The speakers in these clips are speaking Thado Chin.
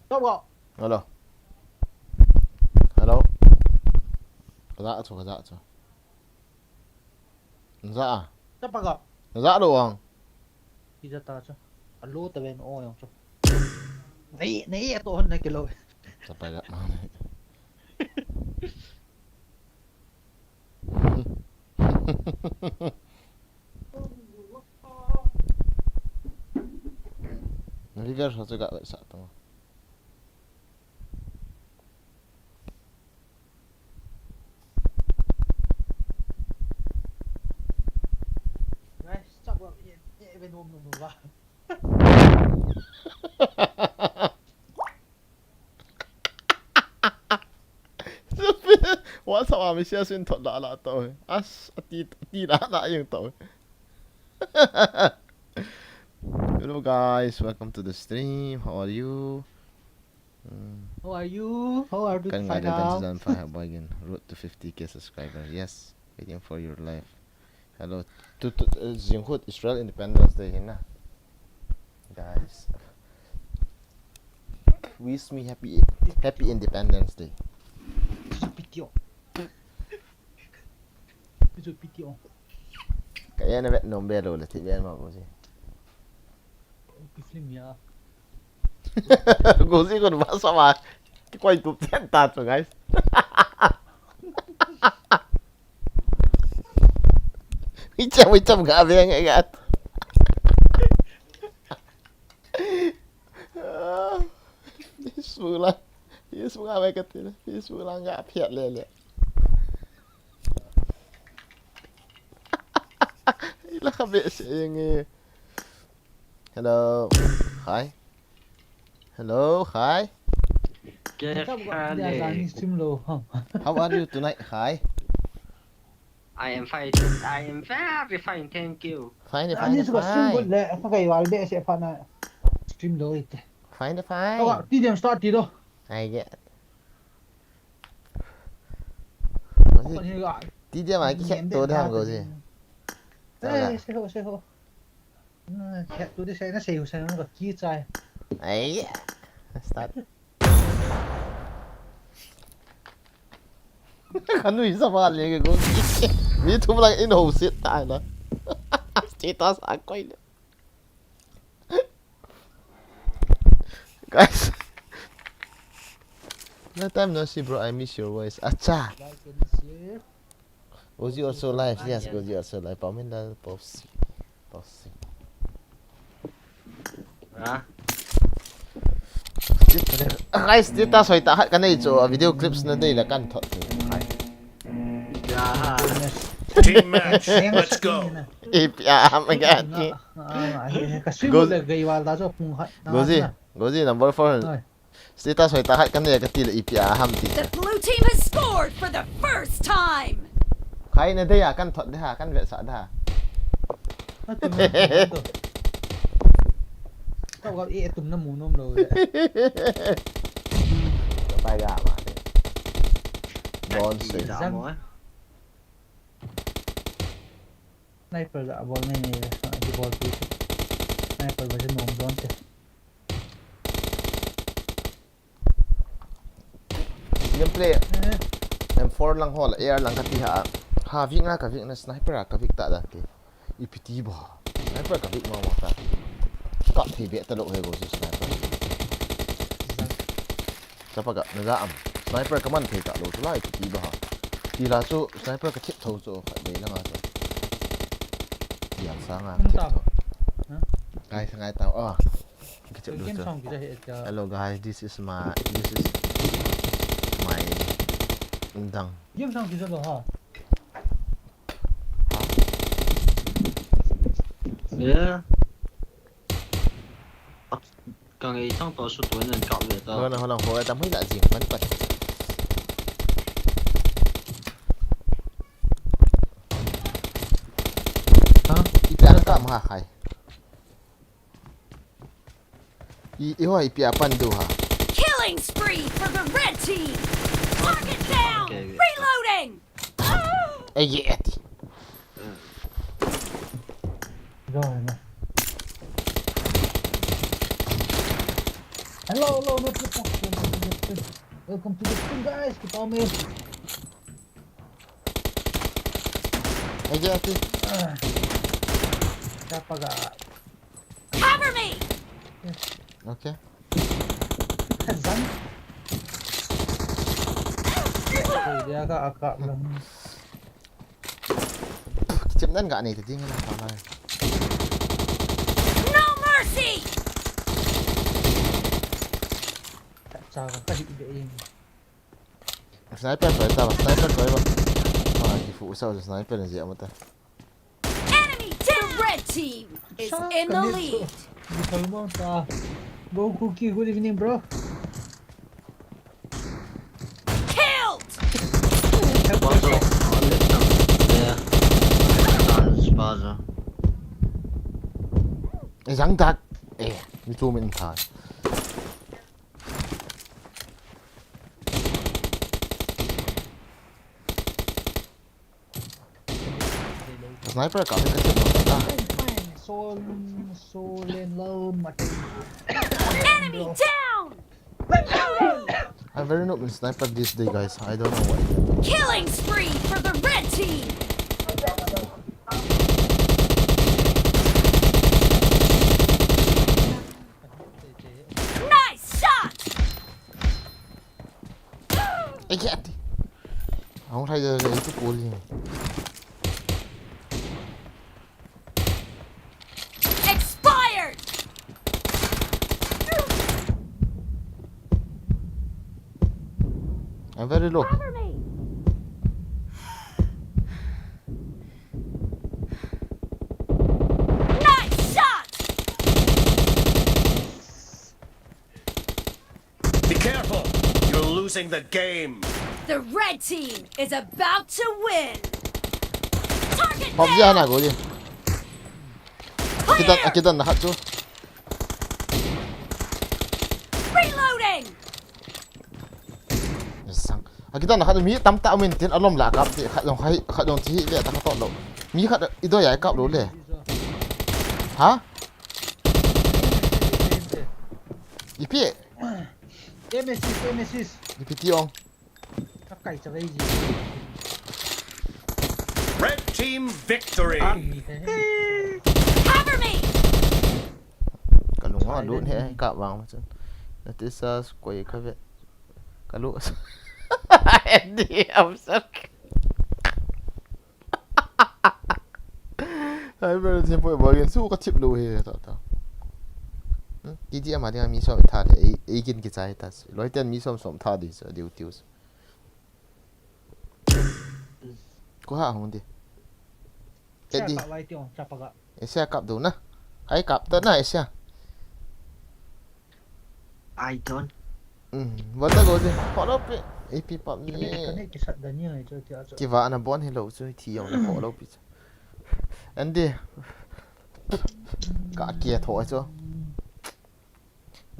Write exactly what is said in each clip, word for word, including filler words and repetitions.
Tao ga. Hello. Hello. Kaja chu, kaja chu. Naja a. Tapa ga. Naja lou ang. Kija ta chu. Alo ta ven o yang chu. Nei, nei to hon na kilo. Tapa ga. River ho chu ga sa tong. Guys, stop wa ye ye ve nom nom wa. What's up, Amisha Sin thot la la to. As ati ati la la yung to. Hello guys, welcome to the stream. How are you? Mm. How are you? How are you? Kan ngai Find da dan out. Zan fa ha boy gin. Road to fifty K subscribers. Yes, waiting for your live. Hello. Tu tu uh, Jinghut Israel Independence Day hina. Guys. Wish me happy happy Independence Day. Isu pitio. Isu pitio. Ka ya na vet nom be lo le ti be ma ko si. Ki film ya. Ko si ko ba sa ma. Ki koi tu ten ta to guys. Icham icham ga be ngai ga. Facebook la. Facebook la mai ka ti. Facebook la nga phiat le le. Ila ka be se nge. Hello. Hi. Hello. Hi. Tao ga ya ga ni stream lo ha. How are you tonight? Hi. I am fine. I am very fine, thank you. Fine, Ani fine, su ga stream go fine. Le fa ga wa be se fa na stream lo ite. Fine, Tao ga fine. ti dem start ti do. I get. Ani ga. Ti dia ma ki khet to da go si. Eh, se ho se ho. Khet to de se na se ho se na ki chai. Ai. Start. Kanu isa ba le ke go. Mi thum lang in ho sit ta na. Status a koi le. Guys. Long time no see, bro. I miss your voice. Acha. Like and share. Goji also live. Yes, Goji also live. Pamin dal post. Post. Ha? Guys, status hoi ta khat ka nei chu, video clips na dei la kan thot chu. Hai. Ya. Team match. Let's go. Ipi a ham ka ti. Ka stream Goji. Le gai wal da chu pung khat. Goji, Goji number four. Hai. Status hoi ta khat ka nei ka ti le ipi a ham ti. The blue team has scored for the first time. Khai na dei a kan thot de ha, kan vet sa da. Ka ga e tum na mu nom lo. Pai ga ma de. Don se. Zam mo. Sniper da bol ne ne. Ki bol tu. Sniper ba je nom don te. Gameplay M four lang hol, A R lang ka ti ha. Ha vik nga ka vik na sniper a ka vik ta da ke. Ipi ti ba. Sniper ka vik ma ma ta. Ka thei be ta lo he Goji sniper. Chapa ka na za am. Sniper ka man thei ta lo chu lai ipi ti ba ha. Ti la chu sniper ka thip tho chu khat dei lang a chu. Ti ang sa nga ka thip tho. Kai sa ngai ta. Ah. Ka thip lo Game chu. song ki ja he ja. Hello guys, this is my this is my dang. Game song ki ja lo ha. Yeah. Ka ngai tang to su to nen ka ve ta. Hona hona ho ta mui la jing man pat. Ha? Ipi a ka ma khai. I i ho ipi a pan du ha. Killing spree for the red team. Target down. Okay. Reloading. Ai ye ati. Rồi mà. Hello, hello, no, no, no, no, no, no, no. Welcome to the stream, guys. Kita me. Aja ati. Dapat ga. Cover me! Okay. Zang. Dia ka akap lang. Kichim nan ga ni ta ding na ta na. No mercy! Cha ka hi de in. Sniper toh ta ba, sniper toh ba. Ma ki fu sa sniper ni ya mata. Enemy down! The red team is in the lead. Di kalmang ta. Go Cookie, good evening, bro. Killed! Spazo. Oh, left hand. Yeah. Spazo. Eh, zang dak. Eh, mi tu min ta. Sniper ka ka chim ta. Sol, sol and loan, mate. Enemy down! I'm very noob in sniper these days, guys. I don't know why. Killing spree for the red team! Nice shot! Ai, get. Ahung thai da da itu poli. Expired! I'm very low. Cover me! Nice shot! Be careful! You're losing the game! The red team is about to win! Target Pop dia down! Na go dia. Kita Clear! Kita na hat tu. Reloading! Sang. Kita na hat mi tam ta min tin alom la kap ti khat long hai khat long ti le ta khat lo. Mi khat i do ya kap lo le. Ha? Ipi. Emesis, emesis. Ipi ti ong. Kakai cha vei ji. Red team victory! Cover me! Kalung ha lut he ka vang ma chun. Natisa koi ka ve. Kalu. Di am sak. Ai, bro, tin poi bol gen su ka chip lo he ta ta. Ki di ama dinga mi som tha le ei ei kin ki chai ta. Loi ten mi som som tha di so diu tiu. Ko ha hung di. Edi. Cha ka lai ti ong cha pa ga. Asia kap do na. Ai kap ta na Asia. I don't. Um, bata go di. Follow pe. A P pap ni. Kane kane ki sat da ni ai cho ti a cho. Kiva na bon hello chu thi yong na follow pi. Andy. Ka kia tho chu.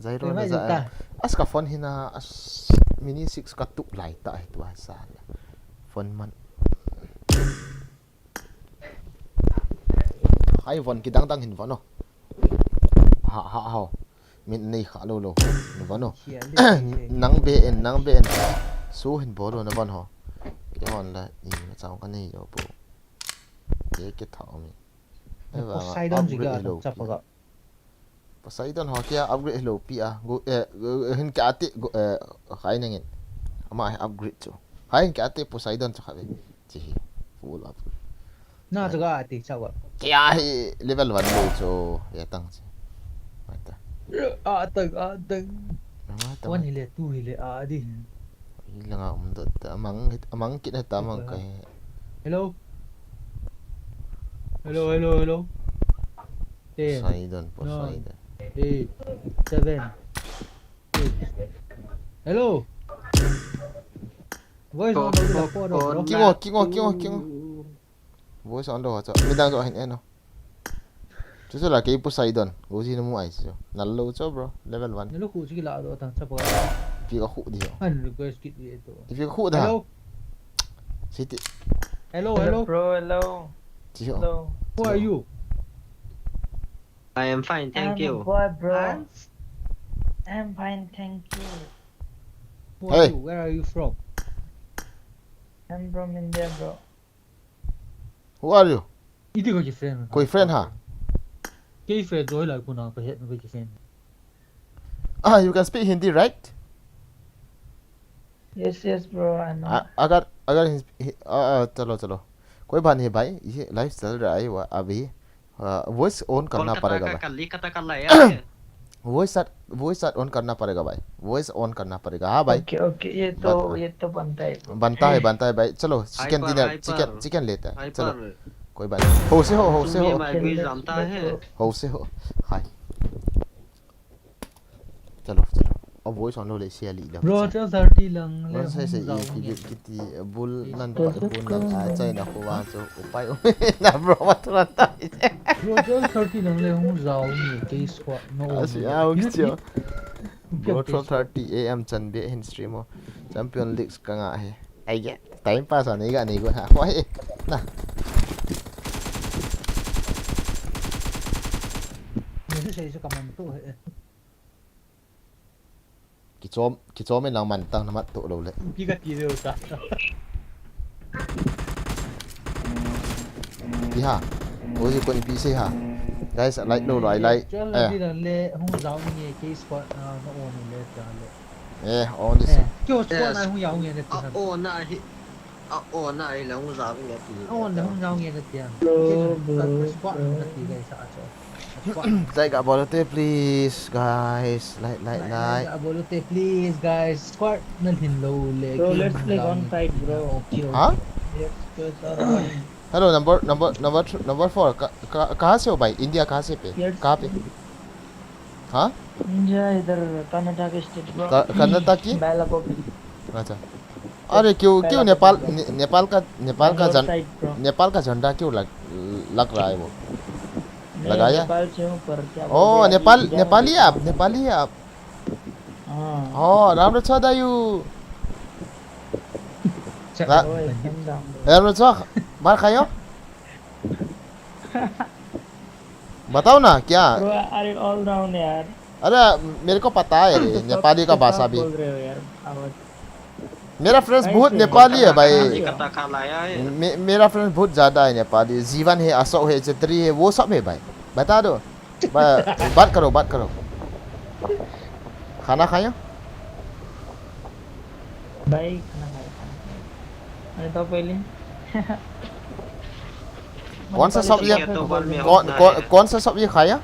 Zairo na za. As ka phone hina as mini six ka tup lai ta hi tua sa. Phone man. Hai von kidang dang hin von o. Ha ha ha. Min nei kha lo lo. Hin von o. Nang be en nang be en. Su hin bol lo na von ho. Ke hon la ni ma chang ka nei yo po. Ke ke tha mi. Poseidon ji ga chapa ga. Poseidon ho kia upgrade lo pi a. Go eh hin ka ti go eh khai nangin. Ama upgrade chu. Hai hin ka ti Poseidon chu kha ve. Chi hi. Full up. Na chu ga ti chapa. Kia hi level one lo chu. Ya tang chi. Mata. A tang a tang. Mata. One hi le two hi le a di. Ilanga um dot ta amang amang kit na ta mang kai. Hello. Hello hello hello. Ten, Poseidon, Poseidon. Eight, seven, six. Hello. Voice on the phone, bro. Kingo, kingo, kingo, kingo. Voice on the WhatsApp. Midang jo hin eno. Chu chu la kei Poseidon. Go ji na mu ai chu. Nal lo chu bro. Level one. Nalo khu chi la do tang chapa. Pi ka khu di ho. Han request kit di to. Ipi ka khu da. Hello. Siti. Hello hello. Bro, hello. Chi ho. Hello. Who are you? I am fine, thank I'm a you. boy, bro. I'm fine, thank you. Who are Hey. you? Where are you from? I'm from India, bro. Who are you? Iti ko ki friend. Koi friend ha? Kei friend jo la ko na ko het ko ki friend. Ah, you can speak Hindi, right? Yes, yes, bro, I know. आ, अगर अगर हिं- हि- आ, आ, चलो चलो, कोई बात नहीं भाई, ये लाइव चल रहा है वो अभी। आ, वॉइस ऑन करना कोलकाता पड़ेगा का भाई। कलकत्ता का लाया है। Voice chat voice chat on करना पड़ेगा भाई, वॉइस ऑन करना पड़ेगा। हाँ भाई, ओके, ओके, ये तो ये तो बनता है, bro। बनता है बनता है भाई। चलो, chicken hyper, dinner, chicken hyper. Chicken लेते हैं। चलो, हाइपर। कोई बात नहीं। हो से हो, हो से हो। तुम्हें मैं भी जानता है। हो से हो। हाय। चलो चलो, अब वॉइस ऑन ले से ली लो। Bro, twelve thirty lang le. Wala sa sa Hung jao i nge. Kiti bul nan pa bul nan a chai na ko wa so upai na bro, maturan ta. Bro, twelve thirty lang le hung jao nge, kei squad no. Asi a hung chia. Bro, twelve thirty A M chan be hin stream o. Champion League ka nga he. Ai ge, time pass ani ga ni go ha. Wai. Na. Ni se se ka man to he. Kichom kichom in lang man tang na mat to lo le. Pi ka ti lo ta. Pi ha. Ko ji ko ni pi se ha. Guys, like lo lo, I like. Twelve Eh. thirty lang le hung jao nge, kei squad no on le ta le. Eh, on this. Kyo squad na hung jao nge ne ti. A ona hi. A ona hi la hung jao nge ti. On le hung jao nge ne ti. Bro, bro, Squad bro. na ti guys a cho. Like a bolote, please, guys. Like, like, like. Abolote, please guys. Squad na hin lo le. Bro, let's play one side, bro. Okay, okay. Huh? Let's play sir. Hello, number number number th- number four. का- का- कहाँ से हो भाई? इंडिया कहाँ से पे? Yes. कहाँ पे? हाँ? India इधर कर्नाटक state, bro. का- कर्नाटक की? Belakopi. अच्छा। अरे क्यों क्यों नेपाल ने, नेपाल का नेपाल का Bangalore झं, side, bro. नेपाल का झंडा क्यों लग लग रहा है वो? नहीं, लगाया? नेपाल से हूँ, पर क्या ओ बोलते हैं, नेपाल अभी India नेपाली में आप भी नेपाली आप। हाँ। ओ राम रक्षा दायु। Check रा- out. एकदम down, bro। राम रक्षा मार खायो। बताओ ना क्या? Bro, अरे all down यार। अरे मेरे को पता है रे, सब नेपाली का के भाषा साथ भी। बोल रहे हो यार, आवाज। मेरा फ्रेंड्स नहीं बहुत से, नेपाली है भाई। कहाँ से? कता का लाया है। मे, मेरा फ्रेंड्स बहुत ज्यादा है नेपाली। जीवन है, अशोक है, छेत्री है, वो सब है भाई। बता दो। बा, बात करो, बात करो। खाना खाया? भाई खाना खाया, खाना खाया। अरे तो पहले। कौन सा सब्जी? ठीक है, तो बाद में कौन होता कौन है। कौन सा सब्जी खाया?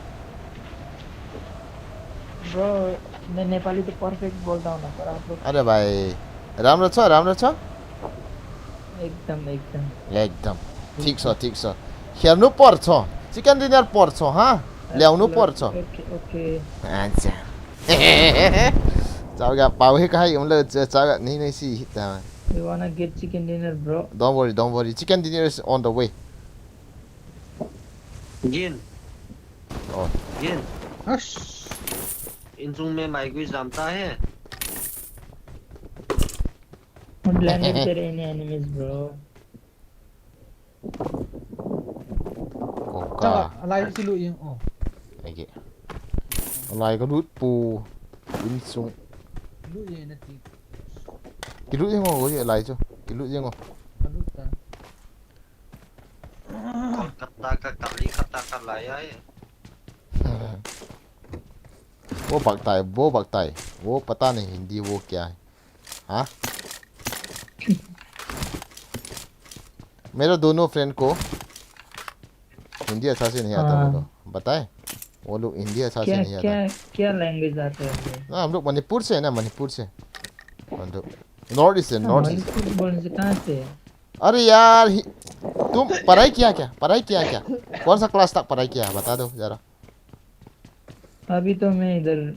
Bro, मैं नेपाली तो परफेक्ट बोलता हूँ ना, पर आप लोग अरे भाई, राम्रो छ, राम्रो छ? एकदम, एकदम। एकदम। ठिक छ, ठिक छ। हेर्नु पर्छ। चिकन डिनर पर्छ, हाँ? ल्याउनु पर्छ। Okay, okay. अच्छा। चाउगा पाउ हे कहाँ, उनले चाउगा नहीं नहीं सी हिता। You wanna get chicken dinner, bro? Don't worry, don't worry. Chicken dinner is on the way. Jin, Oh. Jin, Hush. इन में माइक भी जानता है। Don't land with any enemies, bro. Koka. Chaka, alai si lu yung, oh. Lagi. Alai ka lut pu. Insung. Lu yung na ti. Kilut yung ako, alai cho. Kilut yung ako. Kalut ta. Kolkata का कलकत्ता का लाया है। वो भागता है, वो भागता है। वो पता नहीं हिंदी वो क्या है। हाँ? मेरा दोनों फ्रेंड को हिंदी अच्छा से नहीं आता, हाँ। बोलो। बताए? वो लोग हिंदी अच्छा से क्या, नहीं आता। क्या, क्या लैंग्वेज आते हैं? ना, हम लोग मणिपुर से है ना, मणिपुर से। हम लोग नॉर्थ ईस्ट से, नॉर्थ ईस्ट। मणिपुर बोलने से कहाँ से है? अरे यार, हि- तुम पढ़ाई किया क्या? पढ़ाई किया क्या? कौन सा क्लास तक पढ़ाई किया है? बता दो जरा। अभी तो मैं इधर,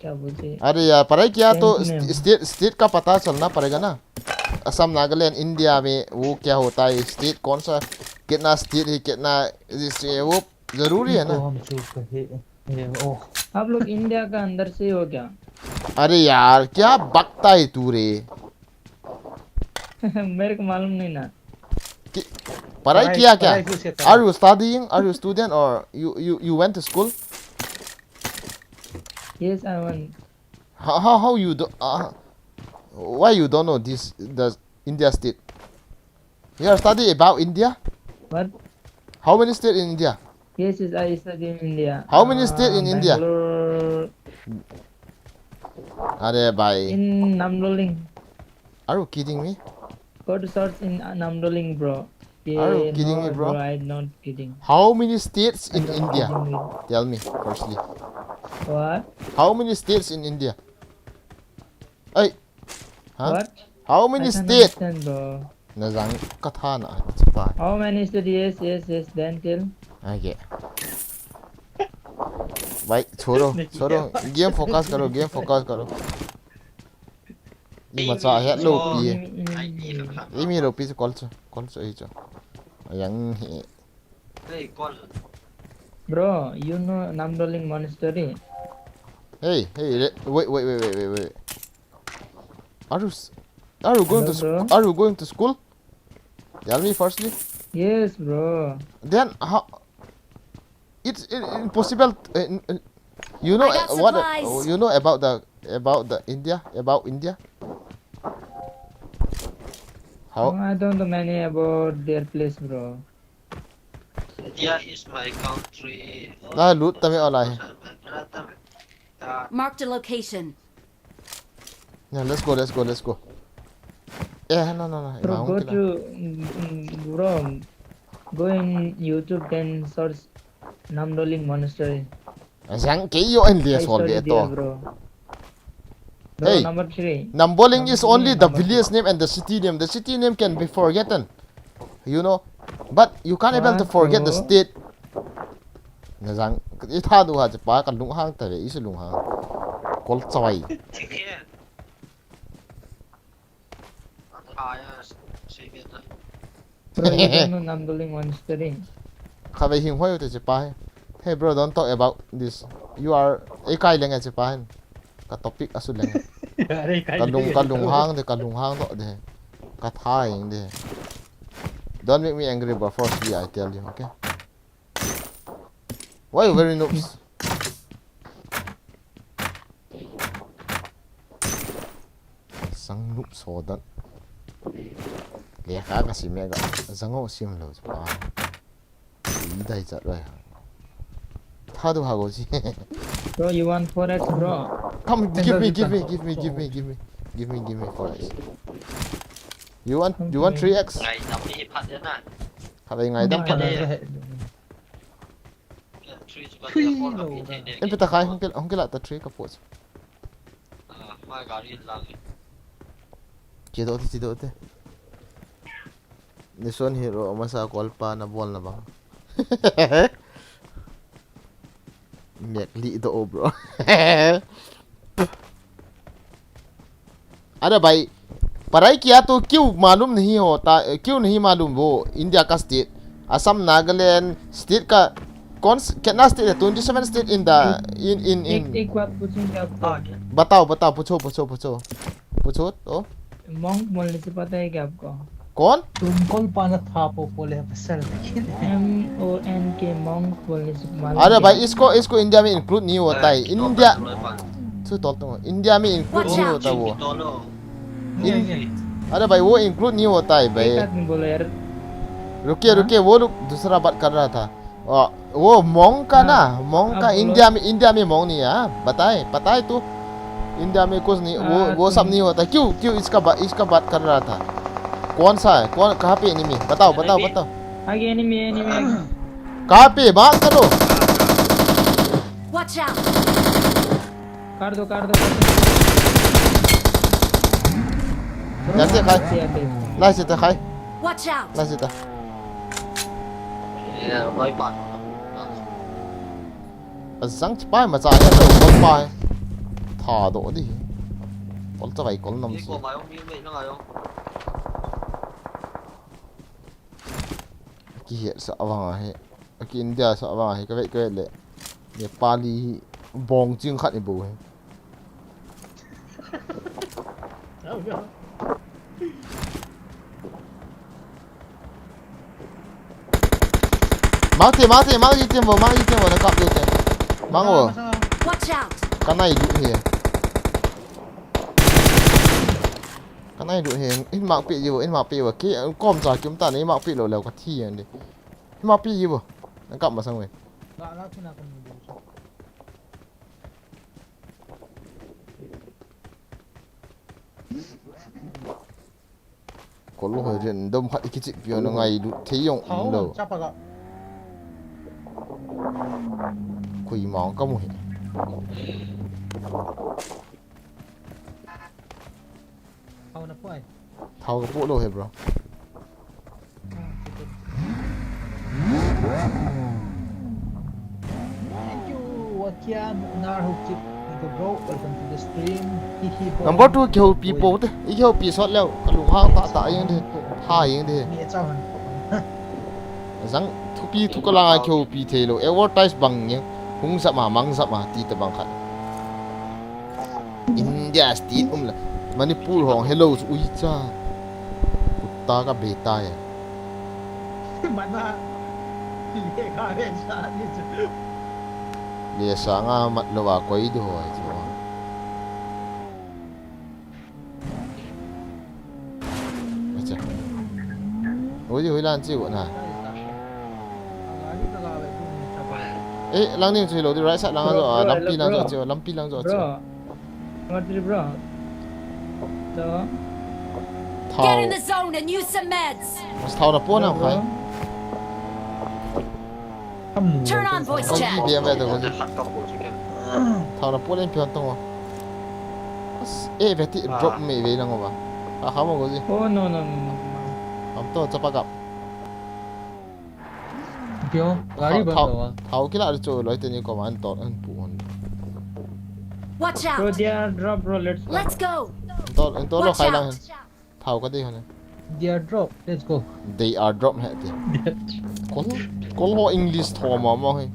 क्या बोलते हैं? अरे यार, पढ़ाई किया तो Thank you, ma'am। State, state का पता चलना पड़ेगा ना। असम, नागालैंड, इंडिया में वो क्या होता है, स्टेट कौन सा, कितना स्टेट है, कितना डिस्ट्रिक्ट है, वो जरूरी है को ना। हम चूक कहे, ये, ओह। आप लोग इंडिया का अंदर से हो क्या? अरे यार, क्या बकता है तू रे? मेरे को मालूम नहीं ना। कि, पढ़ाई पढ़ाई, किया क्या? पढ़ाई किससे कर Are you studying? Are you student or you you you went to school? Yes, I went. How, how, how you do? Uh, why you don't know this, the India state? You are study about India? What? How many state in India? Yes, yes, I study in India. How many state in India? Bangalore, Are bhai. In Namdoling. Are you kidding me? Go to search in uh, Namdoling, bro. Are you kidding me, bro? I'm not kidding. How many states in India? Kidding me. Tell me firstly. What? How many states in India? Hey. Huh? What? How many I can't states? Understand, bro. Na zang ka tha na, chipa. How many states? Yes, yes, yes. Then tell. Okay. Bhai, chhoro, chhoro. Game focus karo, game focus karo. Ima cha het lo pi. Imi lo pi kol chu, kol chu ei chu. Ayang hi. Bro, you know Namdoling Monastery? Hey, hey, wait, wait, wait, wait, wait, wait. Are you, are you going to, are you going to school? Tell me firstly. Yes, bro. Then how? It's impossible. Uh, you know what? Uh, you know about the about the India about India. How? I don't know many about their place, bro. India is my country. Na lut tame alai. Marked a location. Yeah, let's go, let's go, let's go. Eh, no, no, no. Bro, go to, mm, bro, go in YouTube then search Namdoling Monastery. Asang ke yo en lias hol de to. Bro. Hey, number three. Namboling is only the village name and the city name. The city name can be forgotten. You know, but you can't able to forget the state. Na zang, i tha du ha pa kan lung hang ta ve, i su lung hang. Kol chawai. Bro, you don't know Namdoling Monastery. Kha ve hing hoi te che pa he. Hey bro, don't talk about this. You are, ei kai leng che pa he. Ka topic asu leng. Ka lung, ka lung hang de, ka lung hang do de. Ka tha ing de. Don't make me angry, but firstly I tell you, okay? Why you very noobs? Sang noob so dan. Lekha ka sim e ga. Zang ho sim lo pa. Dai chat rai. Tha du ha go ji. Bro, you want four X, bro? Come, give me, give me, give me, give me, give me, give me, give me four X. You want, you want three X? Ngai dam ni phat ya na. Kha ve ngai dam. Three chu ka ti a pon ka pi thei de. Em pe ta khai, hung ke, hung ke la ta three ka po. Ah, my gari lang. Che do te, che do te. Nison hero masa kol pa na bol na bang. Mek li do bro. अरे भाई, पढ़ाई किया तो क्यों मालूम नहीं होता, क्यों नहीं मालूम वो इंडिया का स्टेट, असम, नागालैंड स्टेट का कौन स-, कितना स्टेट है? Twenty seven state in the, in, in, in. एक, एक बात पूछूं क्या आपको? बताओ, बताओ, पूछो, पूछो, पूछो। पूछो तो। Monk बोलने से पता है क्या आपको? कौन? Tungkol pa na tha po po le pasal. M O N K, monk बोलने से मालूम अरे क्या? भाई, इसको, इसको इंडिया में इंक्लूड नहीं होता है। इंडिया, तू तो, तो, इंडिया में इंक्लूड नहीं होता वो। इन-, अरे भाई, वो इंक्लूड नहीं होता है भाई। एक आदमी बोला यार। रुकिए, रुकिए, वो लोग दूसरा बात कर रहा था। आ, वो monk का ना, monk का इंडिया में, इंडिया में monk नहीं है, हाँ? बताए, पता है तू? इंडिया में कुछ नहीं, वो, वो सब नहीं होता। क्यों, क्यों इसका बा-, इसका बात कर रहा था? कौन सा है? कौन, कहाँ पे एनिमी? बताओ, बताओ, बताओ। आगे एनिमी, एनिमी। कहाँ पे? मार्क करो। Watch out! काट दो, काट दो, काट दो। जैसे खाए। ऐसे, ऐसे। ला, सीता खाए। Watch out! La, Sita. Yeah, right back. Azang chipai macha ya to, kol pai. Tha do di. Kol ta vai, kol nam si. Ki het sa vang ahi. Ki India sa vang ahi. Ka vet, ka vet le. Nepali bong ching khat ni bu ahi. Mang te, mang te, mang te, mang te, mang te, na kap te. Mang o. Watch out! Ka nai du he. Kanai lut hi, in mark pi jiu, in mark pi jiu. Ki, kom cha kim ta ni mark pi lou leu kathi jeng di. In mark pi jiu. Nang kap masang ve. Ga la kina kan ni bu. Kol ho ren dom khat i kichih piu na ngai lut thei jong um lou. Koima ka mu hi. Thao ka pu lou hi, bro. Thank you, Wakia Muknar Hukchik. Thank you, bro. Welcome to the stream. Hihi, bro. Number two, kihoupi pou te. I kihoupi sot leu. Ka lunghang tah tah jeng di. Tha jeng di. Mi chao han. Jang thupi thu ka langa kihoupi thei lou. Advertise bang jeng. Hung sap ma, mang sap ma, ti te bang khat. India state um la. Manipur hong hello chu ui cha. Kutta ka be ta e. Mana. Le ka be cha ni chu. Le sa nga mat lo wa koi do ho chu. Acha. Ui, ui lan chi wa na. Eh, lang ning chu lo di right side lang jo, ah, lampi lang jo, chi, lampi lang jo, chi. Bro. What is, bro? So, Get in the zone and use some meds. Thao na pon na khai. Turn on voice chat. Kong ki dia ve to ko. Thao na pon len pion tong. Eh, ve ti drop me ve lang ba. Ah, ha mo ko ji. Oh, no, no, no, no, no. Am to chapa kap. Kio, gari ban thao, thao kila chu loi teni ko man to an pu hon. Watch out. Bro, they are drop, bro. Let's go. Let's go. To, to lo khai lang. Thao ka dei hon. They are drop. Let's go. They are drop he ti. Kol, kol ho English tho ma ma he.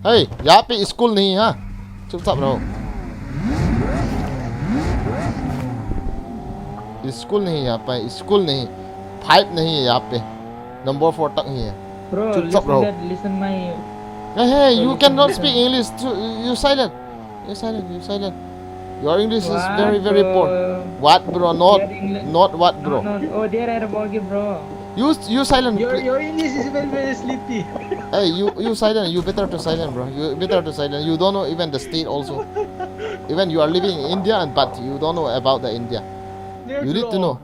Hey, yaha pe school nahi hai. Chupchap raho. School nahi yaha pe, school nahi. Five nahi yaha pe. Number four tak hi hai. Bro, chupchap raho. Listen that, listen my. Hey, hey, you cannot speak English. You silent. You silent. You silent. Your English is very, very poor. What, bro? Not, not what, bro? No, no. Oh, there are bogey, bro. You, you silent. Your, your English is very, very sleepy. Hey, you, you silent. You better to silent, bro. You better to silent. You don't know even the state also. Even you are living in India, and but you don't know about the India. You need to know.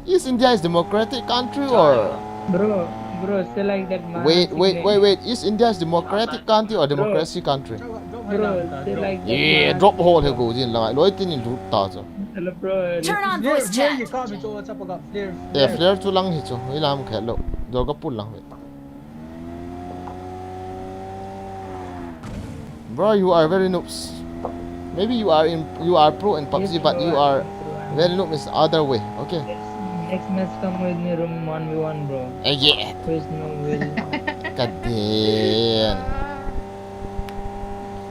Is India is democratic country or? Bro, bro, say like that, man. Wait, wait, wait, wait. Is India is democratic country or democracy country? Bro, say like that, man. Yeah, drop hole he go jin la. Loi tin in lut ta cho. Hello, bro. Turn on voice chat. Yeah, flare chu lang hi cho. Ilam khe lo. Dor ka pul lang ve. Bro, you are very noobs. Maybe you are in, you are pro in PUBG, but you are very noob is other way. Okay. Next, next match, come with me, room one v one, bro. Uh, yeah. Please, no will. God damn.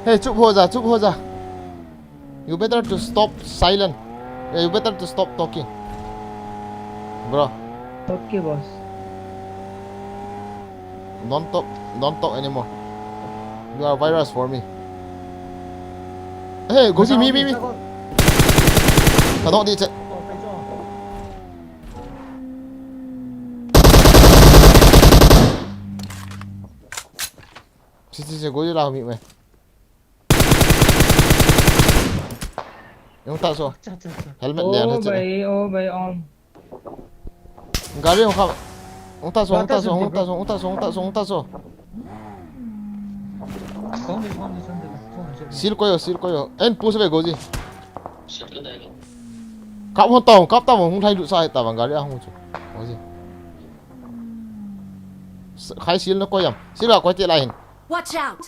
Hey, chup ho ja, chup ho ja. You better to stop silent. Eh, you better to stop talking. Bro. Okay, boss. Don't talk, don't talk anymore. You are virus for me. Hey, go see me, me, me. Ka dok di che. Si, si, si, go di la mi me. Hung ta so. Helmet le na che. Oh, bhai, oh, bhai, um. Gari hung kha. Hung ta so, hung ta so, hung ta so, hung ta so, hung ta so, hung ta so. Seal koi o, seal koi o. En push ve go ji. Kap hon tong, kap ta hung thai lu sa ta bang gari a hung chu. Go ji. Khai seal na koi am. Seal a koi te lai hin. Watch out.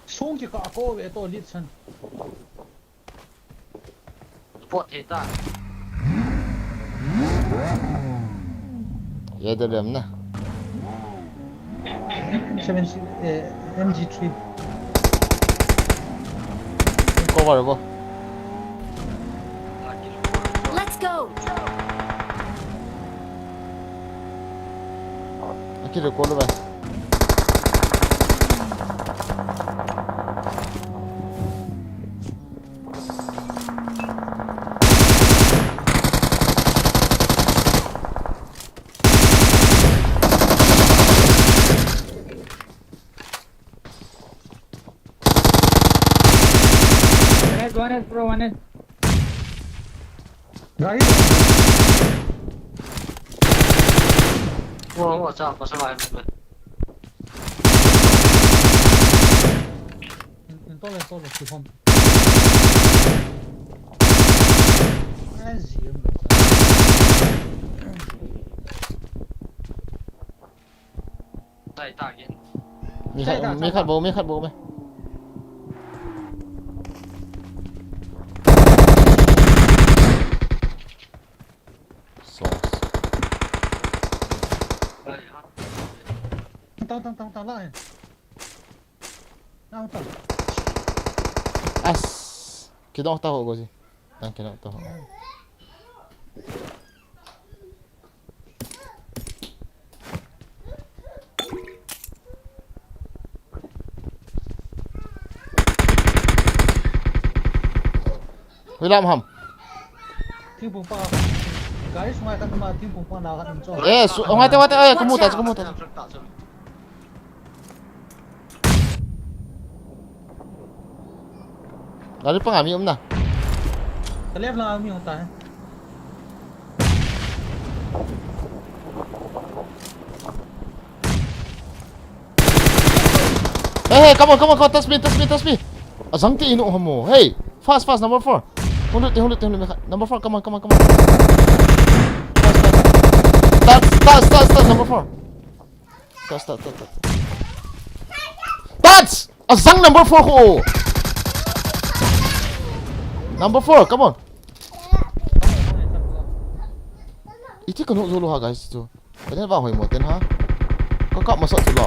Song ki ka ko ve to lit san. Pot he ta. Ye de lem na. Seven, eh, M G three. Cover bo. Let's go. Aki recall ba. One is, one is, bro, one is. Guys. Wo, wo, cha, pa sa lai. Install, install, keep on. Ai, zi, um, Dai ta again. Mi khat, mi khat bou, mi khat bou me. Sauce. Dai ha. Tang, tang, tang, tang, la, eh. Tang, tang. As. Kidong ta ho go ji. Tang kidong ta ho. Hui lam ham. Thingphung pa. Gari sunga kan ma thingphung pa na kan cho. Eh, su-, ngai te, ngai te, eh, kamu ta, kamu ta. Gari panga mi um na. Ka left lang mi um ta. Hey, hey, come on, come on, come on, touch me, touch me, touch me. Azang ti inu hamo. Hey, fast, fast, number four. Hundred, hundred, hundred, number four, come on, come on, come on. Fast, fast. Touch, touch, touch, touch, number four. Touch, touch, touch, touch. Touch! Azang number four ko. Number four, come on. Iti kanu zulu ha, guys, tu. Kani ba hoi mo ten ha. Ka kap masa tu la.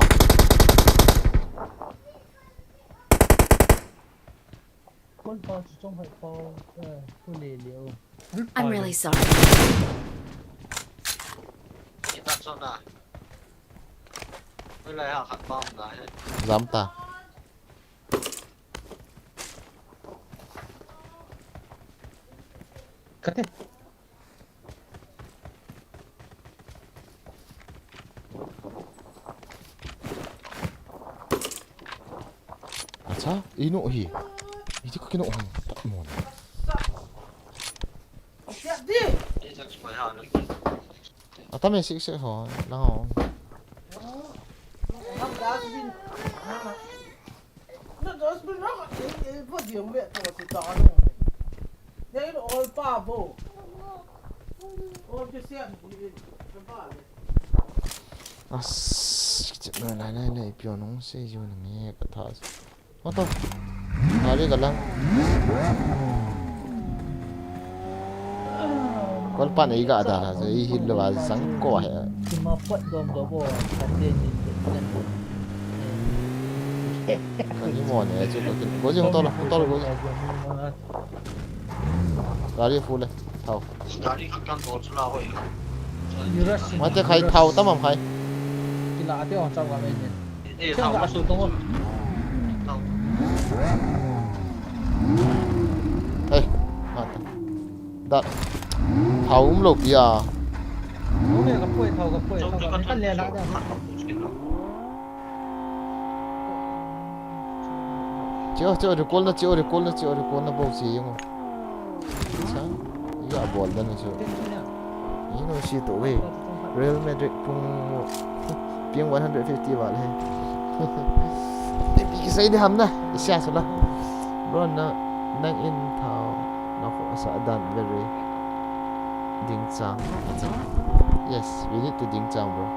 Kon pa chu chong hai pa, eh, ku le le o. I'm really sorry. Kita so na. Oi lai ha khat pa na he. Jam ta. Kate. Acha, inu hi. Iti ko kinu hi. Pat mo na. Ata me six six ho, lang ho. As, chet na lai lai lai, pio nung se ju na me ka tha. Oto. Gari ka lang. Kol pan ei ga da la, ei hil lo ba zang ko he. Kima pot dom do bo, kan de ni. Kani mo ne, chu ko kin. Go ji, hung to lo, hung to lo, go ji. Gari full le. Thao. Gari khat kan dol chu la hoi. Mate khai thao tam am khai. Kila ate ong chau ga me ni. Eh, thao ka su tong. Thao. Eh, mate. Dat. Thao um lo pia. Lu le ka poi thao ka poi thao ka kan le la da. Cheo, cheo, recall na, cheo, recall na, cheo, recall na, bou che yung. Sa, ya bol dan chu. Inu si to we. Real Madrid pung piang one hundred fifty wal he. Pi ki sai de ham na, isia sala. Bro na, nang in thao, na ko sa dan very ding chang. Yes, we need to ding chang, bro.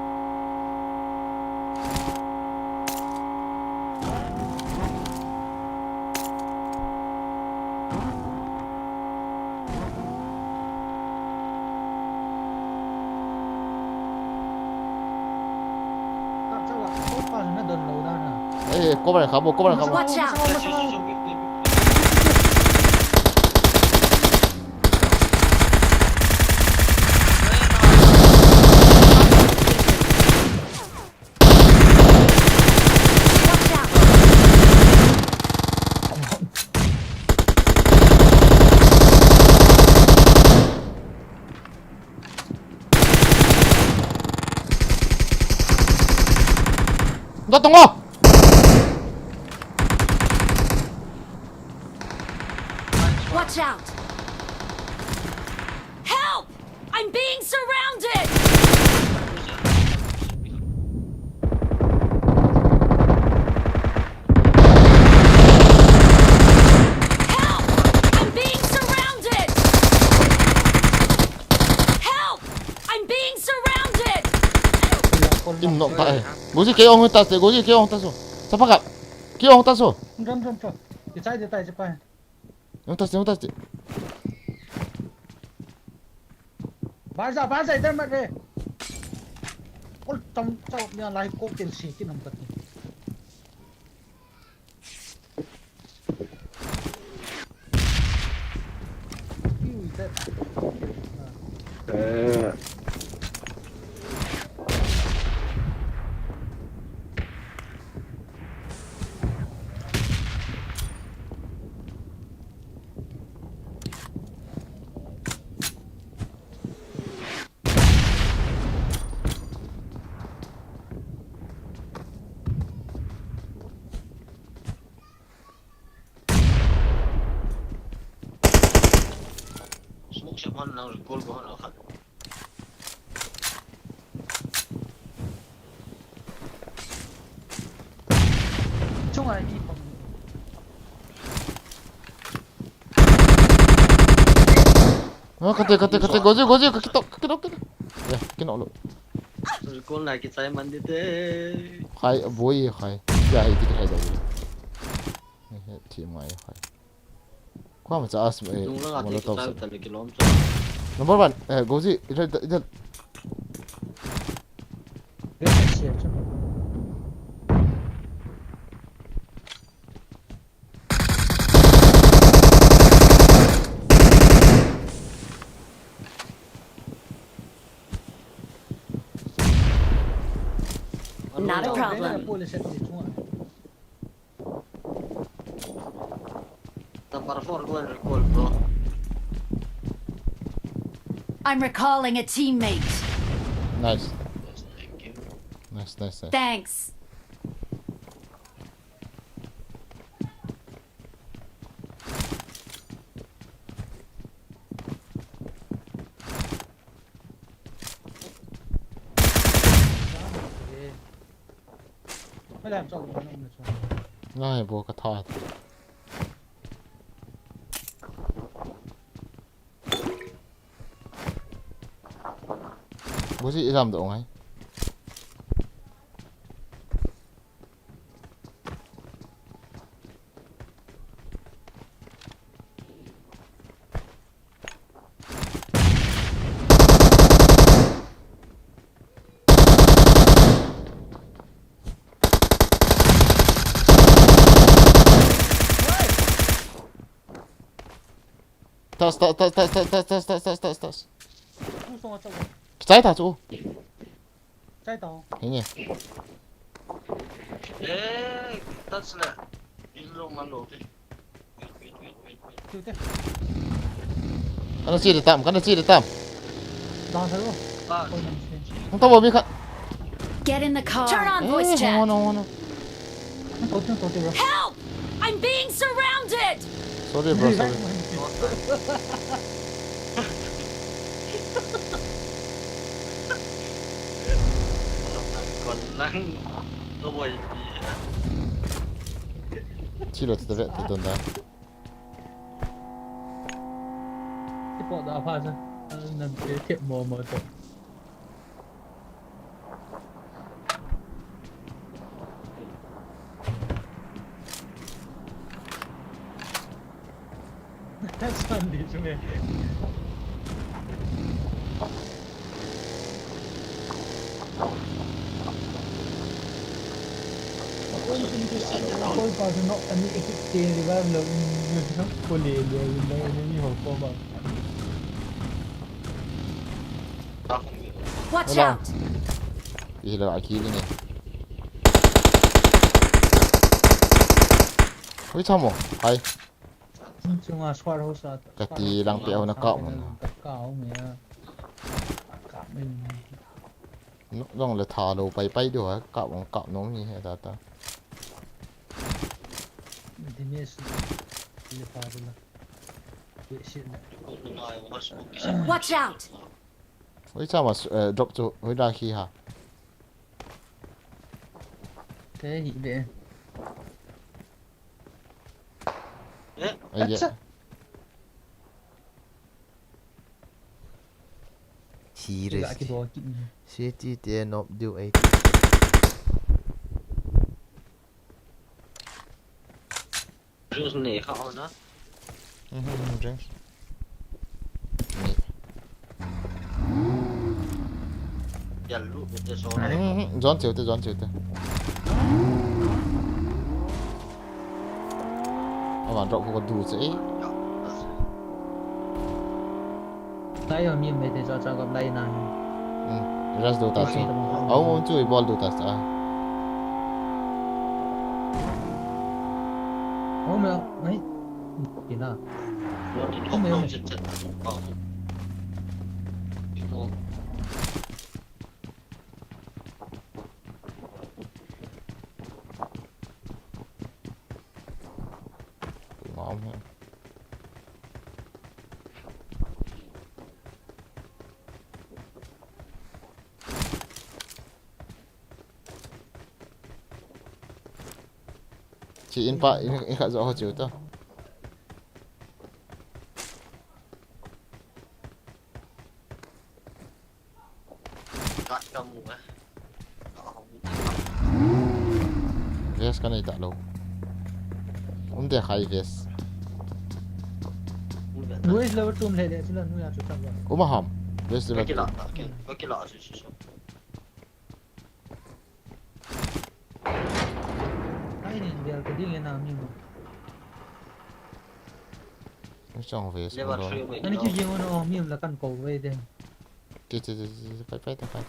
Eh, cover kha mo, cover kha mo. Watch out! Tua tung o. Watch out! Help! I'm being surrounded! Help! I'm being surrounded! Help! I'm being surrounded! Team knock ta e. Goji kei ong ta se, Goji kei ong ta so. Sapa ka. Kei ong ta so. Ram ram ram. Kichai de tai je pa. Ong ta se, ong ta se. Bar ja, bar ja, idhar mat re. Ol tam chau nia lai ko ken si kin ham kat. Smoke shop hon lang recall ko hon akhat. Chunga i pang. Ah, kate, kate, kate, Goji, Goji, ka kitok, ka kitok, kitok. Ya, kino lo. Recall na kichai man di te. Khai, boy, khai. Ya, hai, ti khai da. He, thi mai khai. Kwa ma cha as, eh, Tung lang ate Molotov kichai sa. Ta le kilom cha. Number one, eh, Goji, ila, ila. Re ta sia chu. Not a problem. Pole set ni chunga. Number four, go and recall, bro. I'm recalling a teammate. Nice. Yes, thank you. Nice, nice, nice. Thanks. Mai lam chau lo nong na chau. Ngai bo ka tha. Goji, i lam do ngai. Tas, tas, tas. Tung song a chau. Chai ta chu. Chai tao. Hinge. Eh, touch le. In lo man lo te. Wait, wait, wait, wait, wait. Tiu te. Kana chi de tam, kana chi de tam. Dang sa lo. Ah, Koi nang se. Hung ta bo mi khat. Get in the car. Turn on voice Eh, chat. hung on, hung on. Nang to tiu to tiu. Help! I'm being surrounded! Sorry, bro, sorry. Kon lang. Ko boy pi. Chi lo ta ve ta don da. Ti po da pha sa. Nan ke thep mo mo to. That's fun, di sune. Koi pa no ani ekip te revive lo in no ko le le in da ni ho ko ba. Watch out! Ila aki ni. Hui chamo. Hai. Chunga squad house a. Kati lang pe ho na ka mo. Ka ka ho me a. Ka me. Nok jong le tha lou pai pai diu ha, kap ong kap nom ni he ta ta. Watch out! Hoi cha ma, eh, drop chu hoi da khi ha. Te hi de. Eh, ai ya. Acha. Serious. Kibol kit ni. City te nop diu ai. Drinks nei kha ona. Mhm, drinks. Nei. Yal lu te so. Mhm, John cheu te, John cheu te. Avan drop ko du che. Lai ho mi mai te cha cha gam lai na. Hmm, rest do ta chu. Au chu i bol do ta sa. Au me, mai. Kina. Au me, au me. Ngom he. Chi in pa, in, in khat jo ho chiu to. Vest ka nei ta lou. Um te khai vest. Nuai level tum le le sila nuai a chu ta ba. Um a ham. Vest level tum. Ai, nin bel ka ding le na mi mo. Ni chong vest. Ani ki jing no mi la kan ko ve de. Ti ti ti ti pai pai ta pai.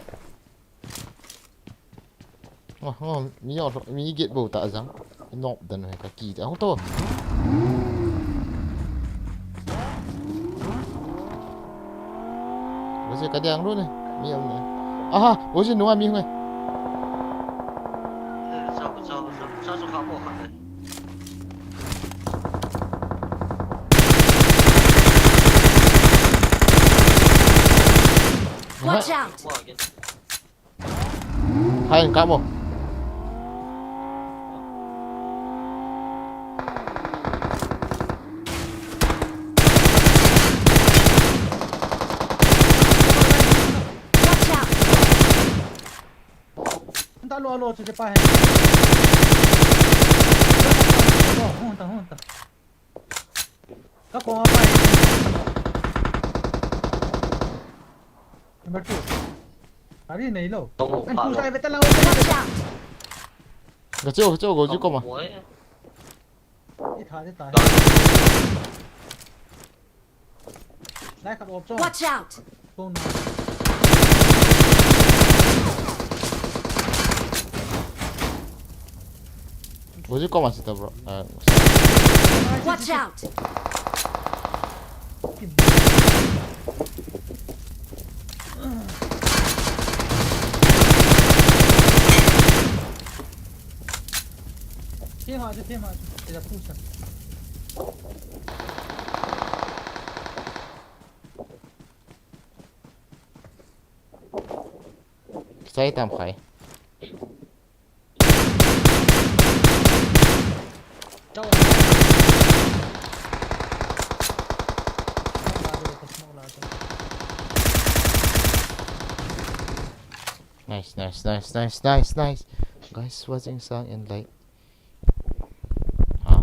Ngo, ngo, mi yo, mi get bo ta jang. Nop dan he ka ki ta. Hung to. Bosi ka diang lu ne. Mi yo ne. Aha, bosi nunga mi hung e. Watch out! Hai, kap mo. Watch out! Anta lo lo chu pa he. Hung ta, hung ta. Ka ko pa he. Number two. Ari nei lo. An tu sai ve ta la. Watch out! Ka cheo, ka cheo, go ji ko ma. I tha de ta. Lai khat op chong. Watch out! Kong na. Go ji ko ma sita, bro. Ah. Watch out! Kema chu, kema chu. Ila pusa. Sai tam khai. Nice, nice, nice, nice, nice, nice. Guys, watching sang and like. Ha.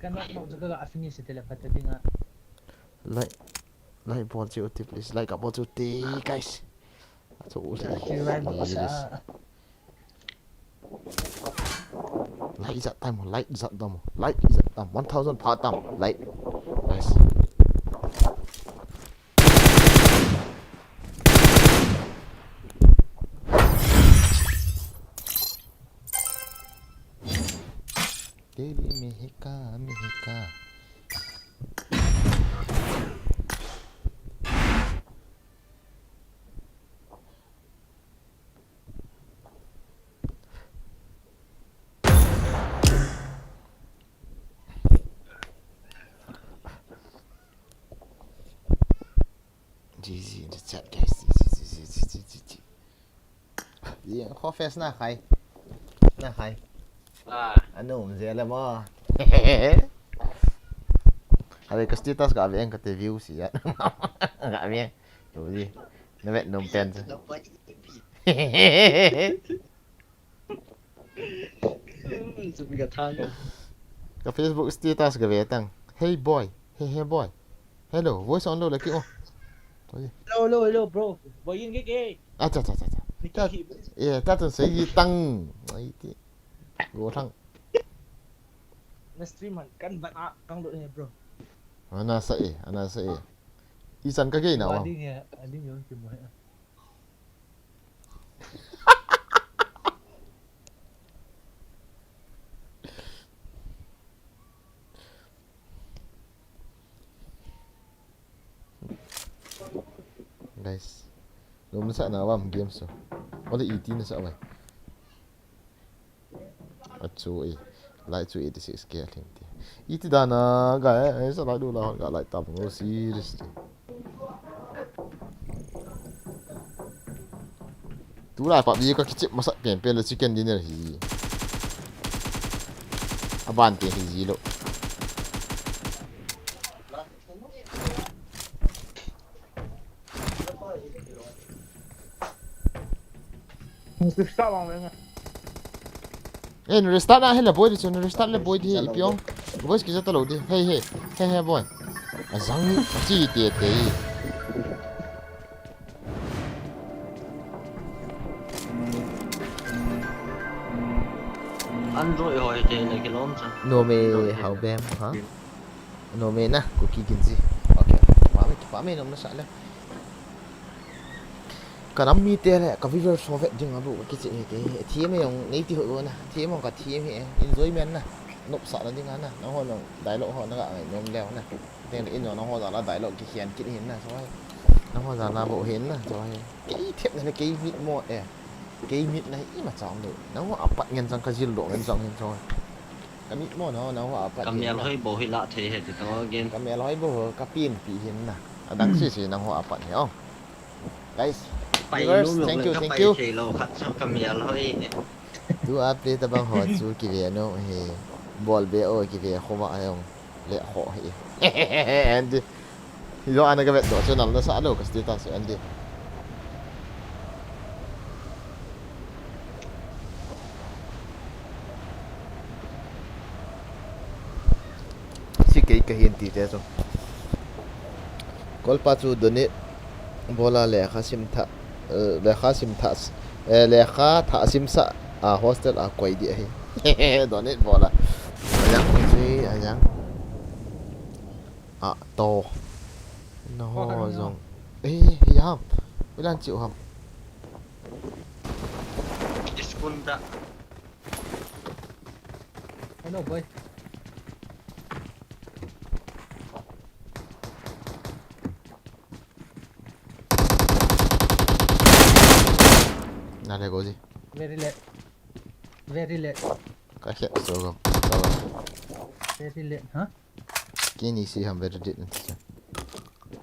Kan nak mau juga ka finish tele phat ding a. Like, like bol cheh ute, please. Like ka bol cheh ute, guys. Achu le. Like jat tam, like jat tam, like jat tam. One thousand pha tam, like. Nice. Deli Mexica, Mexica. Easy in the chat, guys. Easy, easy, easy, easy, easy. Yeah, how fast na khai? Na khai. Ah. Anu, mzia le mo. Hale ka status ka ve ang ka te view si ya. Ka ve. Yo di. Na vet nom pen. Ka Facebook status ka ve tang. Hey boy. Hey, hey boy. Hello, voice on lo laki o. Hello, hello, hello, bro. Boy, yin ke ke. Acha, acha, acha, acha. Niki. Yeah, ta tu sei tang. Ai ti. Go thang. Na stream man kan ban a kang lo ne, bro. Ana sa e, ana sa e. Isan ka ke na wa. Ading ya, ading yo ki mo. Guys, lum sa na wam game so. Ole iti na sa wai. Achu e, like chu eighty six K a thing ti. Iti dana ga e, sa like du la ga like tam ngo serious ti. Tulai PUBG ka kichep masak pen pen le chicken dinner hi. Aban pen hi ji lo. Six star wang weng. Eh, na restart na hela boy di chu, na restart le boy di ipi ong. Boys kija ta lo di. Hey, hey. Hey, hey, boy. Azang chi te te. Android hoi te na kilom cha. No me hau bem, ha? No me na, Kuki Ginzi. Okay. Pa me, pa me nom na sa le. Ka nam mite le, ka viewers ho vet ding a bu, ka kichi hi te, thiam e jong nei ti ho na, thiam e jong ka thiam e, enjoyment na, nopsahna ding a na, nangho jong dialogue ho na ga ngai nom leu na, teng le in jong nangho jal a dialogue kikhen kit hin na, so hi, nangho jal a bou hin na, so hi, kei thepna le kei mitmo e, kei mitna hi ima chang lou, nangho apat ngen chang ka jil doh ngen chang hin so hi, ka mitmo na, nangho apat hin na. Ka mel hoi bou hi la thei he ti to again. Ka mel hoi bou ho, ka pienpi hin na, adang sese nangho apat hi o. Guys, viewers, thank you, thank you. Tua play tabang ho chu kive nom hi. Bol be o kive khoma ayong le kho hi. Andy. Yo ana ka vet doh chu nal na sa lo ka status Andy. Si kei ka hin ti te chu. Kolpa chu donate bola lekha sim tha, eh, lekha sim tha, eh, lekha tha sim sa a hostel a koi di ahi. Donate bola. Ayang si ayang. A to. No ho jong. Eh, ya. Ilan chiu ham. Iskunda. Hello, boy. Na le go ji. Very late. Very late. Ka khe so go. Very late, huh? Kini si ham very late.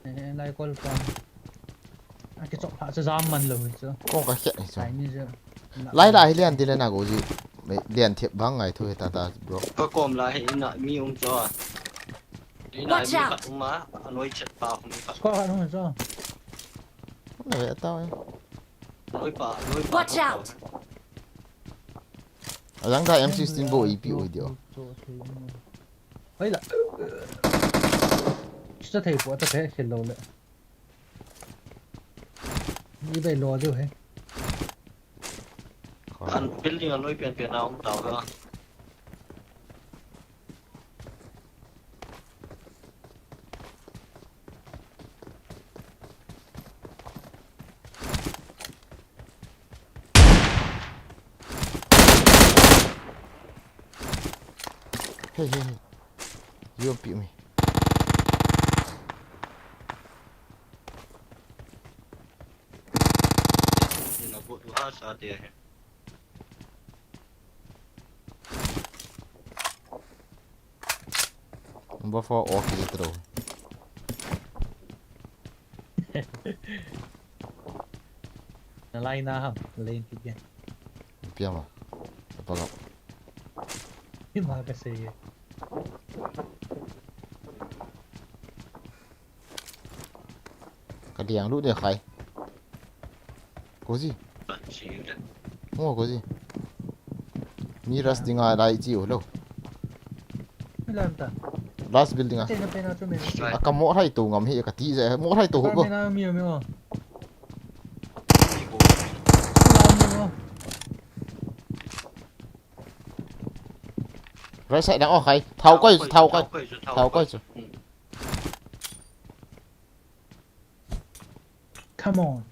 Eh, lai kol pa. Akichok pha chu jam man lou hi chu. Ko ka khe hi chu. Ai ni chu. Lai la hi lian ti le na go ji. Lian thep bang ngai thu hi ta ta bro. Ka kom la hi ina mi um chu. Ina mi khat um a, anoi chet pa um khat. Ko khat um chu. Na ve ta. Anoi pa, anoi pa. Watch out. Ajang ta M sixteen bo ipi oi dio. Hoi la. Sa thei po ta pe se lo le. Ni bai lo diu he. An building a loi pian pian a um tau ha. Hey, hey, hey. You beat me. Ina go to house out there. Number four off the throw. Na lai na ham, lane kit ke. Piang ma. Apa kau? Ima ka sei. Ka diang lu de khai. Kozi. Mo Kozi. Mi ras dinga lai chi u lo. Milan ta. Last building a. Te na pe na chu me. A ka mo hai to ngam hi ka ti je. Mo hai to ho ko. Ram mi o. Right side dang o khai. Thao koi, thao koi. Thao koi chu. Come on.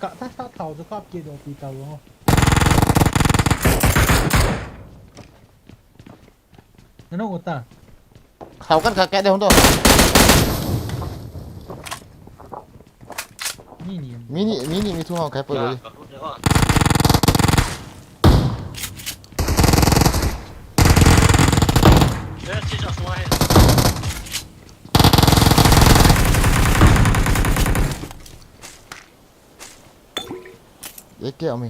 Ka ta ta thao chu kap ke do pi ta lo. Nano uta. Thao kan ka ke de hung do. Mini. Mini, mini mi thu hao kai poi lo. Eke ami.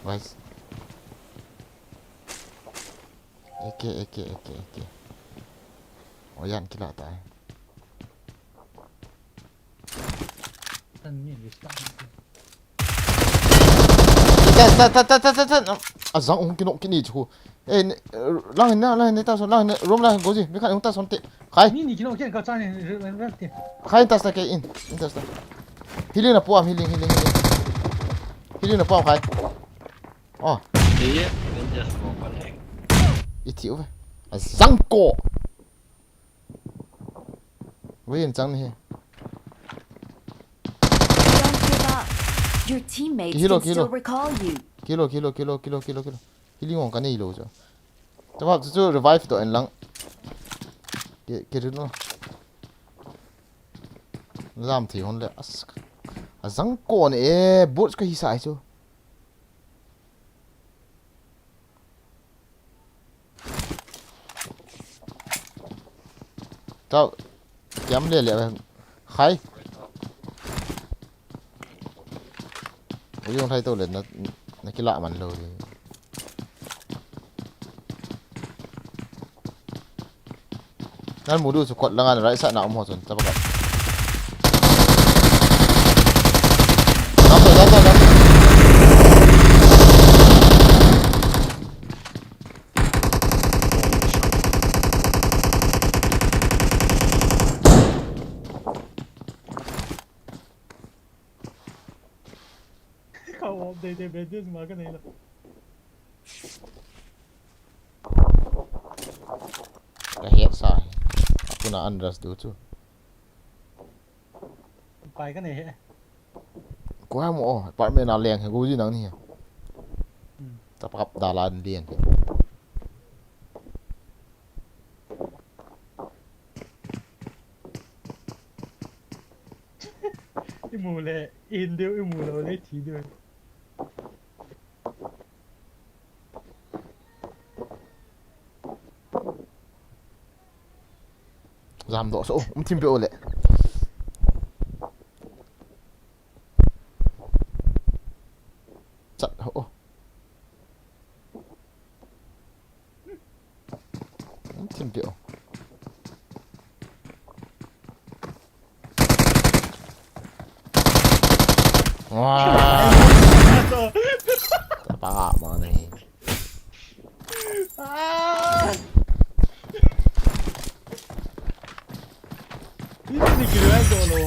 Guys. Eke, eke, eke, eke. Oyan kila ta. Tan ni, ni start. Ta, ta, ta. Azang ung kinok kini chu. Eh, lang na, lang na ta so, lang na, room lang Kozi, mi khat ung ta son te. Khai. Ni ni kinok ken ka chan ni, ren ren te. Khai ta sta ke in, in ta sta. Healing na puam, healing, healing, healing. Healing na puam khai. Oh. Ye, ye, ren te so pa ne. Iti uve. Azang ko. Win chang ni he. Don't give up. Your teammates Kilo, can kilo. still recall you. Kilo, kilo, kilo, kilo, kilo, kilo. Healing ong ka nei lo chu. Tabap chu, chu revive to en lang. Ke, ke rin lo. Lam thi hon le. As. Azang ko ne e, bot ka hi sai chu. Tao. Kiam le le. Khai. Ui, ong khai to le na, na kila man lo le. Nan mu du chu kot langa right side na um ho chun ta baka. Dam to, dam to, dam to. Kau op dei dei bandage ma ka nei lo. Ka het sa. Apuna andras du chu. Pai ka nei he. Ko ha mo apartment a leng he go ji nang ni he. Hmm. Tapakap dalan lien he. Imu le, in deu, imu le, le thi deu. Jam doh so, um thim pe o le. Chat ho. Thim pio. Wah. Tapa ma ni. Ah. Ini ni kira ko lo.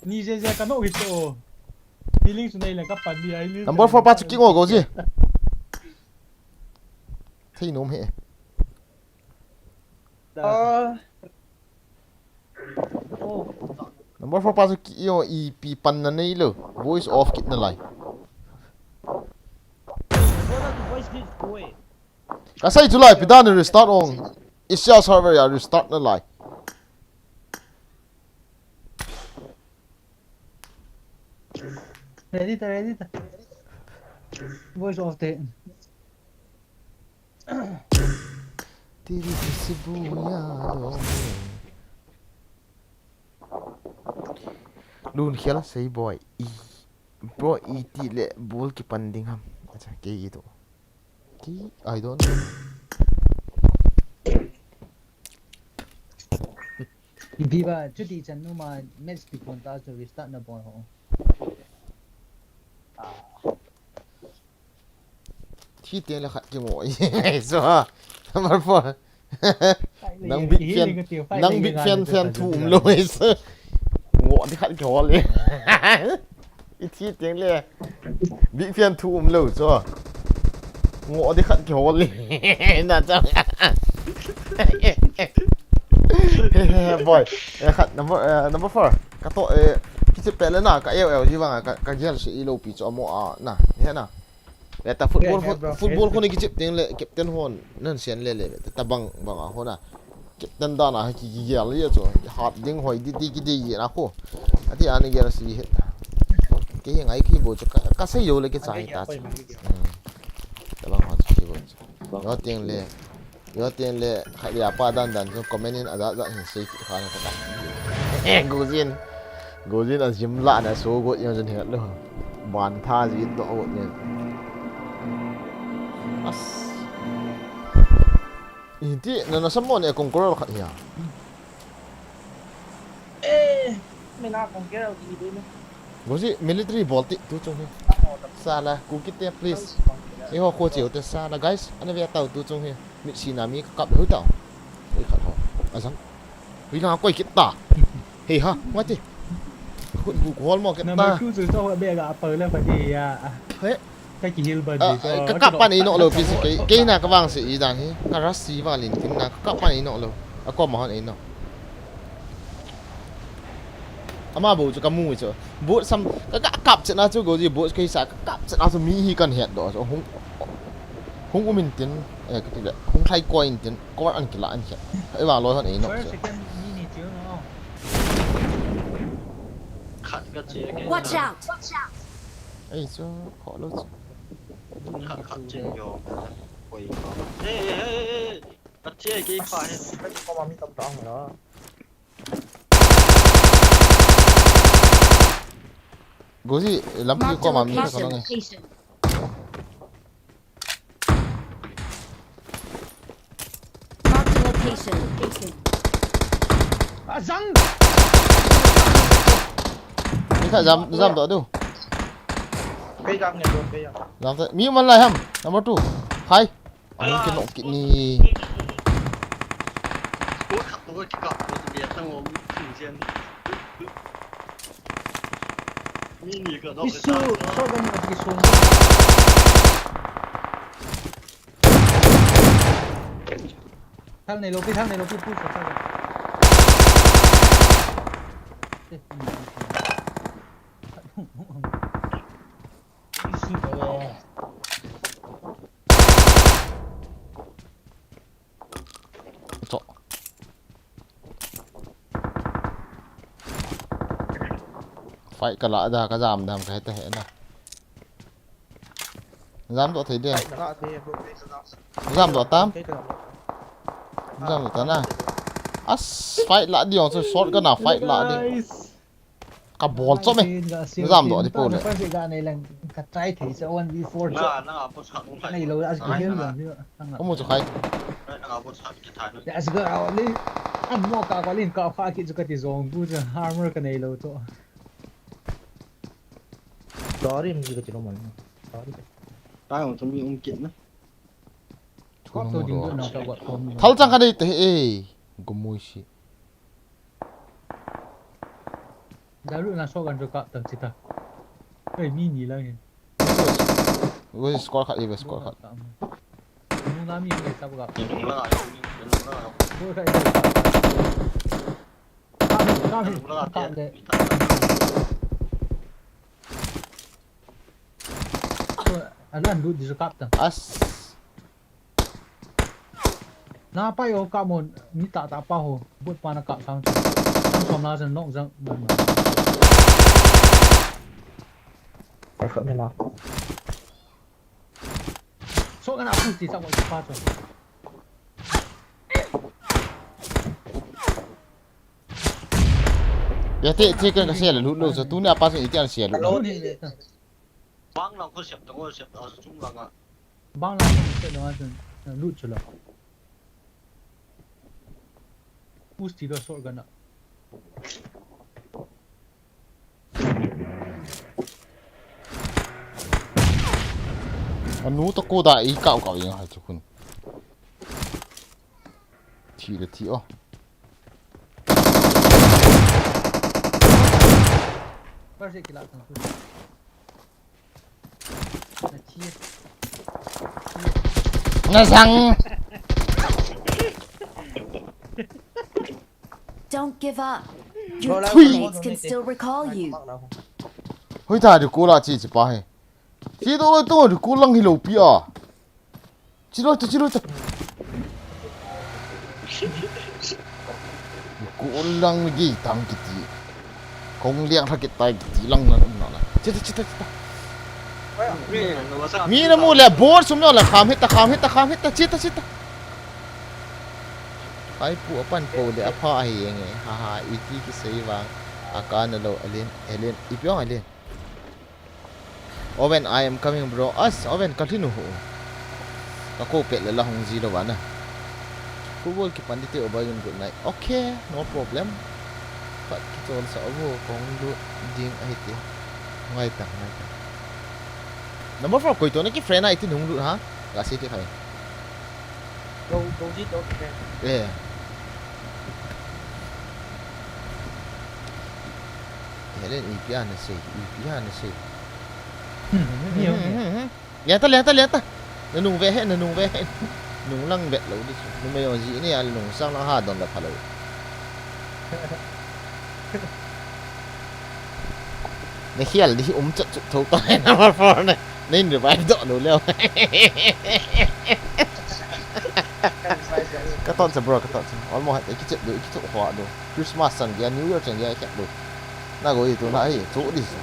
Ni je je ka no hito. Feeling su nei le ka pan ni ai ni. Number four pa chu ki ngo go ji. Thei nom he. Ah. Oh. Number four pa chu ki yo ipi pan na nei lo. Voice off kit na lai. Ka sei chu lai pi dan restart ong. Asia server ya restart na lai. Ready ta, ready ta. Voice off te. Tiri kisi buya lo. Lun khel sei boy. I. Bro, iti le ball kipan ding ham. Acha, kei i to. Kei, I don't know. Viva, chuti chan nu ma match ti kon ta chu restart na bol ho. Thi teng le khat kingoh. So, number four. Nang big fan, nang big fan, fan thu um lou. So, ngoh di khat kihol le. I thi teng le. Big fan thu um lou, so. Ngoh di khat kihol le. Na cha. Boy, eh, khat number, eh, number four. Ka to, eh, kichi pele na, ka eu eu ji vang, ka, ka gel si i lou pi chu amo a, na, he na. Eta football, football khu ni kichep teng le captain hon nan sian le le ta bang bang a hona. Captain dan a ki ki gel le chu hat ding hoi di di ki di ye na khu. Ati ani gel si he. Ke ngai ki bo chu ka sei yo le ke chai ta chu. Ta bang hon si bo chu. Yo teng le. Yo teng le, khat le apa dan dan chu comment in aja ja hin sei kit kha na ta. Gojin. Gojin a gym la na so go yang jin he lo. Ban tha jin to go ni. As. Iti na na samon e kong koro khat ya. Eh, mina kong kero di di na. Goji military bol ti tu chung hi. Sala, ku kit te please. Eiho kho cheu te sala guys, ana ve tau tu chung hi. Mit si na mi ka kap hu tau. Ei khat ho. Ajang. Hui la koi kit ta. Hei ha, ma ti. Khut bu ko hol mo kit ta. Number two chu to be ga pa le pa di ya. He. Ka ki heal ban di. Ka kap pan ino lo pi si kei. Kei na ka vang si i dan hi. Ka ras si va lin tin na ka kap pan ino lo. A ko ma hon ino. Ama bo chu ka mu chu. Boat sam ka, ka kap chet na chu go ji boat kei sa ka kap chet na chu mi hi kan het do chu hung hung um in tin, eh, ka ti le hung thlai koi in tin kor an kila an het. Ei vang loi hon ei no chu. Khat ka che ke. Watch out! Ei chu kho lo chu. Khat khat che yo. Koi ko. Ei ei ei ei. Ka che ke pa he. Ka ko ma mi tam tam na. Goji, lampi ko ma mi ka nang. Marked a location. Azang. Ni kha jam, jam do du. Kei jam ne do, kei jam. Jam ta, mi man lai ham. Number two. Hai. Ang kinok kit ni. Squad khat to kikap to bia tang om thing sian. Mi ni ka dok. Isu, so dam na ki son. Thal nei lo pi, thal nei lo pi, push thal. Isu. Cho. Fight ka la da ka jam dam ka heta he na. Jam do thei de. Jam do tam. Jam do ta na. As fight la di ong so short ka na fight la di. Ka bol chom e. Jam do di pole. Ka try thei se one v four. Nei lo as ka hel lo. Ko mu chu khai. Ya as ga ali. An mo ka ko lin ka kha ki chu ka ti jong bu chu armor ka nei lo to. Sorry mi ka ti lo man. Sorry. Tai ong chu mi um kit na. Ko to ding na ka wa ko mi. Thal chang ka dei te e. Gumui si. Daru na so kan jo kap tang chita. Ei, mi ni lang hin. Ui, score khat, ui, score khat. Nung na mi ni sa kap. Nung na, nung na. Score khat. Kap, kap, kap le. Alan lut di kap tang. As. Na pai o ka mon, ni ta ta pa ho, but pa na ka sang. Sang som na jang nok jang. Perfect me la. So ka na pu ti sa ko pa to. Pia te, te kan ka share lut lou, so tuni a pa chun iti an share lut. Bang lang ko siap tang ko siap ta chung lang a. Bang lang ko siap tang a chun, lut chu lo. Push ti lo short gun a. Anu to ko da i kau kau yang hai chu khun. Thi le thi o. Ba se kila tang tu. Na thi. Na sang. Don't give up. Your teammates can still recall you. Hoi ta di ko la chi chi pa he. Chi to to di ko lang hi lo pi a. Chi lo ta, chi lo ta. Ko lang ni gi tang kiti. Kong liang tha kit tai kiti lang na um na la. Chi ta, chi ta, chi ta. Mi na mu le bor sum no la kham hit ta, kham hit ta, kham hit ta, chi ta, chi ta. Ai pu apan po le apha ahi enge. Ha ha, iti kisei vang. Aka na lo alen, alen. Ipi ong alen. Owen, I am coming, bro. As, Owen, ka lhin u ho. Ka ko pet le la hung ji lo va na. Football kipan di te o ba yun good night. Okay, no problem. Khat kichol sa o, kong lut ding ahi te. Ngai ta, ngai ta. Number four, koi to na ki friend a itin hung lut ha? Ka si ti khai. Go, go ji to, okay. Eh. Helen, ipi ana sei, ipi ana sei. Hmm, ni, ni. Lian ta, lian ta, lian ta. Na nung ve he, na nung ve he. Nung lang vet lo di chu. Numei o ji ni a nung sang lang ha don la pha lo. Na hial di um chat chu tho ta na ma for ne. Nin revive doh lou leo. Ka ton cha bro, ka ton cha. Almost hate kichep do, kichep hua do. Christmas chan dia, New Year chan dia kichep do. Na go itu na ai, chu di su.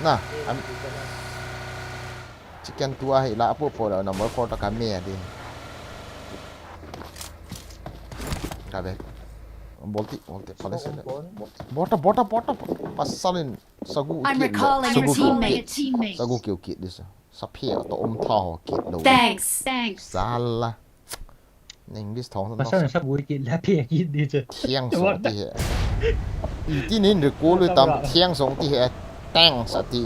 Na, am chicken tu ai la apu po la number four ta ka me di. Ka be. Bolti, bolti, palace. Bota, bota, bota. Pasalin. Sagu I'm kit le. Recalling your Sagu kit. Teammate. Sagu kit kit this. Saphe to um tha ho kit lo. Thanks. Thanks. Sala. English thong. Pasal sagu kit la phe kit this. Thiang song ti he. Iti nin recall tam thiang song ti he. Thanks ati.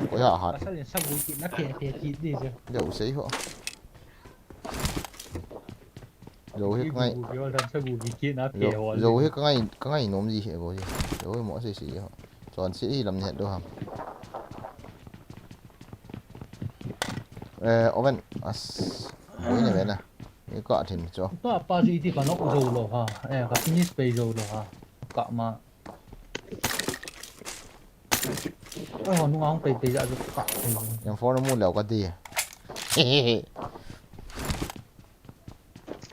Ko ya ha. Pasal sagu kit la phe phe kit this. Le u sei ho. Zo hi ka ngai. Zo hi ka ngai, ka ngai nom ji hi go ji. Zo hi mo sei sei ho. Chon sei hi lam ni het do ham. Eh, Owen, as. Boi ne ve na. Ni ka thin cho. Ka pa ji ti ka nok zo lo ha. Eh, ka finish pe zo lo ha. Ka ma. Oi, ho nunga hung pei pei ja ju ka. M four na mu leo ka di.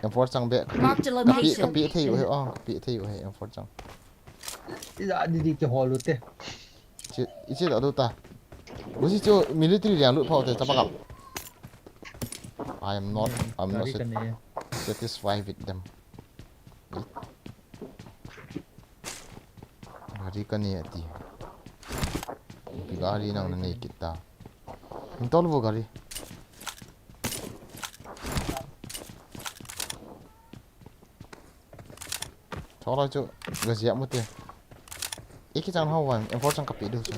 M four chang be. Marked a location. Ka pi, ka pi thei u he, oh, ka pi thei u he, M four chang. Ija di di ke hol u te. Chi, ichi da du ta. Usi chu military liang lut phau te chapa kap. I am not, I'm not sat-, satisfied with them. Gari ka nei ati. Ipi gari nang na nei kit ta. Hin tol vo gari. Thola chu gazia mu te. Iki chang hau wan, M four chang kapi du chu.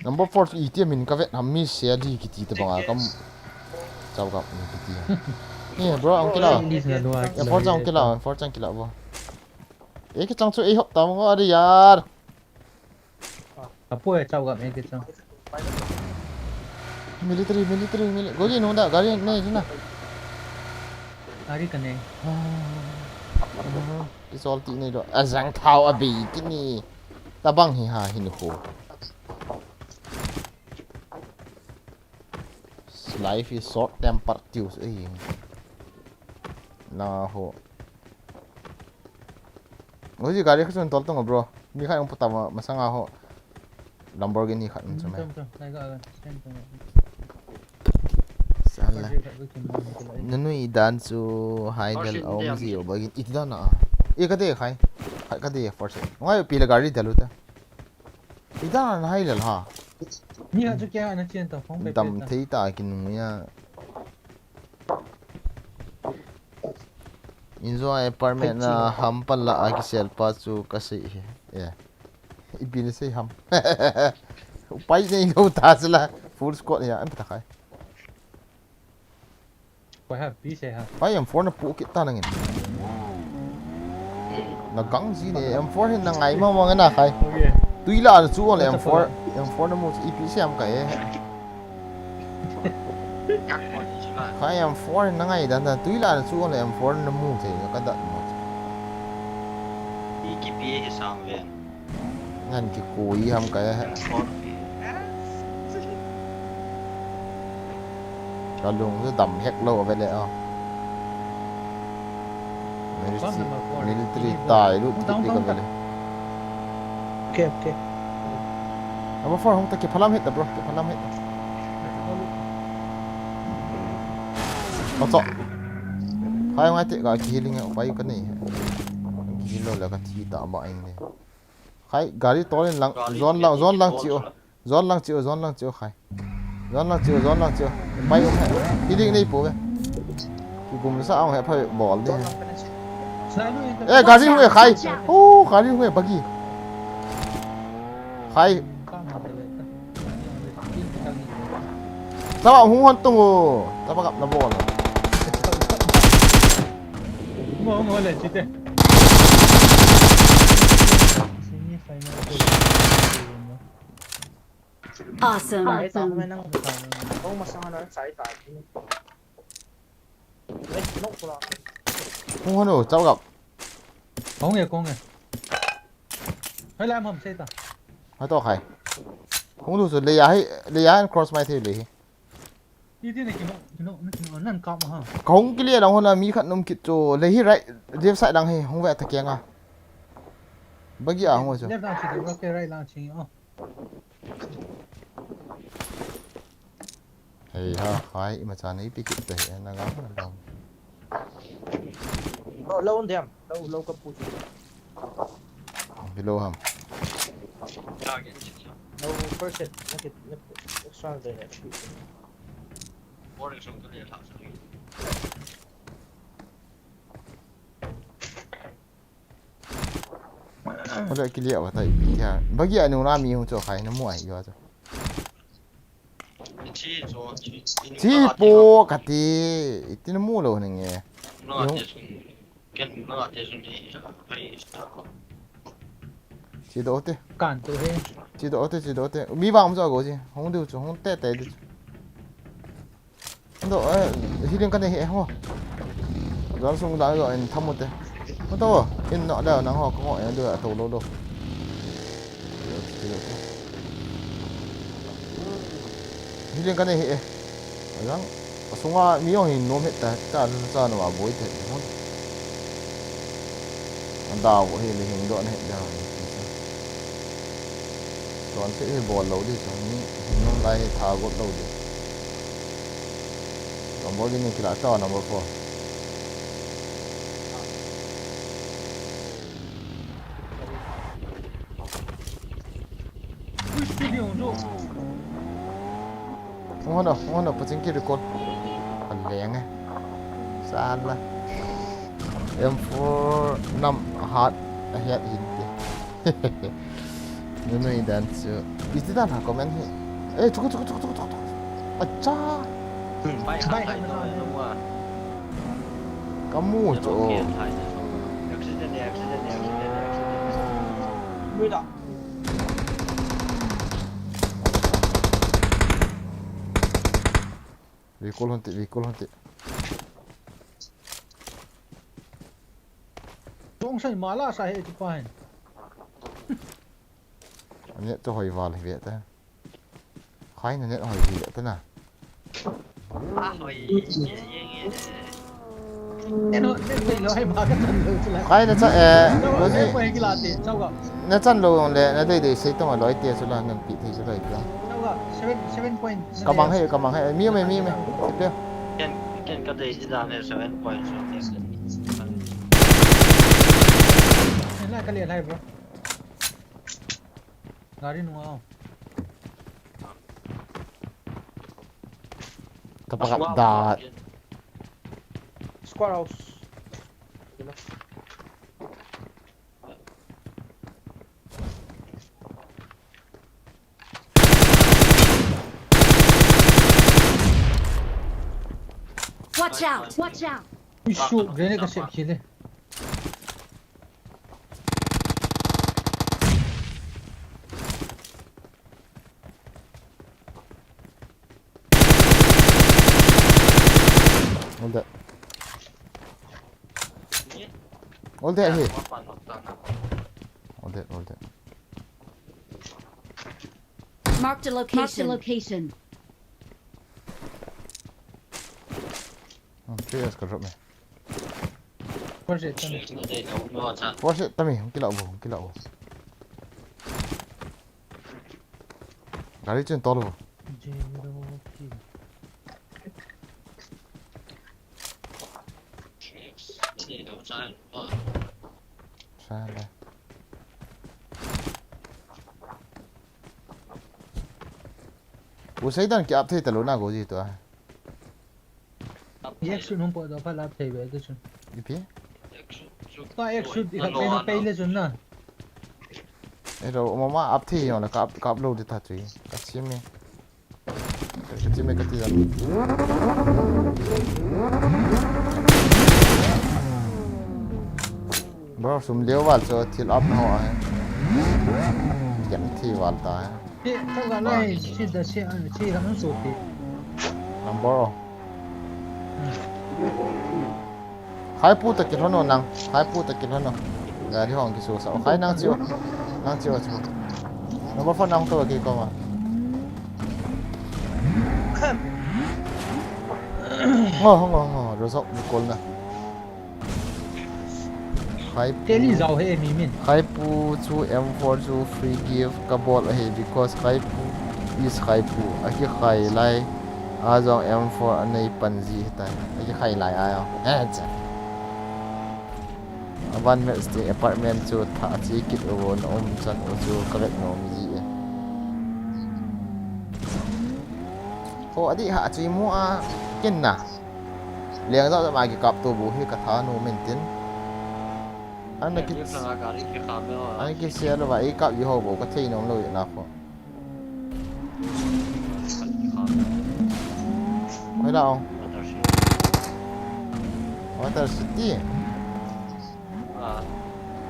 Number four chu iti min ka vet ham mi sia di kiti te banga kam. Chau kam mi kiti. Ni bro, ang kila. English na lua. M four chang kila, M four chang kila bo. Eki chang chu ei hop tam ngo ari yar. Apo e chau gam eki chang. Military, military, mili-, goji nung da, gari nei jina. Gari ka nei. Ki sol ti nei do. Azang thau abi kini. Tabang hi ha hin ho. Life is short temper tius eh. Na ho. Uji gari kha chun tol tung bro. Mi kha ang puta ma, masanga ho. Lamborghini kha um chum. Chum, chum, chum. Lai ga ga. Chen chum. Sa Nunu idan chu hai del a um ji o bagin iti dan a. I ka de khai. Khai ka de force. Ngai pi la gari dalu ta. Idan hai lel ha. Mi ha chu kya na chen ta phong pe. Dam thei ta kin mu ya. Inzo apartment na ham pala a kisel pa chu ka sei he. Yeah. Ipi na sei ham. Upai nei lo ta sila. Full squad ya, em ta khai. Koi ha, pi sei ha. Pai M four na pu kit ta nangin. Na gang ji ne, M four hin na ngai ma ma na khai. Okay. Tui la na chu le M four, M four na mu ipi sei ham ka e. Khai M four na ngai dan dan tui la na chu le M four na mu thei ka dat mo. I kipi hi sam ve. Ngan kikoi ham ka e. Ka lung chu dam hek lo ve le a. Military, military tai lut kit ka ve le. Okay, okay. Number four hung ta kiphalam het ta bro, kiphalam het ta. Ocho. Khai ngai te ka ki healing e, pai ka nei. Ki heal lo le ka thi ta ba ing le. Khai, gari tolin lang, zone lang, zone lang chi o. Zone lang chi o, zone lang chi o khai. Zone lang chi o, zone lang chi o. Pai um he. Healing nei po ve. Ki gum sa ang he pha bol de. Eh, gari hung e khai. Oh, gari hung e bagi. Khai. Tama hung hon tung o. Tama kap na bol. Mo mo le chi te. Awesome. Sai ta, awesome. Nang, kau masang na sai ta. Ai, nok pula. Hung hon o, chau gap. Kong e, kong e. Hai lam ham sai ta. Hai to khai. Hung lu su le ya hai, le ya cross mai thei le hi. Iti na kino, kino, kino, nan kam ha. Ka hung kile lang hon a mi khat num kit chu le hi right, left side lang hi, hung ve ta keng a. Bagi a hung chu. Left lang chi, okay, right lang chi, oh. Hei ha, khai, ima cha nei pi kit te, na gam, na gam. Lo, lo, dem, lo, lo ka pu chu. Below ham. Lo, first hit, na kit, na, extra de, na kit. Ole kile wa tai pi kya. Bagi anu na mi hu cho khai na mu ai yo cho. Chi po kati. Iti na mu lo nge. Ken na te sun ni. Chi do te. Kan to he. Chi do te, chi do te. Mi bang cho go chi. Hung du chu, hung te te du. Ndo, eh, healing ka nei hi, eh, ho. Zan sung da zo, en thamu te. Mo to, in no da nang ho, ko, eh, do, to lo lo. Healing ka nei hi, eh. Zan, sunga mi ong hin nom het ta, ta, ta, ta, no, a boi te, ho. Anda, bo, hi, le, hing, do, ne, da, ni, ti, sa. Ton se, hi, bol lo, di, sa, ni, hing, nom, lai, tha, got, lo, di. Lamborghini kila ta number four. Hung hon o, hung hon o, paching ki record. Aleng e. Sala. M four nam hat ahiat hin te. Nunu idan chu. Iti dan ha comment hi. Eh, tuku, tuku, tuku, tuku, tuku, tuku. Acha. Bai, bai, bai, bai, bai. Kamu chu. Accident, accident, accident, accident. Muida. Recall hon te, recall hon te. Tong sai mala sa he chu pa hin. Ane to hoi val hi ve ta. Khai na net hoi hi ve ta na. A hoi. Net hoi, net hoi lo hai ma ka chan lo chu la. Khai na cha, eh, lo ji. Net hoi ki la ti, chau ga. Na chan lo le, na dei dei sei tong a loi te chu la, nan pi thei chu loi ta. Chau ga, seven, seven point. Ka mang he, ka mang he. Mi me, mi me. Ti pe. Ken, ken ka dei si dan le seven point so ne. Lai ka le lai, bro. Gari nung a. Tapakat da. Squad house. Watch out! Watch out! Ui, shoot, grenade ka set khel e. All that. All that here. All that, all that. Marked a location. Marked a location. Oh, three years ka drop me. First aid tami. First aid tami, hung kila bo, hung kila bo. Gari chen tol bo. Zero kill. Sale. U Seidan ki ap thei talou na go ji tua. Yak su nung po do pa lap thei ve tu chun. Ipi? Pa yak su i khat pe no pe le chun na. Ero mama ap thei yo la kap kap lou de ta tui. Ka chim e. Ka chim e ka ti jam. Bro, sum leo val cho thil ap na ho ai. Kem thi val ta hai. Ti, ka ga nai, ti da si, ti da nang so ti. Number. Khai pu ta kilhon o nang, khai pu ta kilhon o. Gari hong kisu sa. Khai nang chiu. Nang chiu chiu. Number four nang to ki ko ma. Ngo, ngo, ngo, result ni kol na. Khai pu. Keli zau he mi min. Khai pu chu M four chu free gift ka bol ahi because khai pu is khai pu. A ki khai lai. A jong M four a nei pan ji hitai. A ki khai lai a jong. Eh, cha. Avan match ti apartment chu tha a chi kit u na um chan u chu ka vet nom ji e. Ho adi ha chi mu a kin na. Leng zau zau ma ki kap to bu hi ka tha nu min tin. Ana ki, ana ki sia lo va i kap i ho bo ka thei nom lo i na ko. Hoi la ong. Water City.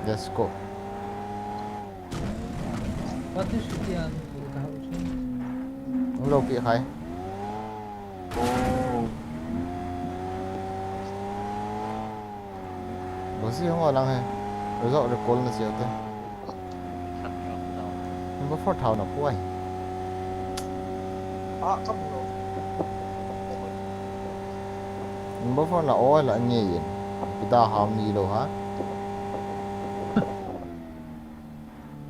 Let's go. Water City an ka hau chu. Lo pi khai. Oh. Bo si hong lang he. Result recall na siya te. Number four thao na puai. Ah, ka mu lo. Number four na o la nge yin. Pida ham ni lo ha.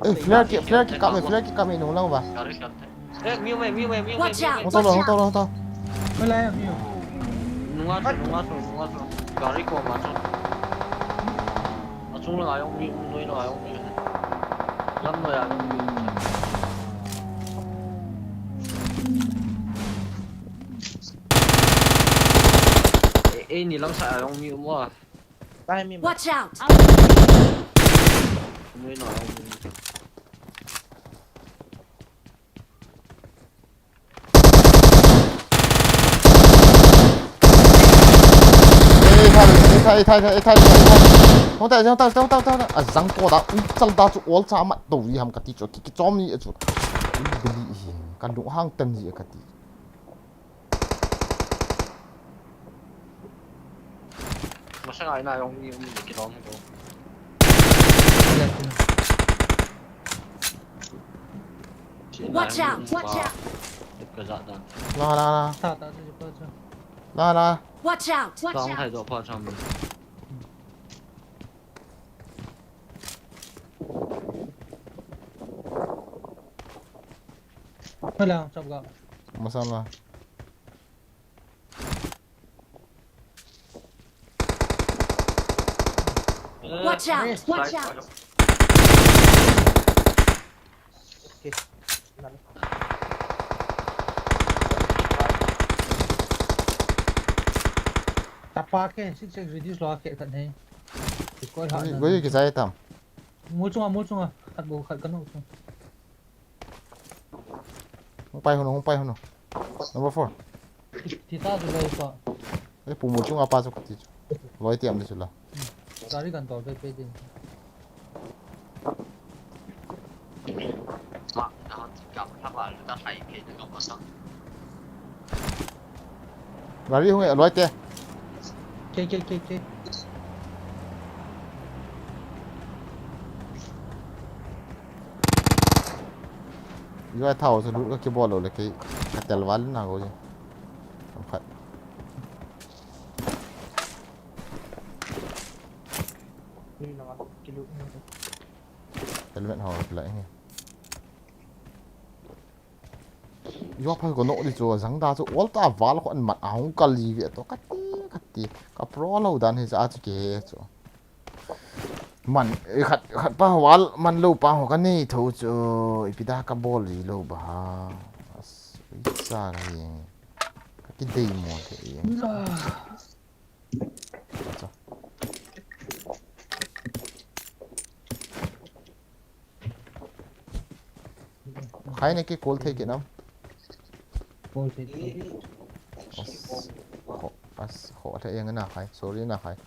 Eh, flare ki, flare ki kap me, flare ki kap me nung lang ba. Gari kap te. Eh, miu me, miu me, miu me. Watch out! Hong tau lo, hong tau lo, hong tau. Hoi la, miu. Nunga chu, nunga chu, nunga chu. Gari ko ma chu. Achung lang a jong mi um, noi lang a jong mi um. Lam noi a jong mi um. Eh, eh, ni lang sa a jong mi um a. Watch out! Noi lang a jong mi um. Ei, ei, thai, ei, thai, ei, thai, ei, thai, ei, thai. Hong tai, hong tai, hong tai, hong tai, hong tai. A jang ko da, u chal da chu ol cha mat do ri ham kati chu, ki, ki chom ni chu. Bili hi, ka lu hang tan ji kati. Masang ai na jong ni, ni ki long ko. Watch out! Watch out! Ka ja dan. La, la, la. Ta, ta, ta, ta, ta. La, la. Watch out! Watch out! Thai do pa chang. Hello, chop ga. Masala. Watch out! Watch out! Okay. Tapa ke, six X reduce lo ke khat nei. Koi ha. Goi ke jai tam. Mu chunga, mu chunga. Khat bo, khat kanu chung. Hung pai hunu, hung pai hunu. Number four. Tita tu loi pa. Eh, pu mu chunga pa chu kati chu. Loi tiam di chu la. Gari kan tol pe pe din. Gari hung e, loi te. Ke, ke, ke, ke. Yo thao chu lut ka kibol lo le ke ka tel val na go je. Am khat. Helmet ho la hi. Yo phal ko no di chu jang da chu ol ta val ko an mat a hung kal ji ve to kati kati ka pro lo dan hi cha chu ke chu. Man, eh, khat, khat pa wal man lo pa ho ka nei tho chu, ipi da ka bol ri lo ba ha. As, i sa ka hi. Ka ki dei mo ke i. Acha. Khai ne ki call thei ki nam. Call thei. As, kho, as, kho, thei yang na khai. Sorry na khai.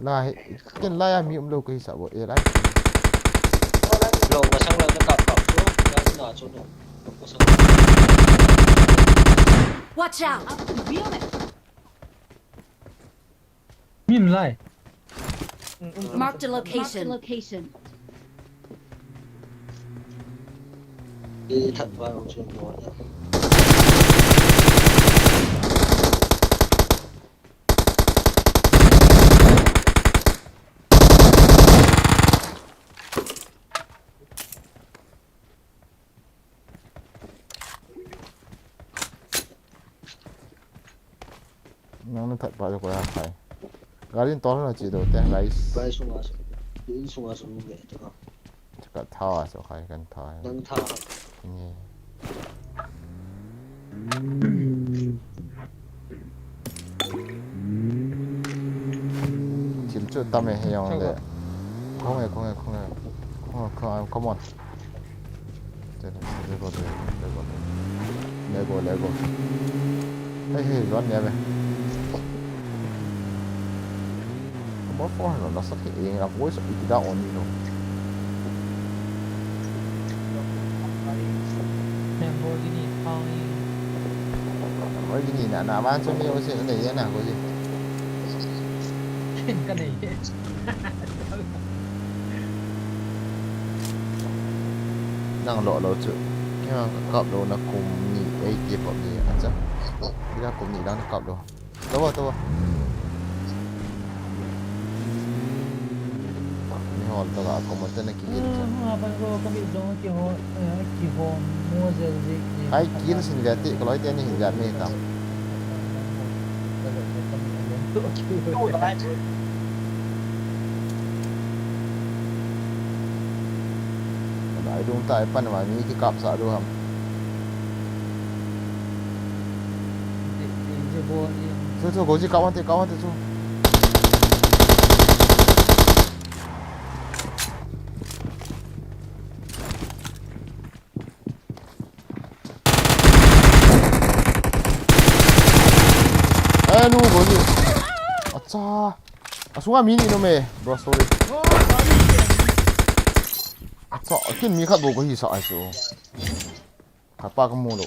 Lai, ken lai a mi um lo ka hi sa bo, e lai. Lo, masang lo, na kap kap, lo, na, na, chu, lo. Masang. Watch out! Min lai. Marked a location. Location. E, that ba, lo, chu, lo, ya. Nang na that pa jo ko ya khai. Gari in tol na chi do te, guys. Guys, sunga su. In sunga su nge to. Ka tha so khai kan tha. Nang tha. Ni. Thil chu tam e hei jong le. Khong e, khong e, khong e. Khong e, khong e, come on. Let go, let go, let go. Let go, let go. Hei, hei, run ne ve. Number four lo, nasa thei e, na voice iti da on lo. Lamborghini, Audi. Lamborghini na, na van chu mi o se na ye na ko ji. Ka nei. Nang lo lo chu. Kya ka kap lo na kum ni ei ti pop ni a cha. Kya kum ni lang na kap lo. Tawa, tawa. Ni hol tawa, ko mo tena ki gil cha. Ah, ha, pan ko, ko mi jong ki ho, eh, ki ho, mo zel zik ni. Ai, gil sin ve ti, ko loi te ni hin jat ni tam. Ai dung ta, ai pan ma ni ki kap sa du ham. Chu, chu, go ji kap ante, kap ante chu. Eh, nu, go ji. Acha. Asunga mi ni no me, bro, sorry. Acha, kin mi khat bo ko hi sa ai chu. Khat pa ka mu lo.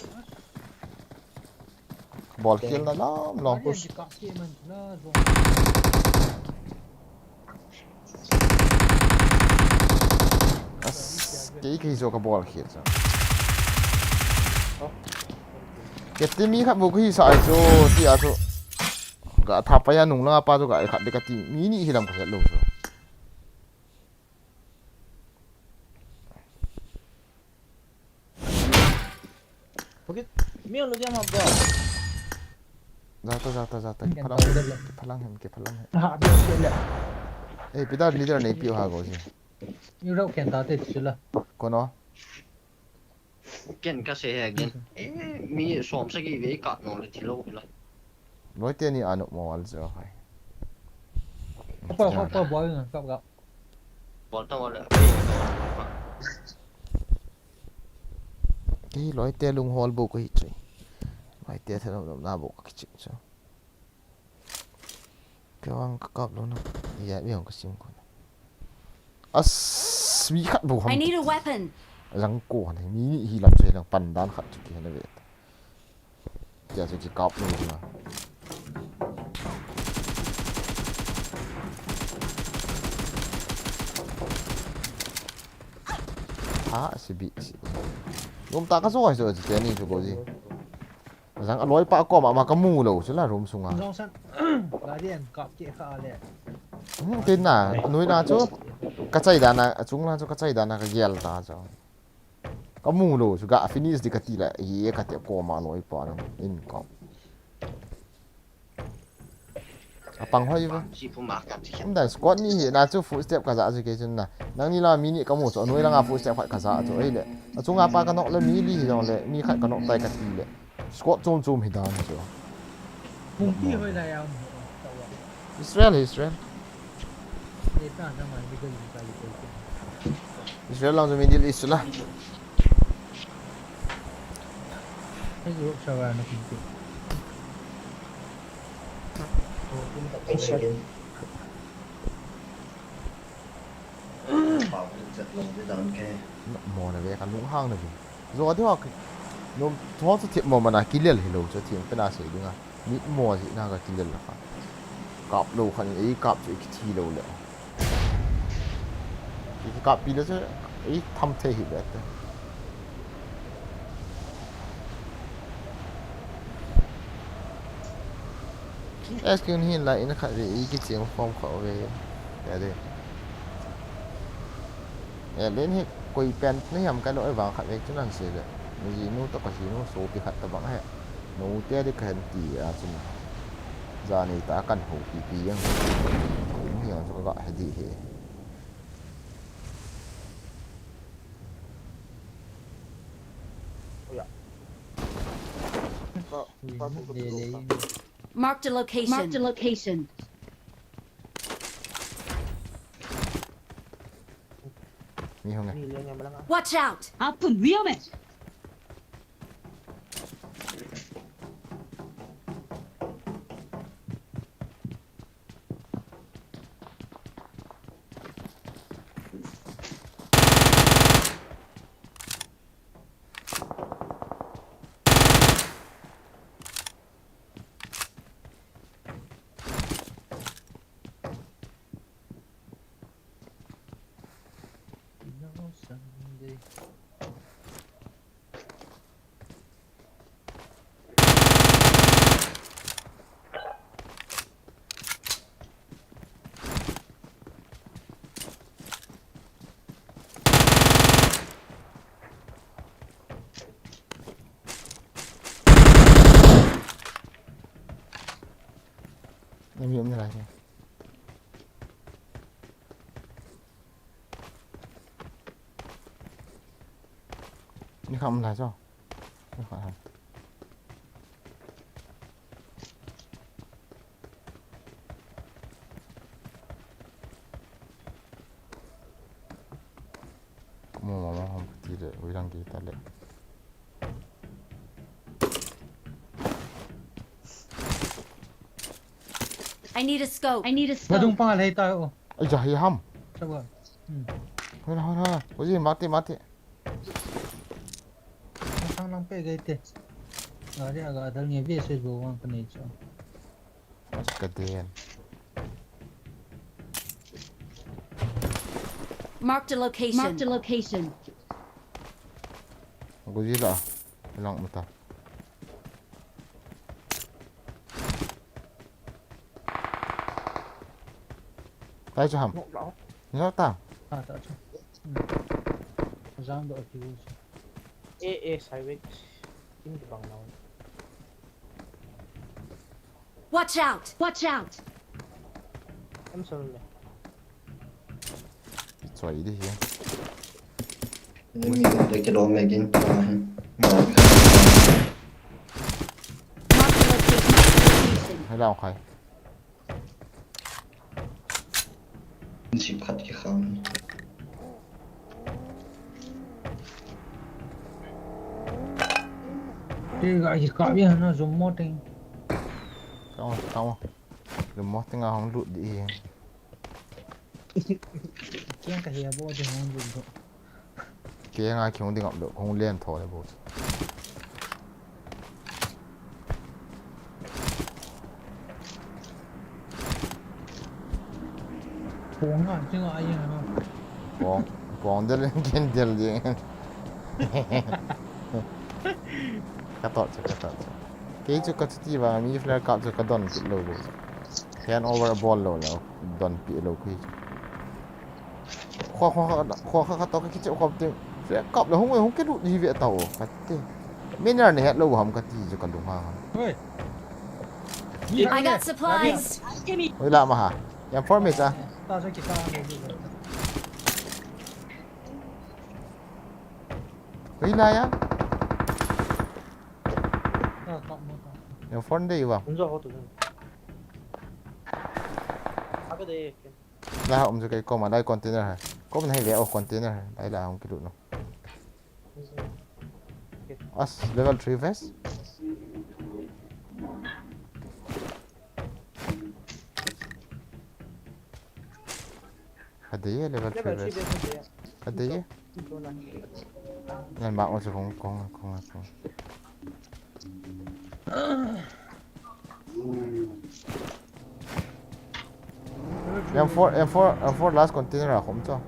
Bol khel na lam long push. As, kei kei jo ka bol khel cha. Kei ti mi khat bo ko hi sa ai chu, ti a chu. Ka tha pa ya nung la pa chu ka khat de ka ti mi ni hi lam ka lo chu. Pokit, mi alo dia ma ba. Jata, jata, jata. Phalang, phalang hem, ke phalang hem. Ha, dia, dia, dia. Eh, pidar leader nei piu ha go si. Europe ken ta te chula. Kono. Ken ka se he gen. Eh, mi som sa ki ve ka no le thilo la. Loi te ni anu mo wal jo hai. Ko ko ko bol na ka ka. Bol ta wal. Ki loi te lung hol bu ko hi chui. Loi te thalom lom na bu ko ki chui chu. Kewang ka kap lo na. Ya, mi hong ka sim ko. As, mi khat bu ham. I need a weapon. Lang ko han, mi ni hi lam chu lang pan dan khat chu ki han ve. Tia chu ki kap lo na. Ha, si bi si. Lom ta ka so so ti ni chu ko ji. Jang a loi pa ko ma ma ka mu lo chu la room sunga. Jong san. Guardian kap ke kha le. Hmm, tin na, nui na chu. Ka chai da na, a chung la chu ka chai da na ka gel ta chu. Ka mu lo chu ga finish di ka ti la, ye ka te ko ma loi pa no in ko. A pang hoi va. Si pu ma ka ti. Um dan squad ni hi na chu footstep ka ja chu ke chun na. Nang ni la mi ni ka mu chu, nui la nga footstep khat ka ja chu. Ei le. A chunga pa ka nok le mi li hi jong le, mi khat ka nok tai ka ti le. Squad chom chom hi dan chu. Hung pi hoi la ya. Israel hi Israel. Data na ma di ko ka di ko. Israel lang chu Middle East la. Hei ko sa wa na kin. Pau zet lou di dan ke. Mo na ve ka lung hang na ve. Zo di hok. Nom tho chu thip mo mana kilel hi lo chu thim pe na sei dinga. Mit mo ji na ka kilel la ka. Kap lo khan ei kap chu ki thi lo le. Ki kap pi le chu ei tham thei hi be te. Es kin hin la in khat ve i ki cheng form kho ve. Ya de. Ya len hi koi pen ni ham ka lo vang khat ve chu nan se le. Ni ji nu to ka ji nu so pi khat ta bang he. Nu te de ka hen ti a chun. Ja ni ta kan ho pi pi yang. Ko ni yang chu ka ga he di he. Marked a location. Marked a location. Ni hong. Watch out! 아픔 위험해. Nami um nalai. Ni kham lai cho. Ni kham. Mo mo mo hom ti le, wi lang ki ta le. I need a scope. I need a scope. Badung pangal hai ta o. Ai ja hi ham. Sabar. Hmm. Hoi na hoi na. Oi mati mati. Masang lang pe gai te. Gari aga adal nge ve se bo wang ka nei cho. Ka den. Marked a location. Marked a location. Gojila. Lang mata. Tai cho ham. Nok ta. Ah, ta cho. Hmm. Jang do ki. A, A, sideways. Kim di bang naon. Watch out! Watch out! Em sol le. Choi di hi. Enemy group te kilom e gin. Mark the location. Location. Hai lau khai. Sip khat kikham. Ti ga hi ka bi hana zum mo ting. Tao tao. Lu mo ting a hong lut di hi. Kiang ka hi a bo de hong lut do. Kiang a ki hong ding ap lo hong len tho le bo. Pong a, jing a, jing a. Pong, pong del, ken del jing. Ka tot chu, ka tot chu. Kei chu ka chuti vang, mi flare kap chu ka don kit lo bo. Hand over bol lo lo, don pi lo kui. Khua, khua, khua, khua, khua, khua, to ka kichep khop ting. Flare kap lo, hung, hung ke lut ji ve ta o, ka ti. Miner ne het lo ham ka ti chu ka lung ha. Hoi. Mi I ha got le. Supplies. Oi la ma ha. Yang form cha. Ta sa kita ne ji. Oi la ya. Ta ka mo ta. Yang form de wa. Unja ho tu. Aga de. La ha um chu kai koma lai container ha. Kom na hi ve o container ha. Lai la hung ki lut no. As level three vest. Ka dei e level three vest. Ka dei e. Ngan ma o chu kong kong kong kong. M four, M four, M four last container a khum chu.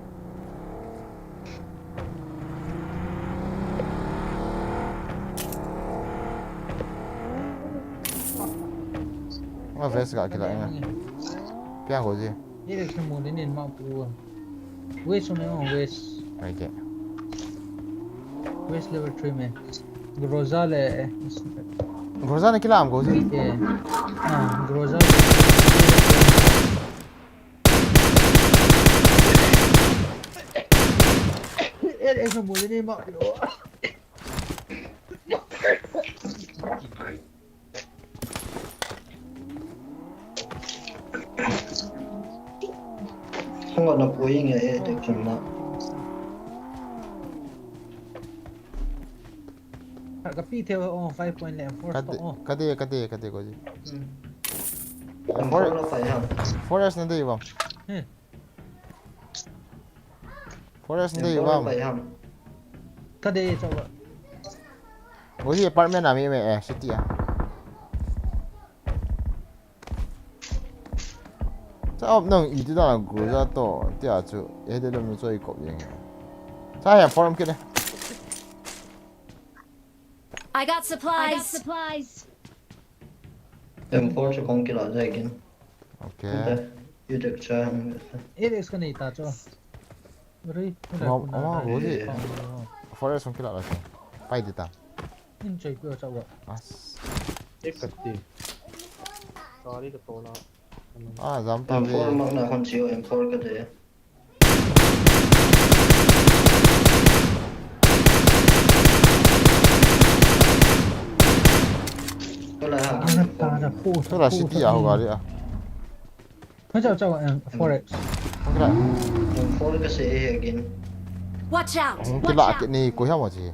Nga vest ga kila nga. Pia ho ji. Ni le mo de ni ma pu. West me o west. Ai ke. West level three me. Groza le. Groza ne kila am go ji. Eh. Ah, Groza. Eh, eh, mo de ni ma pu. Hung na pui nge e de kin na. Ka pi the o five point le force Kade, to o. kade, kade, kade ko ji. Em For- for na sai ha. Forest na dei bang. Hmm. Forest na Em dei for na bang. sai ha. Kade cha wa. Go ji apartment a mi me eh city a. Cha op nang i ti da go ja to ti a chu. E de lo mi choi ko yeng. Cha ya form kit le. I got supplies. I got supplies. Em for chu kong kila ja kin. Okay. You take cha. Alex ka nei ta cho. Ri. Ngom, ngom, go ji. Forest song kila la. Pai di ta. In choi ko cha wa. As. Ek kati. Sorry ka to na. Ah, jam ta Em for ve. Mak na kon chiu em for ka de. Ko la ha. Ana ta da ko. Tu la city a ho ga ri a. Ka cha cha wa em forex. Kira. Em for ka se he again. Watch out. Hung Watch kila out. Kit ni ko ya ma ji.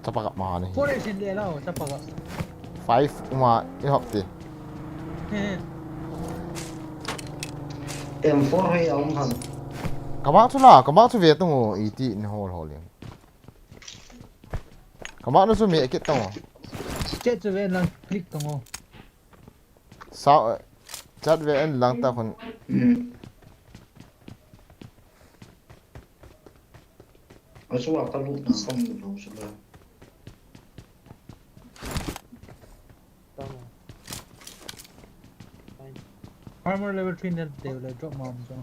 Chapa ka ma ni. Forex in le la cha pa ga. Five uma i hop ti. He. Em for he a um han. Ka ma chu la, ka ma chu ve tung o i ti ni hol hol ling. Ka ma nu chu mi kit tong o. Chat chu ve lang click tong o. Sa chat ve en lang ta khun. Hmm. Asu a ka lu na ka mu lo su la. Tama. Armor level three net de le drop ma so.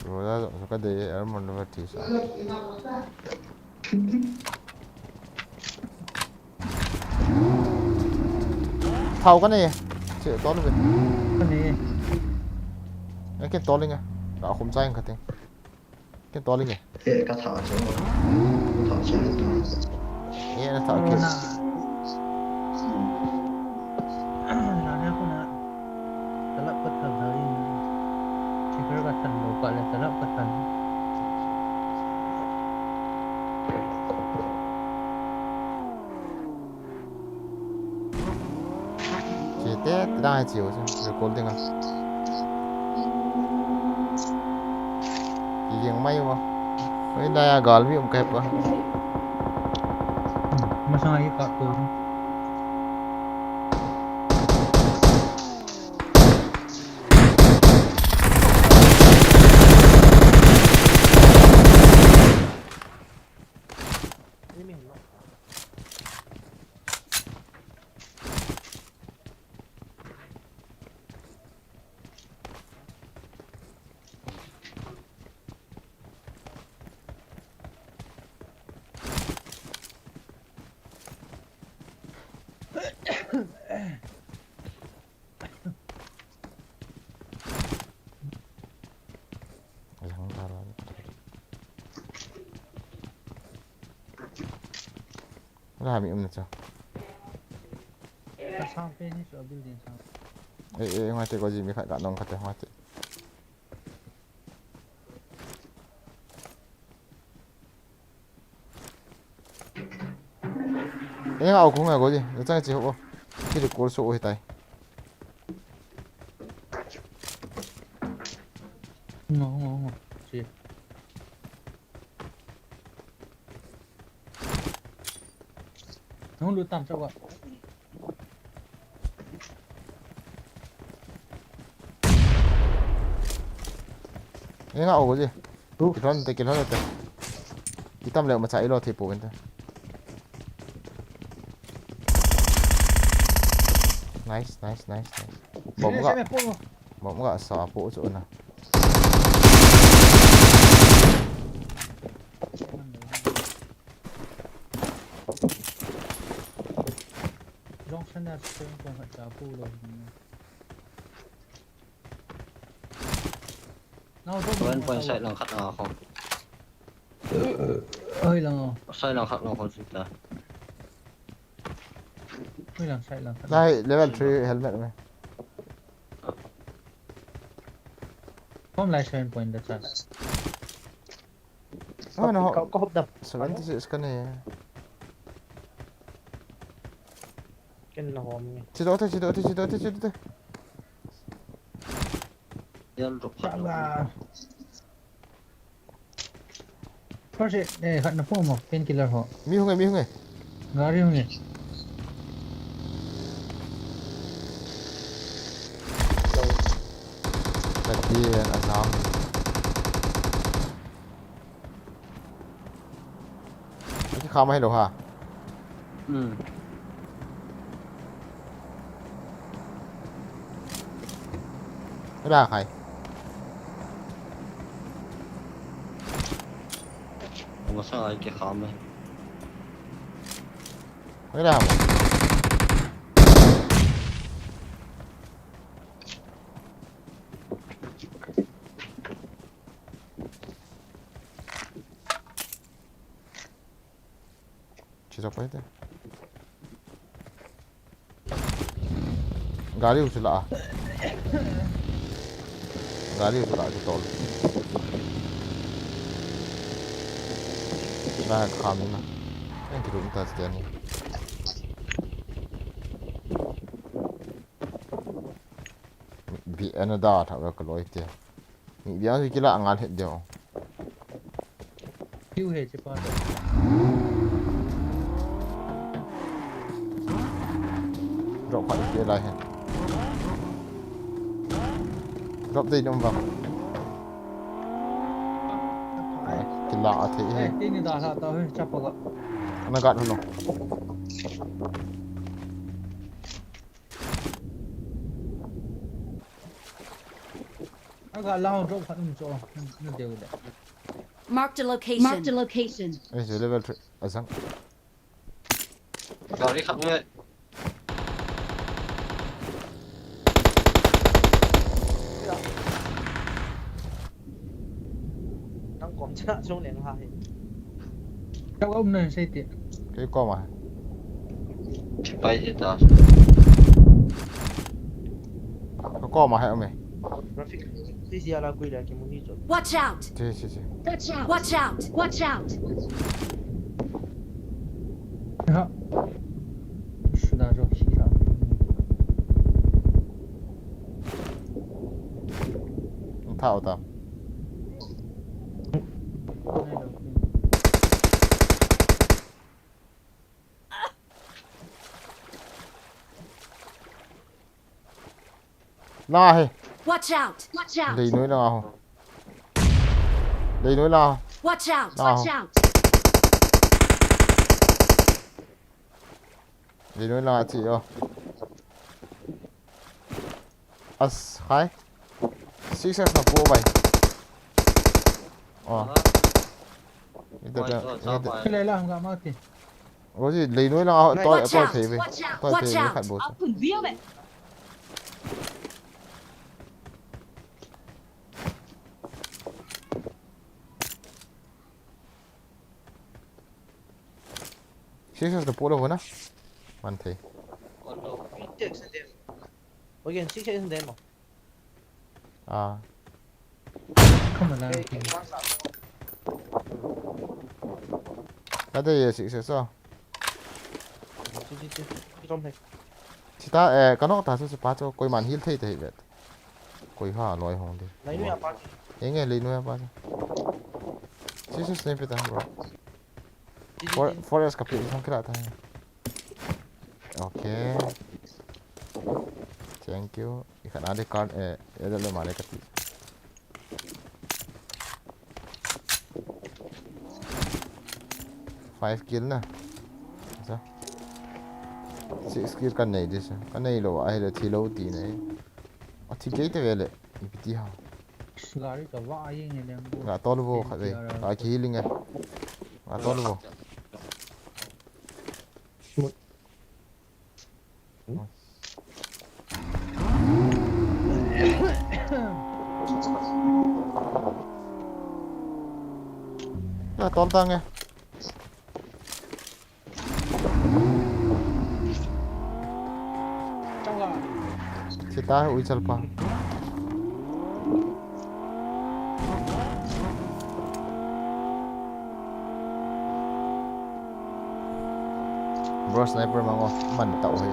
Roda so ka de armor level three sa. Thau ka ni. Che to lu be. Ka ni. Nge ken to ling a. Ka khum chai kha ting. Ken tol inge. Eh, ka tha chu. Tha chu tu. Eh, na tha ke. Talap ka than hai. Chikar ka than lo ka le talap ka than. Che te, te dang ai chiu chu, recall ding a. Ki jing mai mo. Oi, da ya gal mi um kai pa. Masang ai ka ko. Jang ta la. La mi um na cha. Ka sang pe ni chu building sang. Eh, eh, ngai te ko ji mi khat ka nong khat te ngai te. Eng au kung a go di, na chang chi ho. Ki di kol so o hitai. Ngo, ngo, ngo. Chi. Nung lu tam sa wa. Eng au go di. Kilhon te, kilhon te. Kitam le ma cha ilo the po inte. Nice, nice, nice, nice. Bom ga, bom ga sa po chu na. Jong sana sa ko ha cha po lo. One point side lang khat na ako. Oi lang o. Side lang khat na ako sita. Oi lang side lang khat. Lai level three helmet me. Kom lai seven point da chance. Ano ho? Ka, ka hop dap. Seventy six ka ne. Ken na hom ni. Chido te, chido te, chido te, chido te. Yan ro. Saba. First aid, eh, khat na pom mo, painkiller ho. Mi hung e, mi hung e. Gari hung e. Kati yan, anam. Aki kham ahi lou ha. Hmm. Ila khai. Masa ai ke kham e. Ila mo. Chisa pai te. Gari u chula. Gari u chula chutol. Na kham na. Thank you ta chani. Bi ana da tha ka loi te. Ni biang si kila angal het deo. Piu he che pa. Drop khat ke lai he. Drop dei nom bang. Kila a thei he. Eh, tini da sa ta he chapa ga. Ana gat hlo. Aga lang drop khat um cho. Na deu de. Marked a location. Marked a location. Eh, je level three. Asang. Gari khat nge. Kom cha chung leng ha hi. Tao um na sei ti. Kei kom a. Pai hi ta. Ka kom a he me. Traffic. Ti sia la kui la ki mu ni cho. Watch out! Ti, ti, ti. Watch out! Watch out! Watch out! Ha. Sudah jo khi la. Thao tam. La he. Watch out! Watch out! Lei noi la ho. Lei noi la. Watch out! La ho. Watch out! Lei noi la chi o. As, hai. Six X na po bai. Oh. Ito ka, ito. Kile la hanga mati. Roji, lei noi la, toi, toi thei ve. Toi thei ve khat bo. Six X na po lo na. Man thei. Okay, six X demo. Ah. Come on, okay. Ka dei e six X a. Chi, chi, chi. Chi tom thei. Chi ta, eh, ka nok ta chu, chu pa chu, koiman heal thei ta hi vet. Koi ha loi hong di. Lei noi a pa chu. Enge lei noi a pa chu. Chi, chi, sniper ta, bro. Chi, chi, chi. Four S ka pe, hong kila ta. Okay. Thank you. Ikhat na de card, eh, eh, le male kati. Five kill na. Sa. Six kill ka nei di sa. Ka nei lo, ahile thi lo ti nei. A thi kei te vele. Ipi ti ha. Gari ka va a yeng e leng. Nga tol vo khat ve. Ka ki healing e. Nga tol vo. Na tol tang e. Sita ui chal pa. Bro, sniper mang off man tau hi.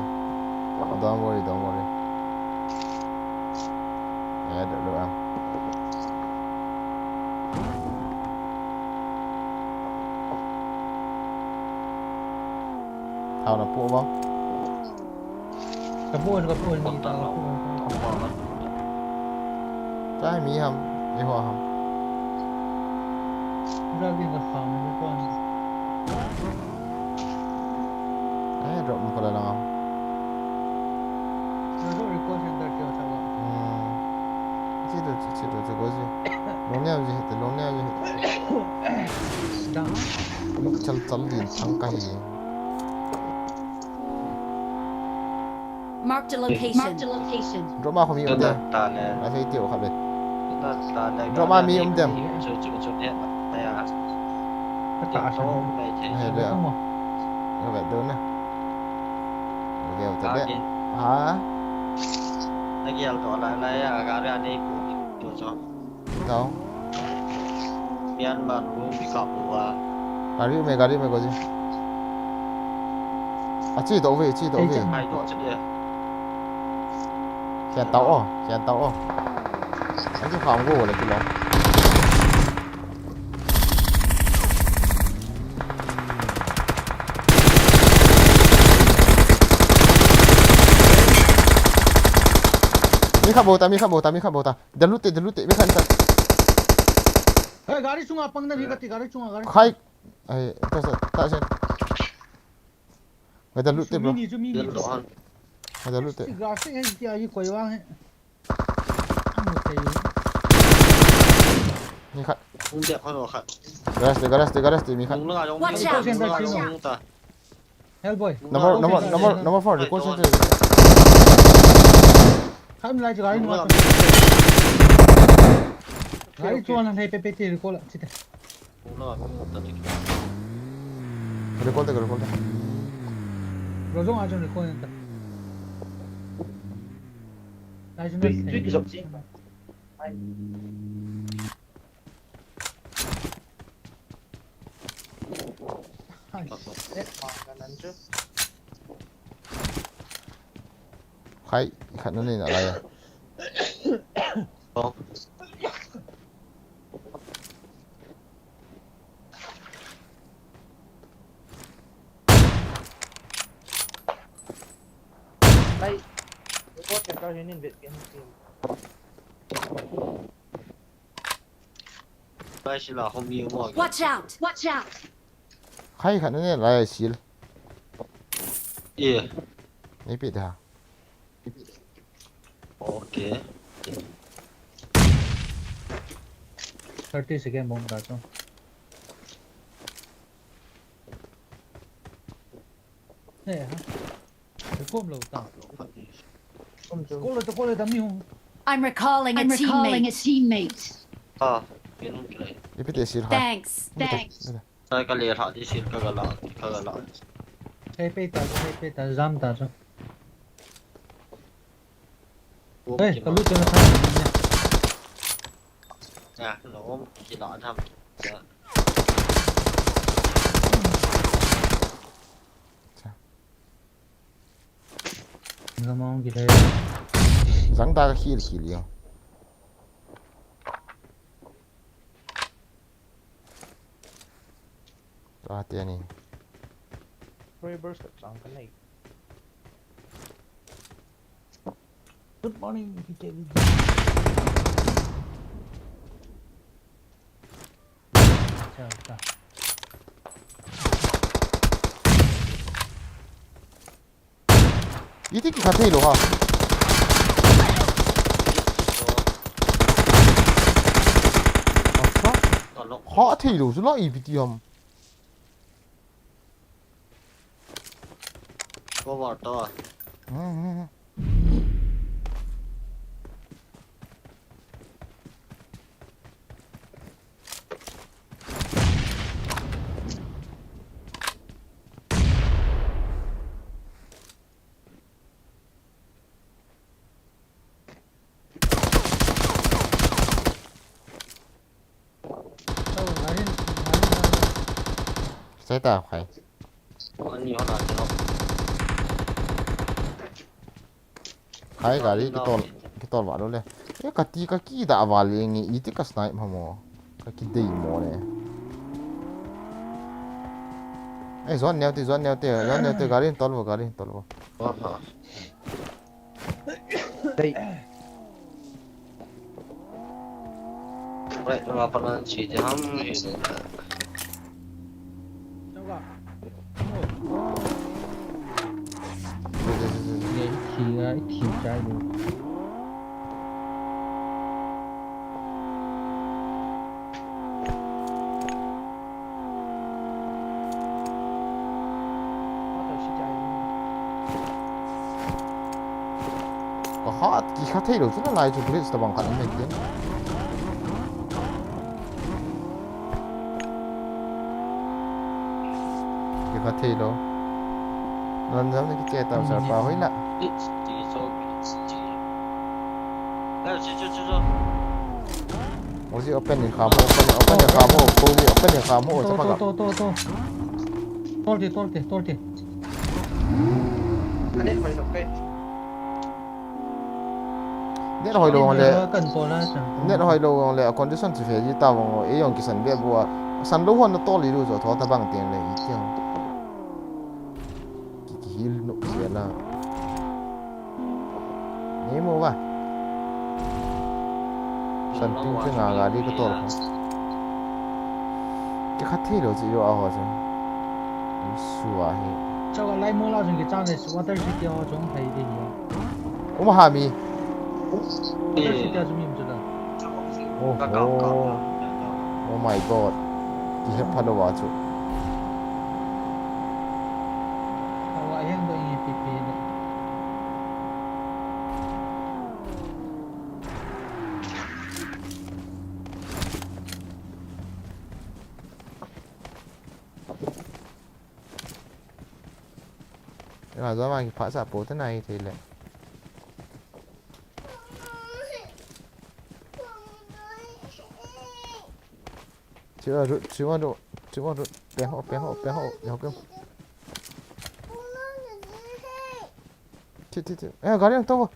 Don't worry, don't worry. Eh, don't do am. Thao na pu bang. Ka pu, ka pu, ni ta, ka pu. Chai mi ham, i ho ham. Ra din ka kham ni ko. Eh, drop mo pala lang ako. Ra do recall center kya sa ba? Hmm. Chi do, chi, chi do, chi ko chi. Long niya ji, long niya ji. Da. Chal, chal din, thang ka hi. Marked a location. Marked a location. Drop ma kho mi um dem. Ta le. A sei ti u khat le. Ta, ta le. Drop ma mi um dem. Chu, chu, chu, ne, ta ya. Ta sa. He le. Ka ve do na. Ve ta le. Ha. Na gel to la la ya, gari a nei pu, pu cho. Tao. Myanmar ru mi ka pu a. Gari me, gari me ko ji. A chi to ve, chi to ve. Hai to chi de. Kian tao o, kian tao o. A chi kham go le ki lo. Mi kha bo ta, mi kha bo ta, mi kha bo ta. Da lut te, da lut te, mi khan ta. Hey, gari chunga pang na ni ka ti, gari chunga, gari. Khai. Ai, ta sa, ta sa. Ngai da lut te, bro. Sumi ni, sumi ni. Ngai da lut te. Ti ga se hen ti a yi koi wang he. Ang mo tayo. Ni khat. Hung dia khan khat. Garage te, garage te, garage te, mi khat. Hung na ga jong. Watch out. Hung na ga jong ta. Hellboy. Number, number, number, number four, recall center. Khat mi lai chu gari nunga. Gari chu na lai pe pe ti recall la, chi te. Recall te, recall te. Lo jong a jong recall te. Lai jong tui, tui kisop. Ai, set ma ka nan chu. Khai, khat na nei na lai a. Ai, ko te ka hin in vet ke hin. Lai sila hom ni mo. Watch out! Watch out! Khai khat na nei lai sil. Ye. Nei pe da. Okay. Thirty second bomb ta chu. Hey, ha. Kom lo ta. Kom lo ta, kom lo ta, mi hung. I'm recalling a teammate. Ah, min hung kile. Ipi te sil ha. Thanks. Thanks. Sai ka le lha di sil ka ga la, ka ga la. Hei pe ta, hei pe ta, jam ta chu. Hey, ka lu chang sai. Ya, lo om ki la tham. Cha. Nga mong ki thei. Jang ta ka khil khil yo. Tua te ni. Rebirth ka chang ka nei. Good morning, P K V. Chao, chao. Iti kikha thei lou ha. Asa. Ha thei lou chu la ipi ti ham. Cover to. Hmm, hmm, hmm. Sai ta khai. Ani hona te no. Khai gari kitol, kitol va lo le. E kati ka ki da va le nge iti ka snipe ha mo. Ka ki dei mo le. E zon neo te, zon neo te, zon neo te gari tol vo, gari tol vo. Aha. Dei. Right, nga pa nan chi te ham. Choka. Ye, ithi a, ithi chai lo. Ka hat kikha thei lou chu na lai chu glitch tabang khat um e tin. Kikha thei lou. Nan jam na kiche tam sar pa hoi na. Uzi open in kham ho, open, open in kham ho, Kobe open in kham ho, To, chapa to, ga. To, to, to. Tol te, tol te, tol te. Net hoi lou le. Kan tol a chan. Net hoi lou le, a condition chu fe ji ta vang o, e jong kisan be bu a. San lou hon na tol i lu jo tho ta bang teng le i ti. Ki, ki heal nu sia la. Ni mo va. San ting che nga gari ka tol kha. Kikha thei lou chu yo a ho chu. Su a hi. Chao lai mo la jong ki chang le water city ho jong thei de hi. Um ha mi. Water city a jong mi chu da. Oh, oh. Oh my God. Ki hep pha lou a chu. Awa, ahem do ngi pipi le. Ka zo ma ki pha sa po te nai te le. Chiwa ru, chiwa ru, chiwa ru. Peng ho, peng ho, peng ho. Yau kem. Thi, thi, thi. Eh, gari ang to.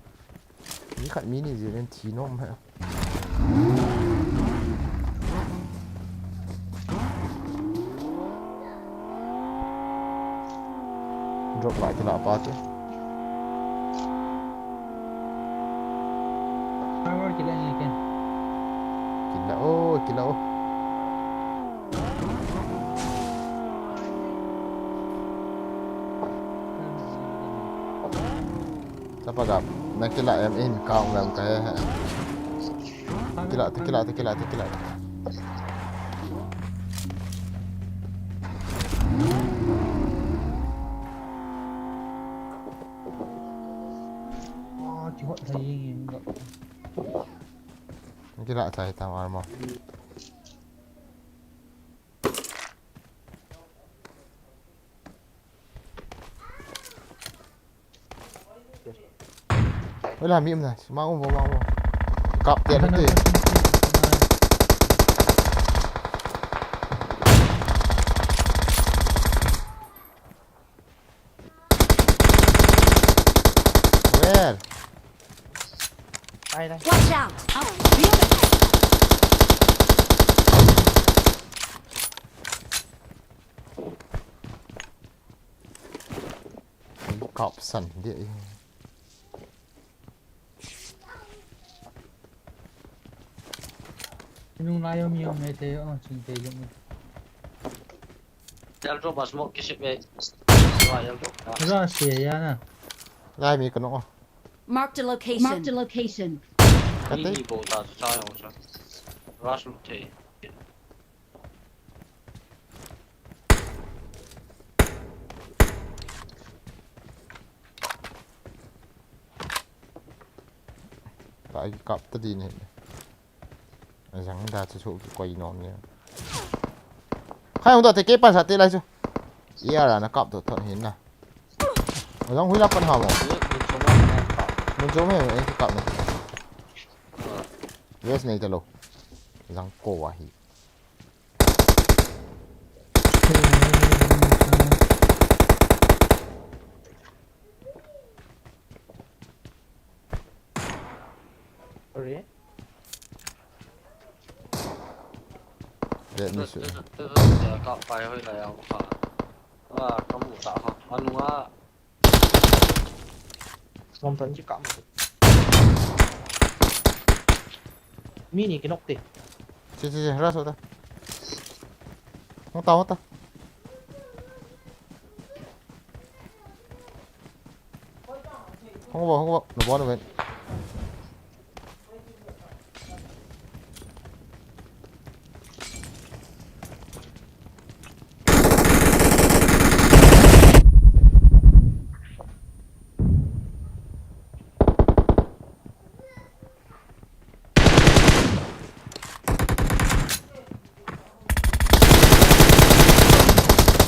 Ni khat mi ni ji len thi nom he. Drop lai kila pa te. Power kila ni ken. Kila o, kila o. Chapa gap, na kila em in kau ngam ka he he. Kila, te kila, te kila, te kila. Ah, kihot thei jeng in. Kila chai tam armor. Wala mi um na, ma um vo, ma um vo. Kap te na te. Where? Ai, ai. Watch out! Kap san dia. Nung lai mi om ne te, oh, chin te jong. Airdrop a smoke kisip e. Airdrop. Ra se ya na. Lai mi ka no. Marked a location. Marked a location. Ka te. Ni bo ta sa yo sa. Rush lu te. Ka kap ta di ne. Jang da chu chu koi nom ni. Khai hung da te ke pan sa te lai chu. Ia ra na kap to thon hin na. Jang hui la pan ha mo. Mun chu me me kap na. Yes nei ta lo. Jang ko wa hi. Sorry. Let me shoot. Ka pai hoi la ya ka. Wa ka mu ta ha. Anu a. Som tan chi kam. Mi ni ki nok te. Che, che, che, ra so ta. Hong ta, hong ta. Hong bo, hong bo. No bo, no bo.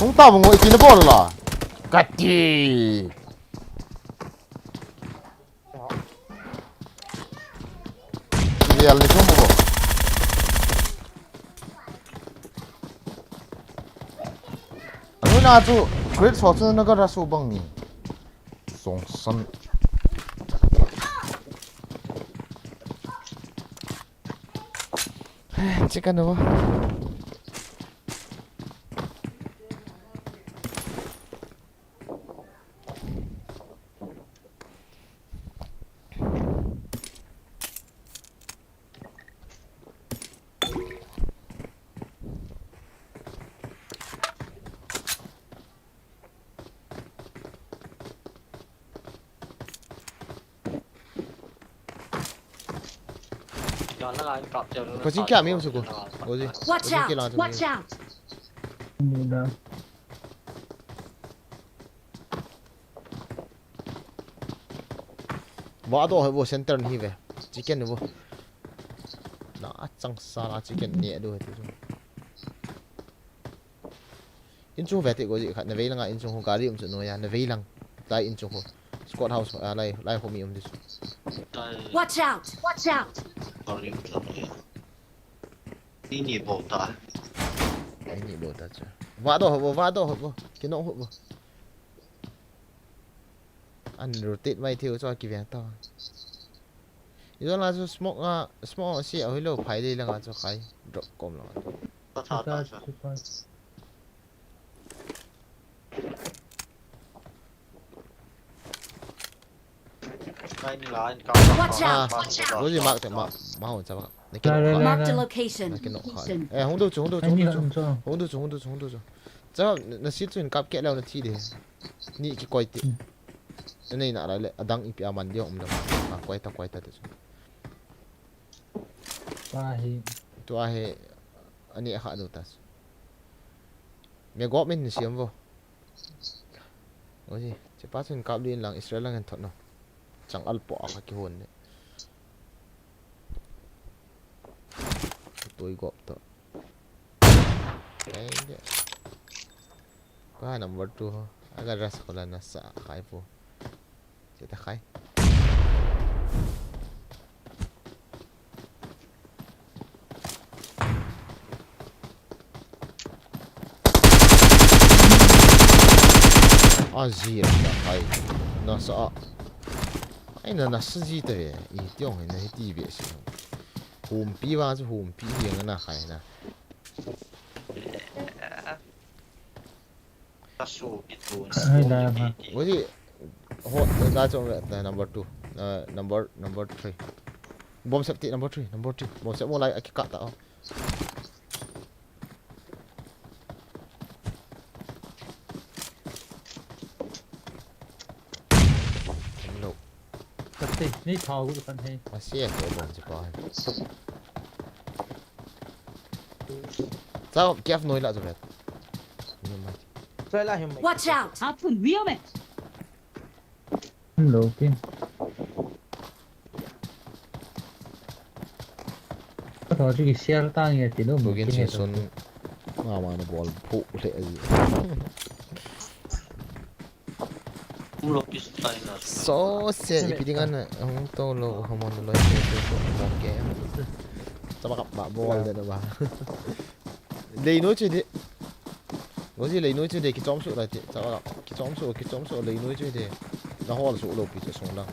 Hung ta bung oi tina bol la. Kati. Lial ni chung bo. Anu na chu great shot chu na ka ra su bang ni. Song san. Chicken no. Ko jing kya mi musu ko. Ko jing. Watch out! Watch out! Muna. Wa do he bo center ni ve. Chicken ni bo. Na chang sa la chicken ni do he tu. Inchung ve te ko ji khat na vei langa inchung ho gari um chu noya na vei lang. Tai in chu ho. Squad house, ah, lai, lai ho mi um di chu. Watch out! Watch out! Ni ni bol ta. Ni ni bol ta chu. Vah doh ho, vah doh ho. Kinong ho. An rotate mai thei u chu kiveng ta. Ijo la chu smoke a, smoke a si a hoi lo phai dei langa chu khai drop kom lo. Ta ta ta. Watch out! Ah, Watch out! Rosie mark te ma, ma hon cha ba. Naki no kha. Mark the location. Naki no kha. Eh, hung do chu, hung do chu, hung do chu. Hung do chu, hung do chu, hung do chu. Cha, na sit chu in kap ke leo na thi de. Ni kikoi te. Na nei na lai le, adang ipi a man dia um dam. Ah, koi ta, koi ta te chu. Tua hi. Tua hi, ani a kha do ta chu. Me gop min ni siam vo. Oi, chepa chun kap din lang Israel lang hen thot no. Chang al po a kihon ne. Toi gop to. Ai de. Ko ha number two ho. Aga ras ko la na sa khai po. Cheta khai. Aji na khai. Na sa a. Ai na na sa ji ta ve. I tiong na hiti ve si. Humpi va chu humpi hi na khai na. Ai, la, la. Oi, ho, la chu, eh, number two. Eh, number, number three. Bomb safety number three, number three. Bomb safety mo lai, aki kata, oh. Hello. Kati, ni thau gu kan he. Asia ko bomb si pa. Sao, kiaf noi la chu vet. Ni mai. Watch out! Hello, kin. Ka thou chu ki share ta nge ti lo. Bugin kin si he sun. Mama na bol phu le aji. So se ipi ding an hung to lo hamon lo se se ko mo ke. Chama kap ba bol de ba. Lei noi chu de. Goji lei noi chu de kichom su la ti. Chama kap kichom su kichom su lei noi chu de. Na hol su lo pi chu sung la.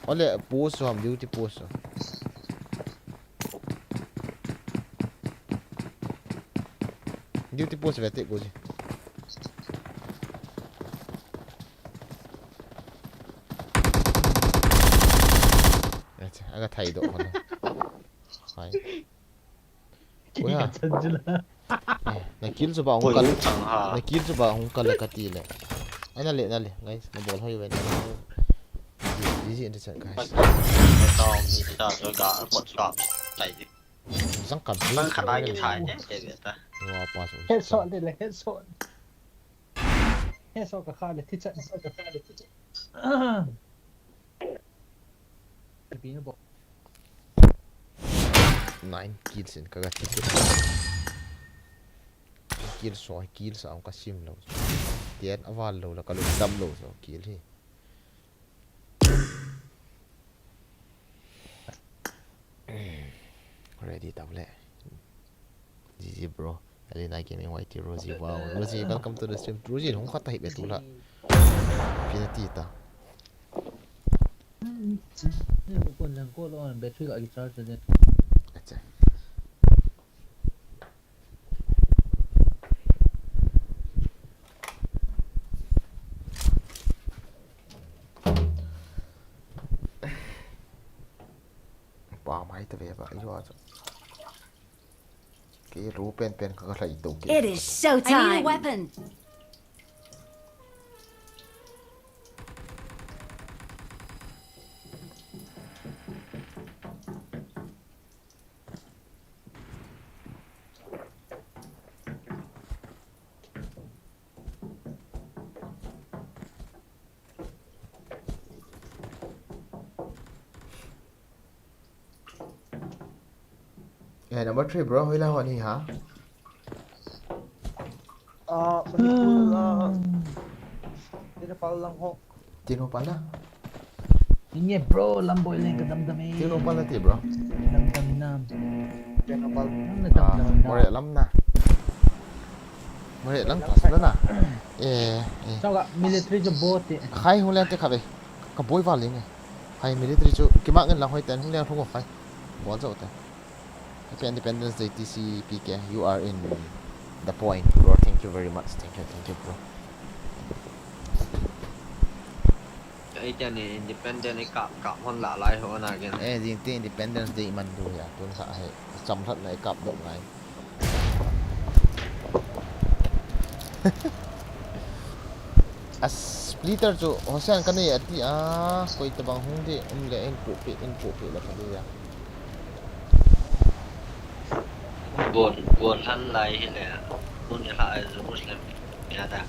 Ole post ham duty post. Duty post ve te Goji. Acha, aga thai do hon. Hai. Oya. Eh, na kill chu ba hung kal. Na kill chu ba hung kal ka ti le. Ana le, na le, guys, na bol hoi ve na. Easy in the chat, guys. Zang kam. Zang kam ki thai ne, ke ta. Wa pa so. Headshot de le, headshot. Headshot ka kha le, thi chat. Pi na bo. Nine kills in ka ga ti. Kill so, kill sa ka sim lo. Tian aval lo la ka lo dam lo so kill hi. Ready tau le. G G bro. Alina Gaming Y T Rosie, wow. Rosie, welcome to the stream. Rosie, hung khat ta hi be tu la. Pina ti ta. Ni ko lang ko lo an battery ka ki charge de. Acha. Pa mai ta ve ba, yo a. Ke ru pen pen ka ka lai to ke. It is showtime. I need a weapon. Eh, number three, bro, hoila hon hi ha? Ah, Manipur la. Tino pal na. Inge bro, lam boi leng ka damdam e. Tino pal na ti bro. Damdam nam. Tino pal. Nam na damdam nam. More lam na. More lam ta sula na. Eh, eh. Chau ka military chu bo ti. Khai hung leng te kha ve. Ka boi val leng e. Khai military chu kimak ngen lang hoi ten hung leng thung khai. Bol chau te. Happy Independence Day, T C P K. You are in the point, bro. Thank you very much. Thank you, thank you, bro. Ei, tia ni independent ei kap, kap hon la lai ho na gen. Eh, jing ti Independence Day man du ya. Tun sa he. Cham that na ei kap dok ngai. A splitter chu Hosea ka nei ati a, koi tabang hung di, um le in pu pi, in pu pi la ka di ya. Gon, gon han lai hi le, un ha Jerusalem ya da.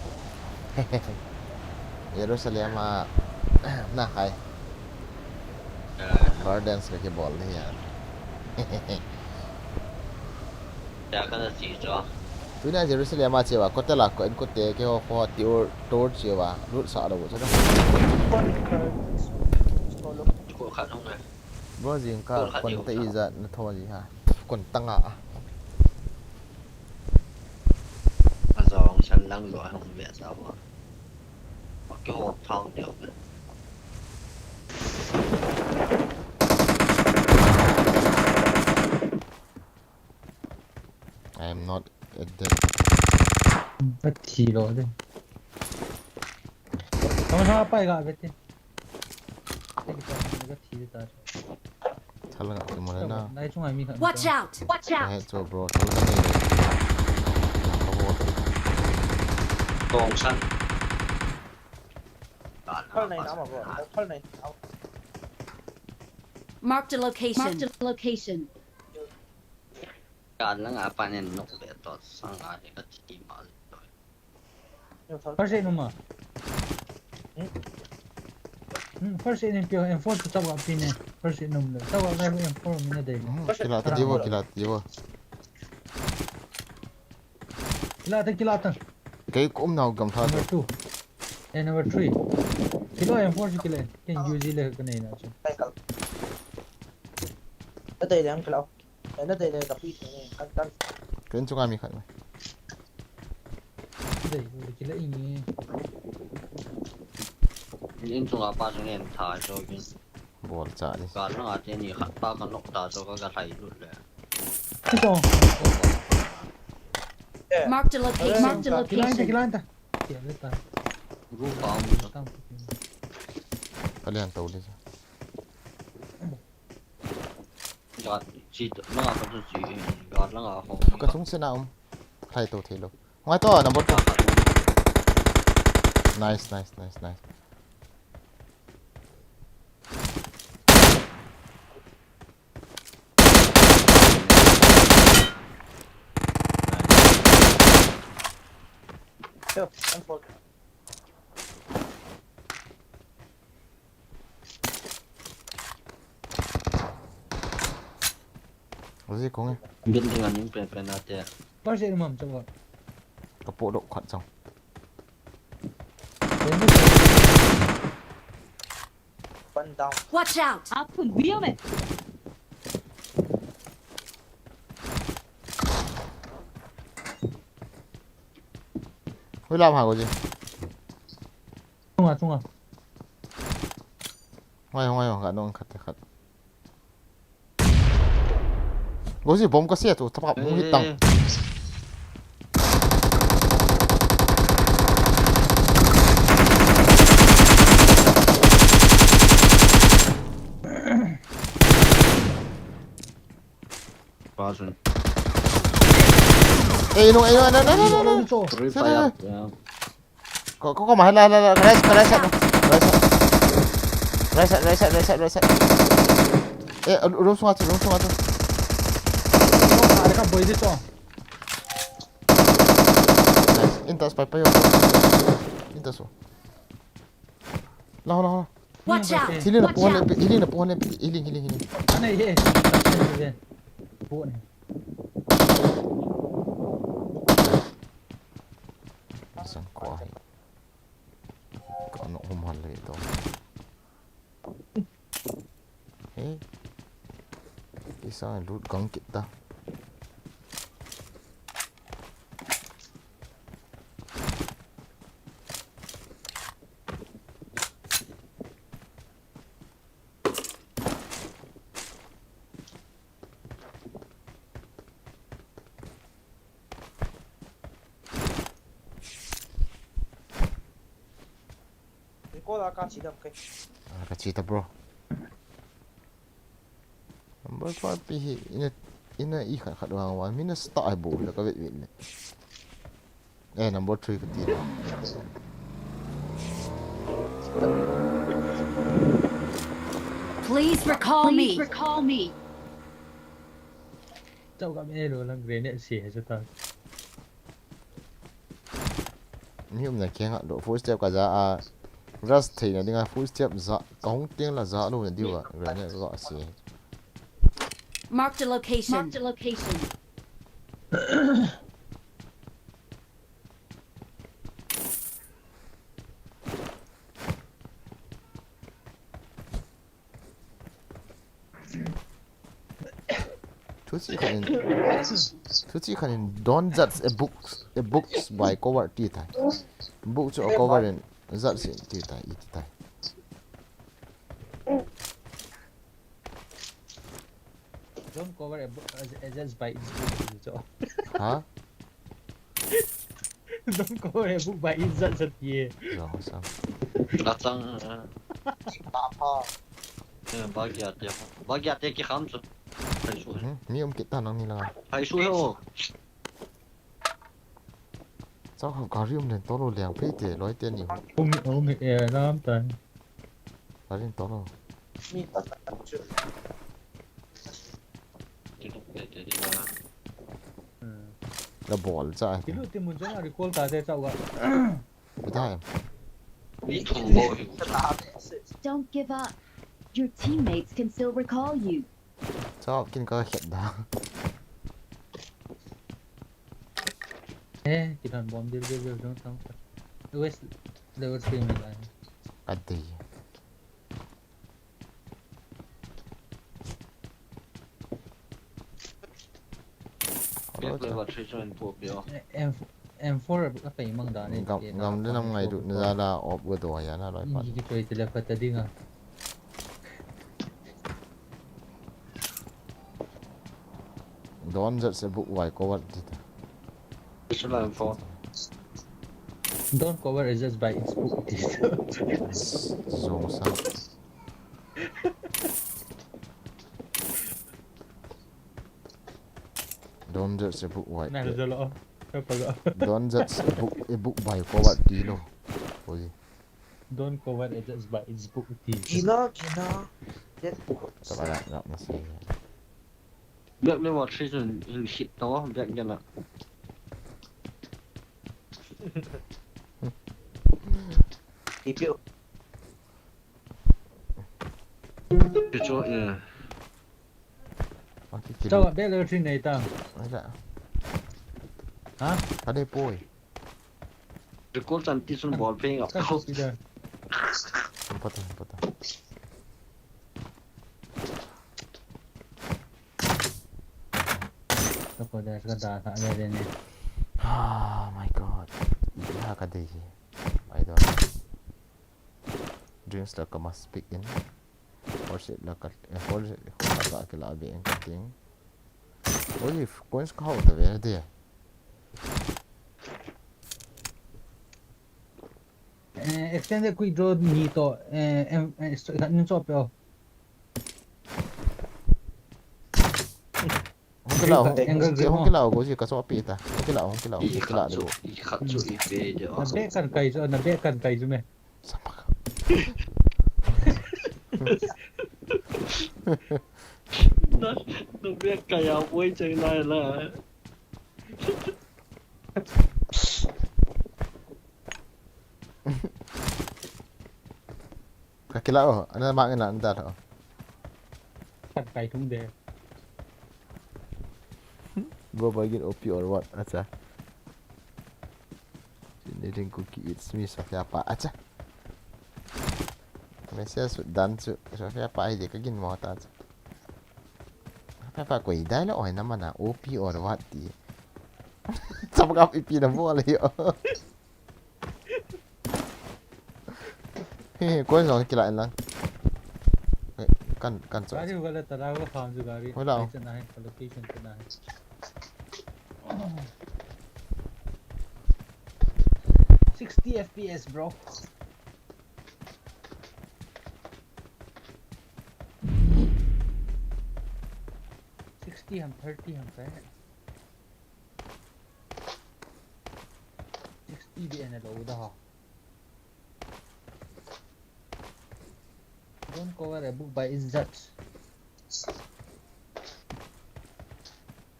Jerusalem a, na khai. Ah. Gardens ka kibol di ya. Tia kana chi chu. Tuna Jerusalem a che uva, kotel a ko in kote ke ho ho ti or tor che uva, lut sa lo chu na. Ko khat hung e. Bro jing ka kon ta i ja na tho ji ha. Kon tanga a. A jong san lang lo hung ve sa uva. Ke ho thang de. I am not a dead. Ka thi lo de. Tama sa pai ga ve te. Te ki ta ga thi ta. Thal ga ki mo na. Nai chung ai mi kha. Watch out! Watch out! Hai cho bro, thal ga nei. Ka bo. Tong san. Thal nei na ma bro. Thal nei. Marked a location. Marked a location. Ka lang a pa nen nok be to sang a ni ka thi ma le. First aid numa. Hmm? Hmm, first aid ni pio, M four chu chau a pi ne. First aid num le. Chau a lai M four mi na dei. Hmm, kila ta divo, kila ta divo. Kila ta, kila ta. Kei kum nau gam tha. Number two. Eh, number three. Kilo M four chu kila. Ken U Z le ka nei na chu. Cycle. Ta dei le ang kila. Ena dei le ka pi ne, kan, kan. Ken chunga mi khat mai. Dei, u ki la inge. In chunga pa chunga en tha jo kin. Bol cha ni. Ka na ate ni khat pa ka nok ta jo ka ka thai lut le. Ito. Marked a location. Marked a location. Kilanta, kilanta. Kia le ta. Ru pa mu. Tam. Kalian tau le. Guard, chi, langa ka chu chi, guard langa ho. Ka chung sena um. Khai to thei lo. Ngai to, number two. Nice, nice, nice, nice. Yo, I'm for. Ozi kong e. Building aning pen pen ate. Par se mam chang. Ka po dok khat chang. One down. Watch out! आप खुद भी हो मैं। Hui lam ha ko ji. Chunga, chunga. Ngai, ngai, ngai, ngai, khat, khat. Gozi bomb ka sia tu, tapa bung hit tang. Pass. Eh, no, eh, no, no, no, no, no, no. Sorry, fire. Yeah. Ko, ko, ko, ma, la, la, la, right side, right side, right side. Right side, right side, right side, right side. Eh, room sunga chu, room sunga chu. Ko, ma, ka boi de to. Nice. Intas pai pai yo. Intas so. La, la, la. Watch out! Healing na pohon le, healing na pohon le, healing, healing, healing. Ana ye. Pohon. Sang ko ahi. Kum hal le to. Hey. Isa loot gang kit ta. Recall a ka chi dam kai. Ah, ka chi ta, bro. Number five pi hi ina, ina i khat khat vang vang. Mina start ai bo la ka vet vet le. Eh, number three ka ti la. Please recall me. Please recall me. Chau ka me lo lang grenade si he sa ta. Ni um na keng a lo footstep ka ja a. Rush thei na ding a footstep ja ka hung teng la ja lo na diu a. Grenade ka si. Mark the location. Mark the location. Thuchi khan in, thuchi khan in don't judge a book, a books by cover ti tai. Book chu a cover in judge in ti tai, i ti tai. Don't cover a book as, as, as by its book, so. Ha? Don't cover a book by its judge, sir. Yeah. Jong sam. Kachang, ah. Papa. Eh, bagia te. Bagia te ki kham chu. Phai su. Hmm, mi um kit ta nang ni la. Phai su he o. Chau kha gari um len to lo liang phei te, loi te ni. Um, um, eh, lam tan. Gari um to lo. Mi ta ta chu. Hmm. La bol cha. Kilu ti mun chang a recall ta te chau ga. Bidai. Don't give up. Your teammates can still recall you. Chao kin ka khet da. Eh, kidan bom dil dil dil dong tong. West level three me lai. Adi. Black level three join po pio. M, M four a pai mang da ni. Gam, gam le nam ngai du na la op go do ya na loi pa. Ni ki choi te le khat ding a. Don't judge a book by cover ti ta. Don't cover it just by its book ti ta. Zong sa. Don't judge a book by. Na jalo. Don't judge a book, a book by cover ti lo. Oi. Don't cover it just by its book ti. Gina, gina. That book. Salah nak, nak mesti. Black level three chun in hit to, black gena. Kicho, eh. Chau, black level three nei ta. Acha. Ha? Ka dei poi. Recall chan ti chun ball peng a. Ka si da. Hum pata, hum pata. Ka ko da ka da tha le le ne. Oh my God. Ipi ha ka dei hi. I don't know. Dreams la ka must speak in. Horse la ka, eh, horse, horse la ka la be in ka ting. Oi, coins ka hau ta ve de. Eh, extended quick draw ni to, eh, em, eh, so, ka nin so pe o. Hung kila, hung, hung kila, hung kila, ko si ka so pe ta. Hung kila, hung kila, hung kila. I khat chu, i khat chu i pe de. Na be kan kai chu, na be kan kai chu me. Samak. Na, na be kai a boi chang lai la. Ka kila o, ana mang ina anda o. Kan kai thung de. Bro, boy, get O P or what? Acha. Generating cookie, it's me, Sofia pa. Acha. Message sut dan chu, Sophia pa hi de ka gin mo ta chu. Sophia pa koi dai la oi na mana, O P or what ti. Chapagap ipi na bol hi o. He, he, koi jong kila in lang. Eh, kan, kan chu. Gari hoga le tara hoga farm chu gari. Hola. Ai chana hai, location chana hai. Sixty F P S, bro. Sixty ham, thirty ham, kaya. Sixty di ana lo da ha. Don't cover a book by its judge.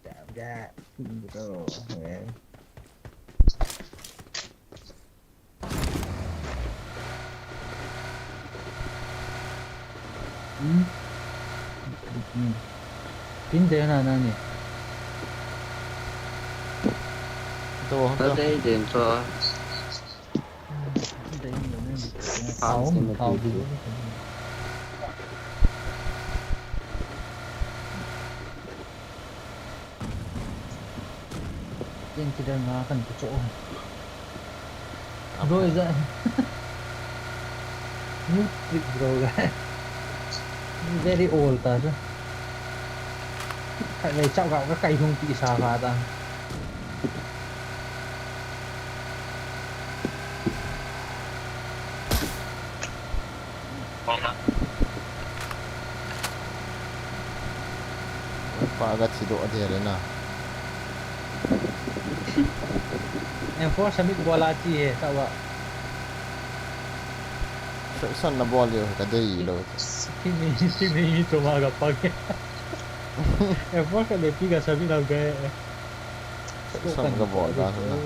Damn that. Bro, man. Hmm? Hmm. Pin de na na ni. Do, do. Dei den to. Pin de na na ni. Pau, pau. Ken kidang nga kan kicho. Bro, is that new trick, bro? Very old ta, sir. Khatvei chao ka, ka kai hung pi sa ka ta. Pa ga thi doh de le na. M four submit bol a chi he, ta wa. Section na bol le ka dei lo. Kimi, kimi to ma ga pa ke. M four ka le pi ga submit na ga. Section ga bol da na.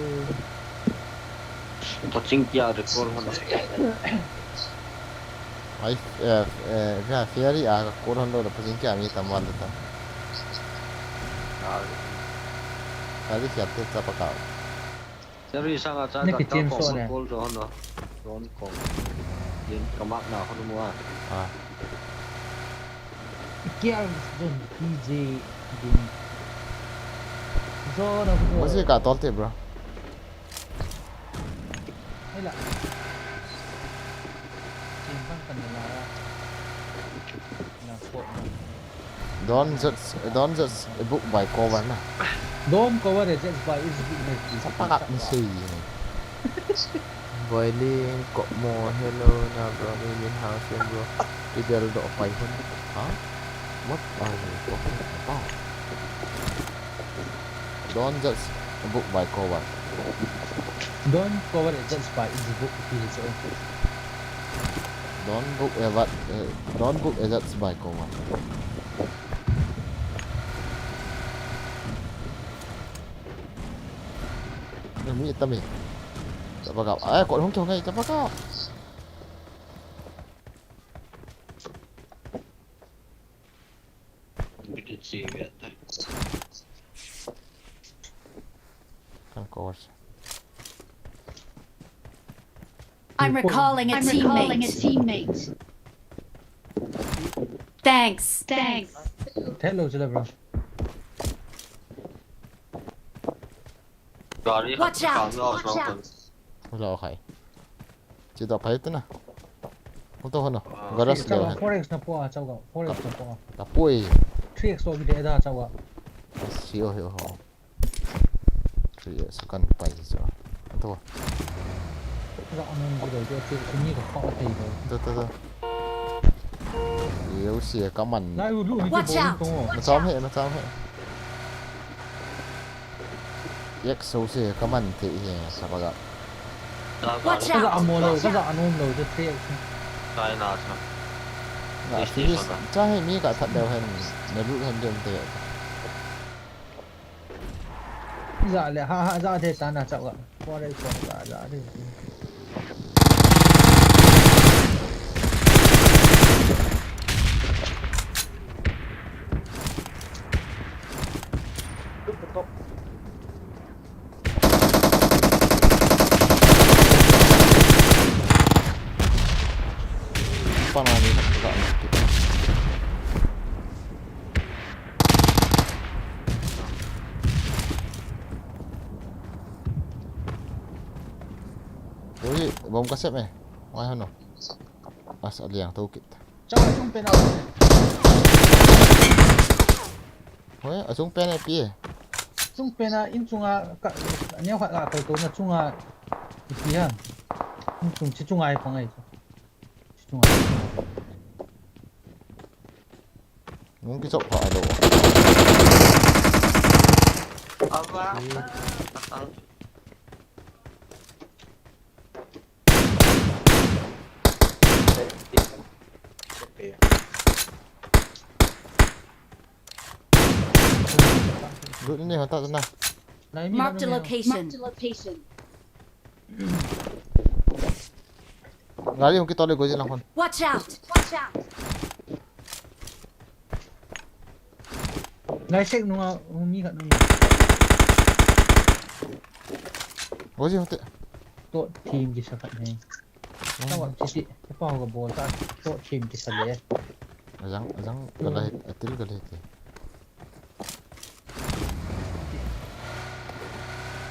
Paching kia de kol na. Ai, eh, eh, fa-, Fairy a ka kol hon lou le, paching kia mi tam val ta. Ah. Fairy kia te cha pa ka. Fairy sanga cha ka kol jo hon lou. Don ko. Yen ka mak na hon mo a. Ah. Kia zon P J din. Zon of war. Masi ka tol te, bro. Ai la. Chin bang kan la. Na ko. Don't judge, don't judge a book by cover na. Don't cover a judge by its book. Sa pa ka ni sei. Boiling, Kokmo, hello, na bro, mi min hao sim, bro. Kibel doh pai hun. Ha? What are you talking about? Don't judge a book by cover. Don't cover a judge by its book, P H O. Don't book a what, uh, don't book a judge by cover. Mi tami. Chapagap. Ai, kol hung kyo ngai, chapagap. Kan course. I'm recalling a teammate. Thanks. Thanks. Hello, chila, bro. Gari. Watch out! Watch out! Lo khai. Chi to phai te na. Hung to hon o. Ah. Garage le. Four X na po a, chao ga. Four X na po a. Ta poi. Three X to gi de da, chao ga. Si o, hi o. Three X kan pai chu. Hung to. Ga anon gi de, chi ni ka kha thei de. To, to, to. Yo si ka man. Lai u lu ni. Watch out! Watch out! Macham he, macham he. X so se ka man thei hi, sa pa ga. Watch out! Ka ja amo lo, ka ja anom lo, ja three X. Sai na sa. Na finish. Cha he mi ka that deu hen, na lut hen dem te. Ja le, ha, ha, ja de ta na cha ga. Four X ja, ja de. Pana ni ka ka. Ui, bom ka sep e. Wai hano. As aliang to kit. Chau, achung pen a. Hoi, achung pen a pi e. Chung pen a, in chunga ka, neo khat a kal to na chunga ipi ham. In chung chi chunga i pang ai. Chi chunga. Nung kichop pha a do. Ava. Lut ni hon ta na. Marked a location. Gari hung kitol le goji lang hon. Watch out! Watch out! Lai sek nunga hung mi khat nunga. Goji hon te. To team kisa khat ne. Tawa sisi, pa ho ka bol ta. To team kisa le. Ajang, ajang ka lai, atil ka lai te.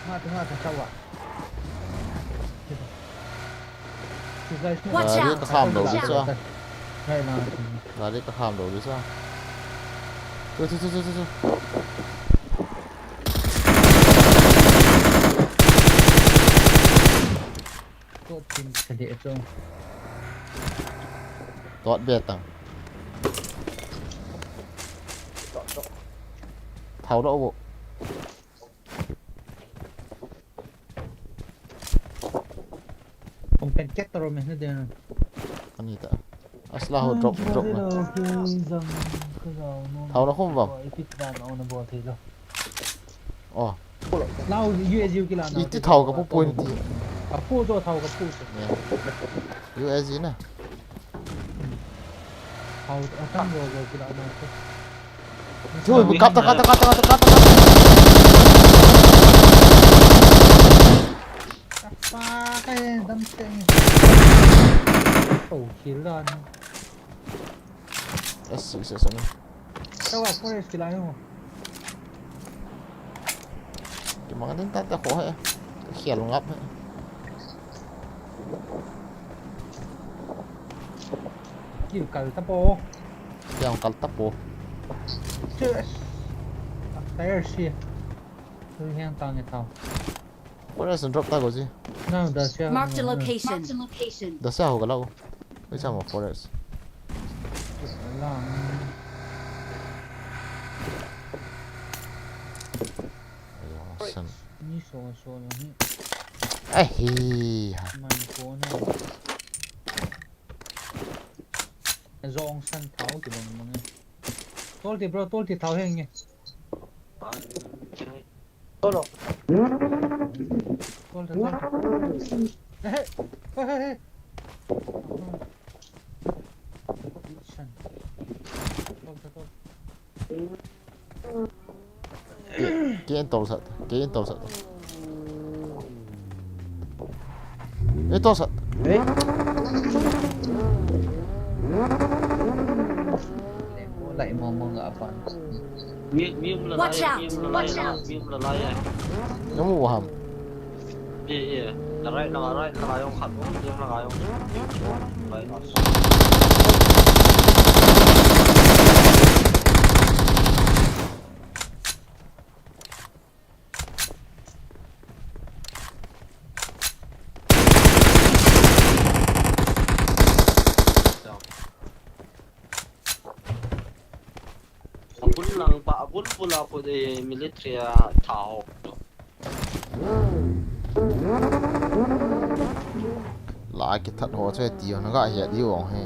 Mate, mate, chawa. Watch out! Gari ka kham lou di sa. Gari ka kham lou di sa. Tu, tu, tu, tu, tu, tu. Tot chin sa di ato. Tot be tang. Thau lo bo. Kong pen ket taro me na de. Ani ta. Asla ho drop, drop na. Thau lo khum bang. Ipi dan ona bol thei lo. Oh. Now U S U kila na. Iti thau ka pu point ti. Ka pu jo thau ka pu jo. U S U na. Thau ka tam jo jo kila na. Chu, kap ta, kap ta, kap ta, kap ta, kap ta, kap ta. Apa kai dam seng. Oh, kila na. Yes, yes, yes, yes. Tawa forest kila yo. Kimang din ta ta ko he. Khial ngap he. Kil kal ta po. Khial kal ta po. Yes. Tire si. Tu hiang tang e tao. Forest drop ta ko ji. Na, da sia. Marked a location. Marked a location. Da sia ho ka lau. Oi, chama forest. Alang. Ayo, san. Ni so so lo ni. Ai hi ha. Man ko na. Zong san thau kibang bang e. Tol ti bro, tol ti thau heng e. Tol lo. Tol, tol, tol. Hey, hey, hey, hey. San. Tol, tol, tol. Ke in tol sat, ke in tol sat. Eh, tol sat. Eh? Lai mo mo nga apan. Mi, mi um la lai, mi um la lai, mi um la lai. Namu waham. Ye, ye. Na right, na right, na right, yung khat mo, yung na right, yung right, right. Abul lang pa, abul pula po de military a thao. La kithat ho che ti ho na ga he di wong he.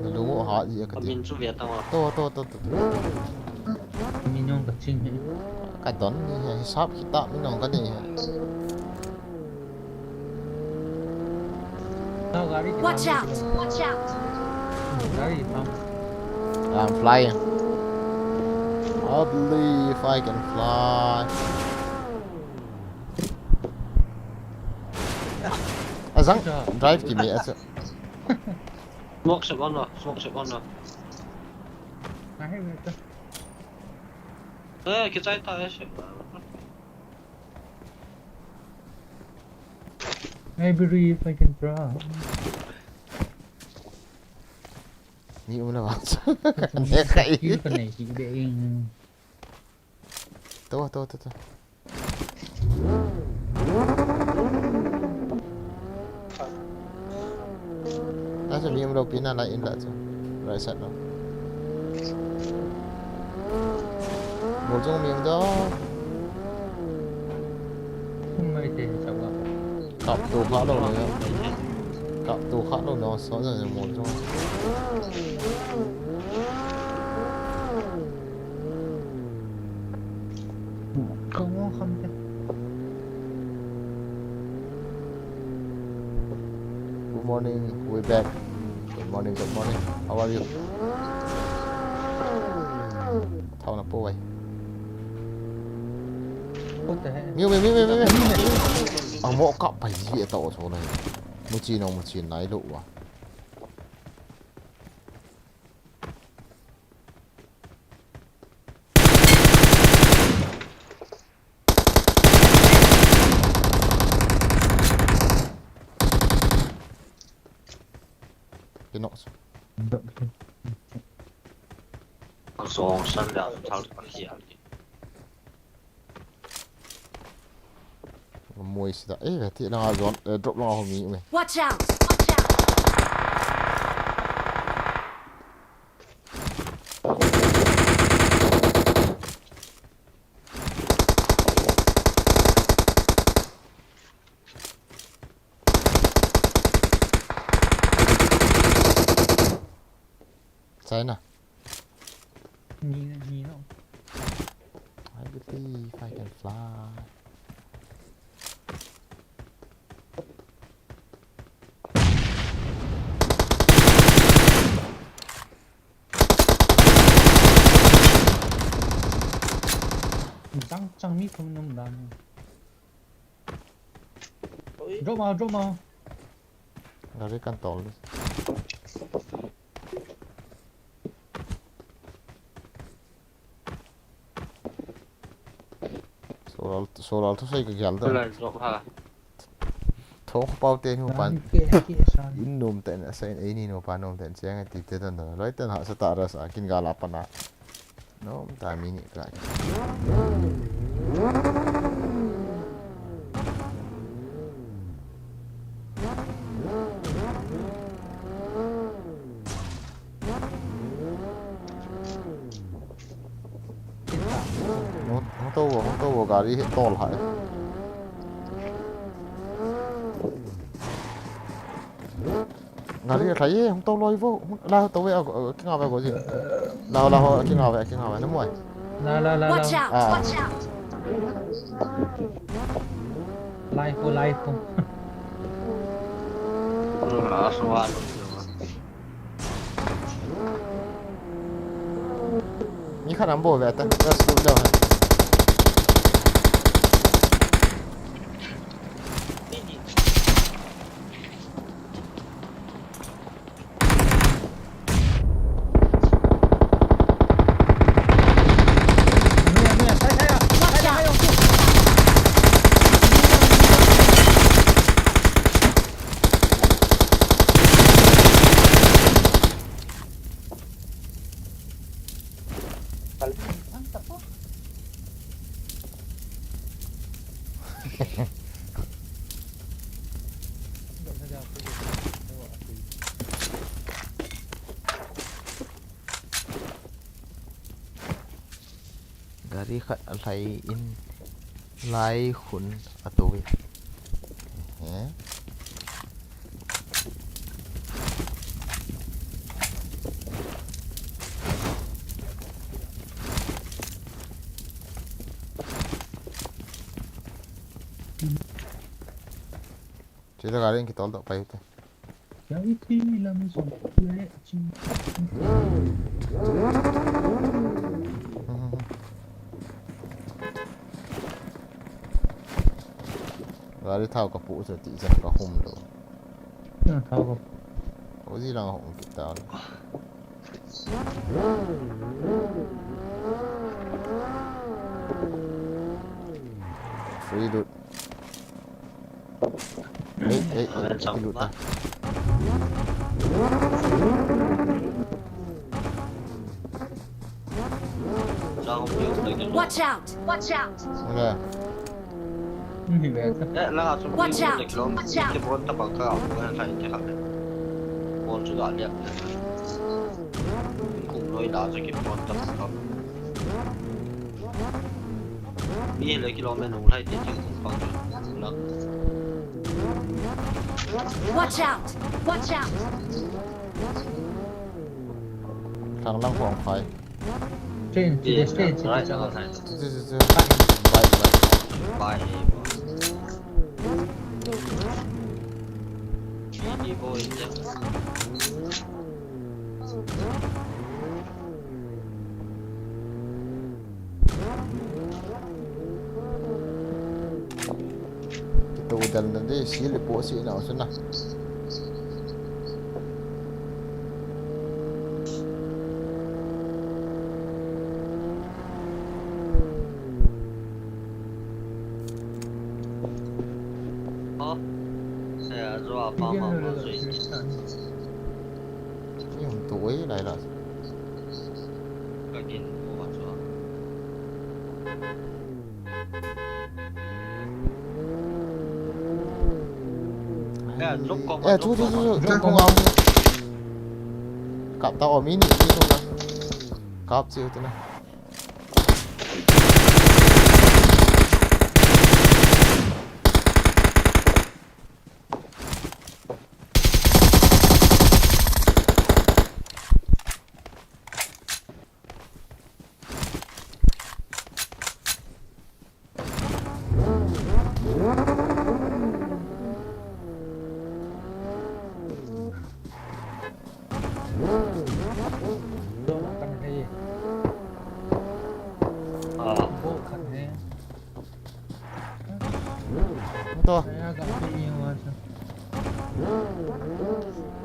Na lu ha di ka ti. Amin chu ve ta wa. To, to, to, to. Minung ka ching he. Ka don ni he, hisap kita minung ka ni he. Watch out! Watch out! I'm flying. I believe I can fly. Azang drive ki mi asa. Smoke sep on lo, smoke sep on lo. Nahi, wait. Eh, kichai ta, eh, sep. Maybe if I can try. Ni um la ba. Ne kai. Kill ka nei, kill de in. To, to, to, to. Asa mi um lo pina la in la chu. Right side lo. Mol chung mi um do. Hung mai te chawa. Kap to kha lo na. Kap to kha lo na, so na mol chung. Kong kham te. Good morning, we back. Good morning, good morning. How are you? Thao na po wai. What the heck? Miu, miu, miu, miu, miu, miu. Amo kap pai ji e ta o so na. Muchi no, muchi nai lo wa. Kinok. Zong san liao, thal pan hial. Mui sida. Eh, ve ti langa zon, eh, drop langa ho mi ume. Watch out! Watch out! China. Ni, ni no. I believe I can fly. Chang, chang mi phun nom dan. Drop ma, drop ma. Gari kan tol. Solar, solar thu sei ka gial da. Solar drop ha. Tho pau te nu pan. Ke, ke sa. In nom ten sa in, ei ni no pa nom ten cheng ti te dan da. Loi ten ha sa ta ra sa kin ga la pa na. Nom ta mi ni ka. Hung, hung to vo, hung to vo, gari hi tol hai. Gari a thai e, hung to loi vo. Hung, la to ve, a, a, kinga ve go ji. La, la ho, kinga ve, kinga ve, na moi. La, la, la, la. Watch out! Ah. Watch out! Lai ho, lai ho. Ah, so wa. Mi khat am bo ve ta, ta su dau ha. Gari khat a lhai in lai khun a to ve. He. Chila gari in kitol doh pai te. Yang iti lam sum le ching. Gari thao ka pu chu ti chan ka hum lou. Na thao ka. Uzi lang hung kita. Free loot. Hey, hey, hey, free loot ah. Watch out! Watch out! Watch out! Watch out! Watch out! Thang lang khong khai. Train, train, train, train. Bike, bike. Kitoh del na di, sili po si na, usun na. Eh, chu, chu, chu, chu, chu, chu, kap ta o mi ni, mi chu na. Kap chiu tu na. To.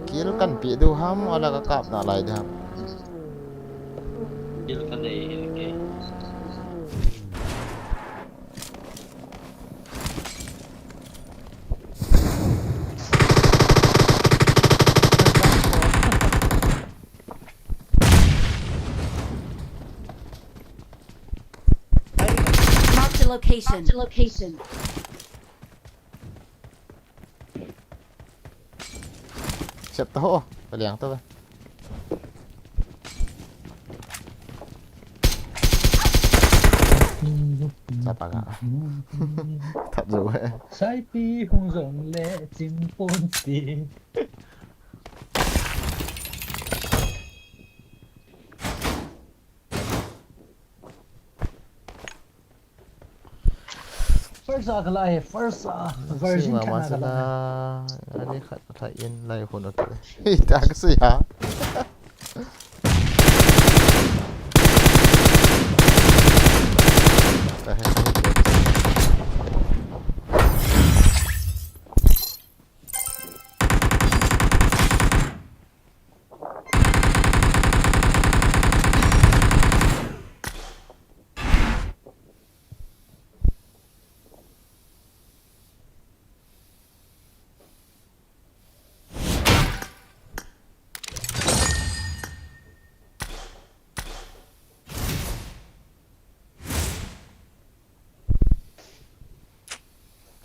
Kill kan pe diu ham, ala ka kap nalai diu ham. Kill kan nei, okay. Marked a location. Marked a location. Sep ta ho, paliang ta ba. Sapa ka. That zo eh. Saipi hung jong le chimpon ti. First a kala he, first a version ma kana masala, kala. Ani khat thai in lai hun ot. Hi ta ka si ha. Ta he.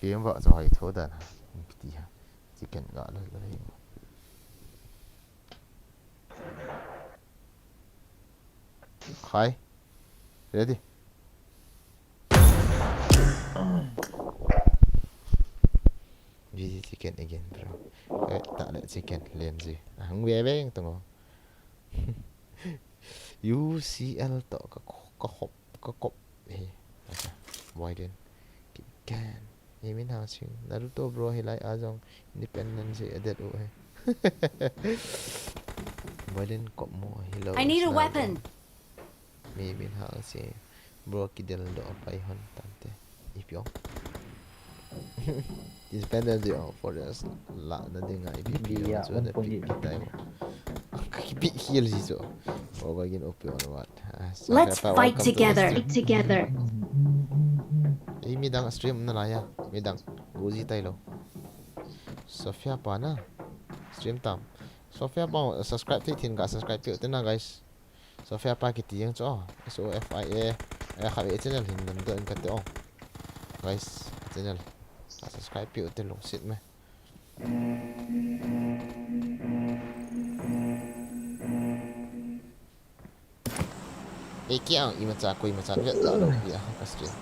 Game va jo hai tho dan ha. Piti ha. Chicken ga lo lo hi. Khai. Ready. Busy chicken again, bro. Eh, ta le chicken, len ji. Ah, hung ve ve tung o. U C L to ka, ka hop, ka kop. Eh, acha. Widen. Kikan. Ye min ha sing. Naruto bro, hilai a jong independence adet u he. Widen kop mo hilo. I need a weapon. Mi min ha si bro kidel do pai hon tante. Ipi o. Disbanded the all forest. La na ding a ipi pi ya, chu na pi pi tai. Pi hi el ji chu. Over again, open on what? Let's fight together. Together. Ei, midang stream na la ya. Midang. Guji tai lo. Sophia pa na. Stream tam. Sophia pa, subscribe thei thin ka subscribe thei tina, guys. Sophia pa kiti jeng chu, S O F I A, eh, kha ve channel hin lam doh in kati o. Guys, channel, ah, subscribe peh u te lungset me. Ei, kiang imacha koimacha vet ta lou pi a ka stream.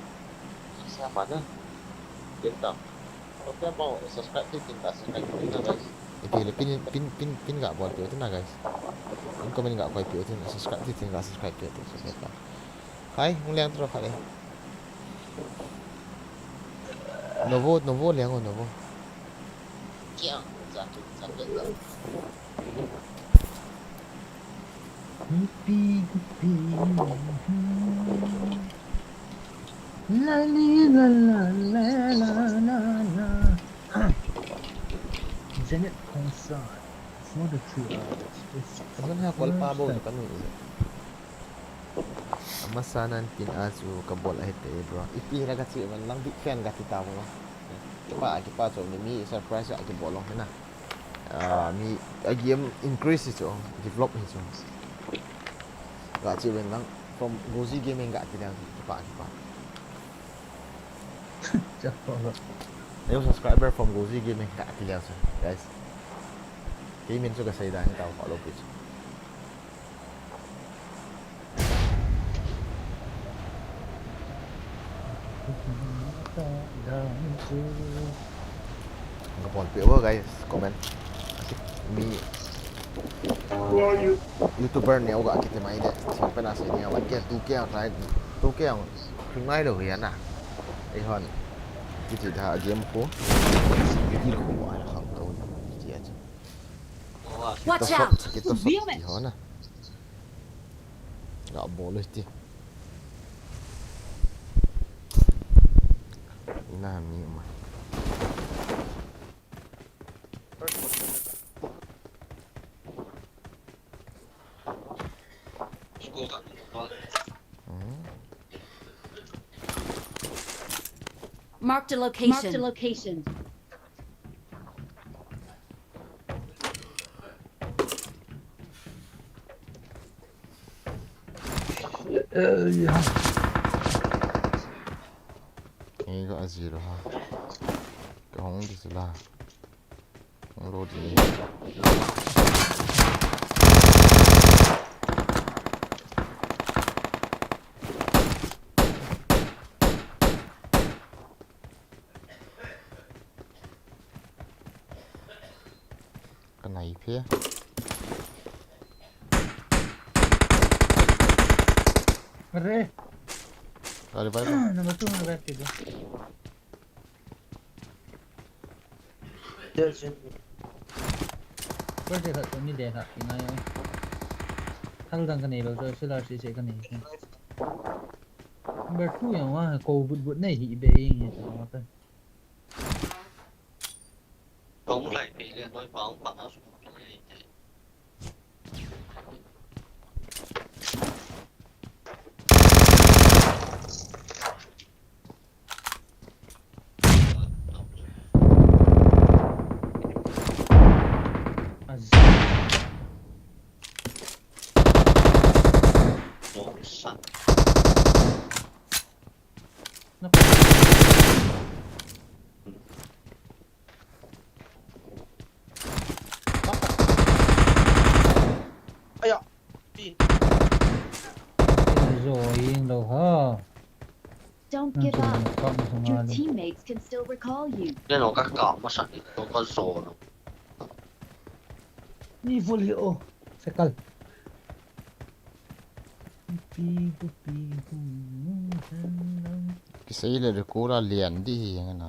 Sophia pa na. Ken tam. Sophia pa, subscribe thei tina, subscribe thei tina, guys. Ipi le pin, pin, pin, pin ga bol peh u tina, guys. In comment ga koi peh u tina, subscribe thei tina, subscribe peh u tina, subscribe pa. Hai, hung leng tro kha le. Novo, Novo leng o, Novo. Kiang, ja, ja, ja. Gupi, gupi. La li la la la la la. Janet Kongsan. It's not a true artist. It's Aman ha kol pa bo first time. Ka nu. Amasa nan tin a chu ka bol ahi te, bro. Ipi la ka chi man lang big fan ka ti ta mo. Kipa, kipa chu mi, mi surprise a kibol long na. Ah, mi a game increase hi chu, develop hi chu. Ka chi ven lang from Gozi Gaming ka ti lang chu, kipa, kipa. Chapolo. New subscriber from Gozi Gaming ka ti lang chu, guys. Kei min chu ka sei da ni tau follow pi chu. Ka bol peh o, guys, comment. Mi YouTuber neo ga kiti mai de. Sing pena sei neo, one K, two K, right? Two K ang hing nai lo ya na. Ei hon. Kiti da game ko. Kiti ko ai khang to. Kiti a cha. Watch out! Kito sot ti ho na. Ga bol ti. Na mi ma. Hmm. Marked a location. Marked a location. Ei, ka zero ha. Ka hong di sila. Hong lo di. Ka nai phe. Are. Are, bye, bye. Number two, number two. Yes, yes. First day khat ni de khat ki ngai. Thal dang ka nei lo, so sila si se ka nei. Number two yang wa ko but but nei hi be ing hi ta ta. Kong lai pe le noi pa pa na su pe le. Aya. Pi. Zo ing lo ha. Don't give up. Your teammates can still recall you. Nen o ka ka masa ni, o ka zo no. Ni full hi o. Sekal. Pi, pi, pi. Kisei le de kura lian di hi yang na.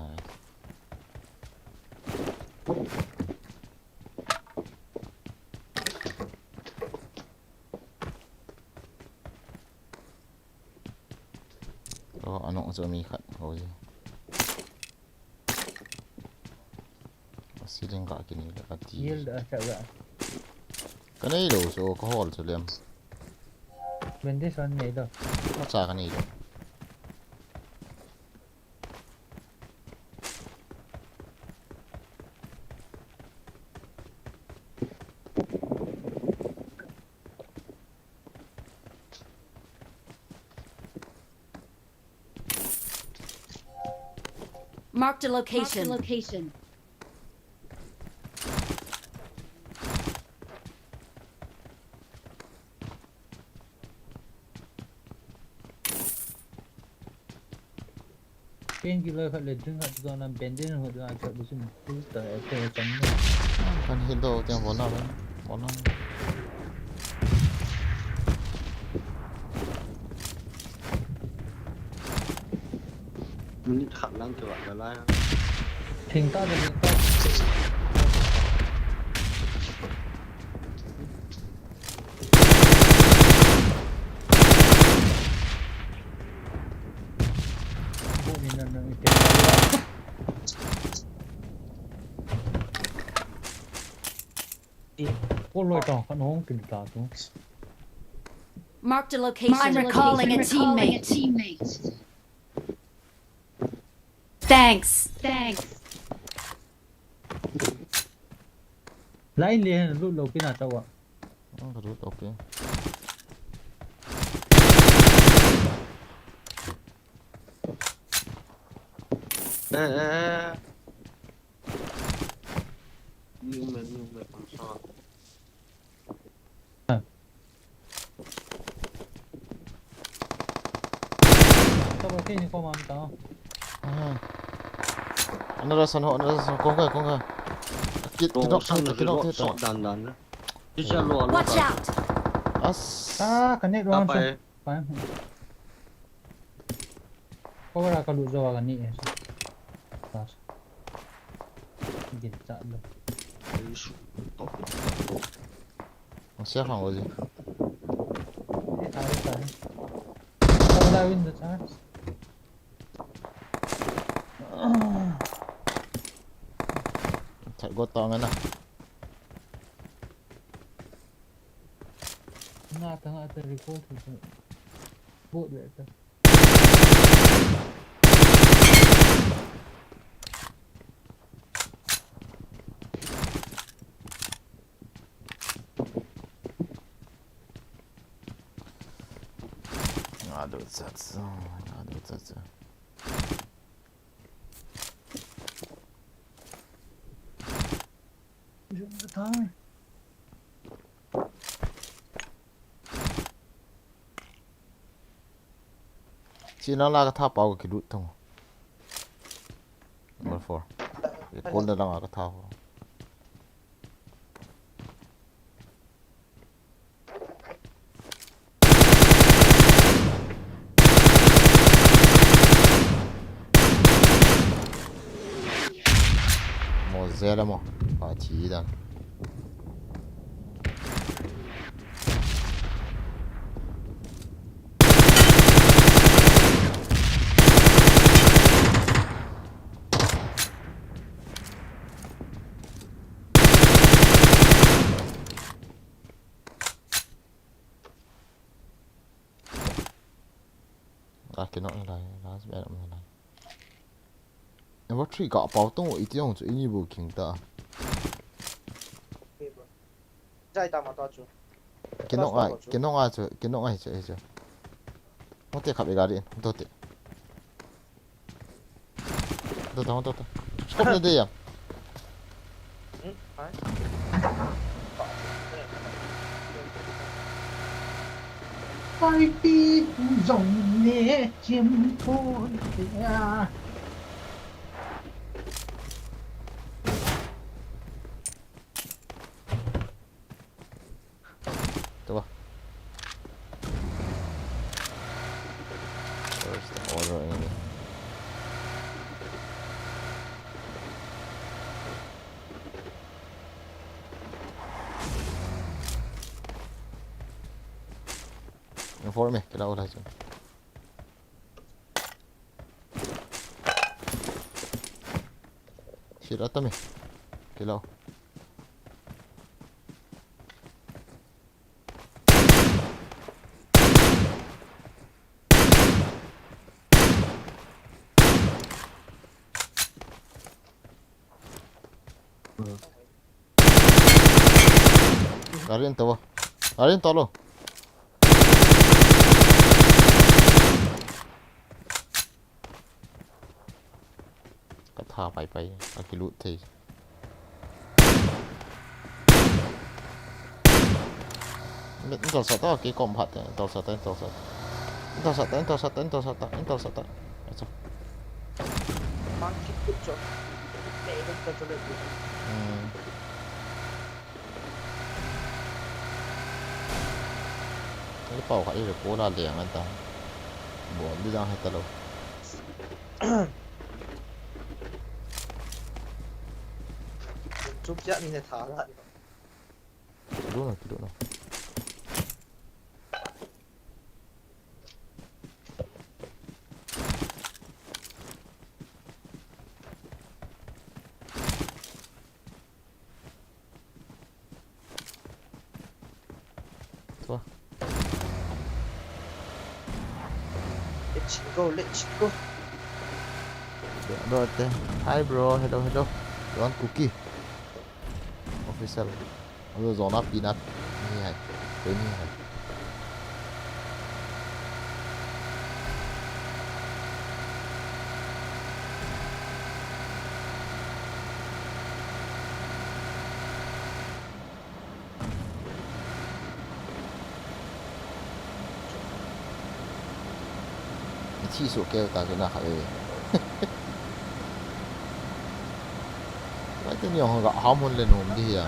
Ro, ano chu mi khat ho ji. Ceiling ga kini le ati. Yield a cha ga. Ka nei lou so ka hol chu lem. Bandage on nei lou. Ka cha ka nei lou. Marked a location. Marked a location. Painkiller khat le drink khat chu dona, bandage khat chu a chot le chun full ta, eh, te chang le. Kan hit do tiang bona ban. Bona. Minute khat lang keu a la lai. Thing ta le, thing ta. Bo ni nan nan ite. Ko loi ta, kan hong kin ta tu. Marked a location. I'm recalling a teammate. Thanks. Thanks. Line le hen, lut lou pin a chau a. Ang ka lut, okay. Eh, eh, eh. New man, new man, I'm sorry. Tao ke ni ko mam tao. Aha. Another san ho, another san ho. Kong ka, kong ka. Kit, kit nok, kit nok, kit nok. Dan dan na. Ti cha lo lo. Watch out! As. Ah, ka net Ta wrong. Pai. Pai. Ko ra ka lu zo ka ni. Tas. Gin cha lo. Ang siya kang oji. Ni ta lo ta. Ko la win the chance. Thai go tong na. Nga ta, nga ta, recall thei ta. Bot le ta. Nga do tsatsa, nga do tsatsa. Jumpa tang. China la ka tha pau ka kilut tang. Number four. Ye kol na lang ka tha ho. Mo zela mo. Pa thi dan. Ka kinok nalai, last man nalai. Number three ka pau tong iti ong chu ini bu king ta. Jai ta ma to chu. Kinok ai, kinok ai chu, kinok ai chu, ai chu. Hote khap e gari, hote. Hote, hote, hote. Scope ne de ya. Hmm? Hai. Pai ti zong ne chim po ya. Tua. Where's the auto enemy? Informe, kila ulai chun. Shit, atami. Hello. Gari an to. Gari an to lo. Ka tha pai pai, a kilut thei. Mit, in tol sat ta, ki kom phat ta, in tol sat ta, in tol sat ta. In tol sat ta, in tol sat ta, in tol sat ta, in tol sat ta. Acha. Mang ki kut cho. Pe ko to le. Hmm. Ni pau kha i ko la le ngan ta. Bom di dang he ta lo. Chup ya ni ne tha la. Kilut na, kilut na. Tua. Let's go, let's go. Hello, hello, hello. You want cookie? Official. Alo, zona peanut. Ni hai. Koi ni hai. Chi su keu ta chu na kha e. Lai te ni hong ga ham hon le nom di ya.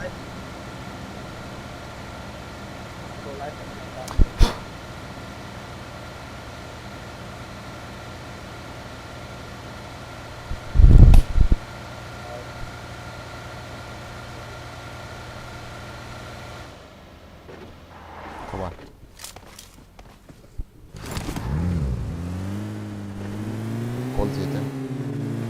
Come on. Call Chetan. Hmm.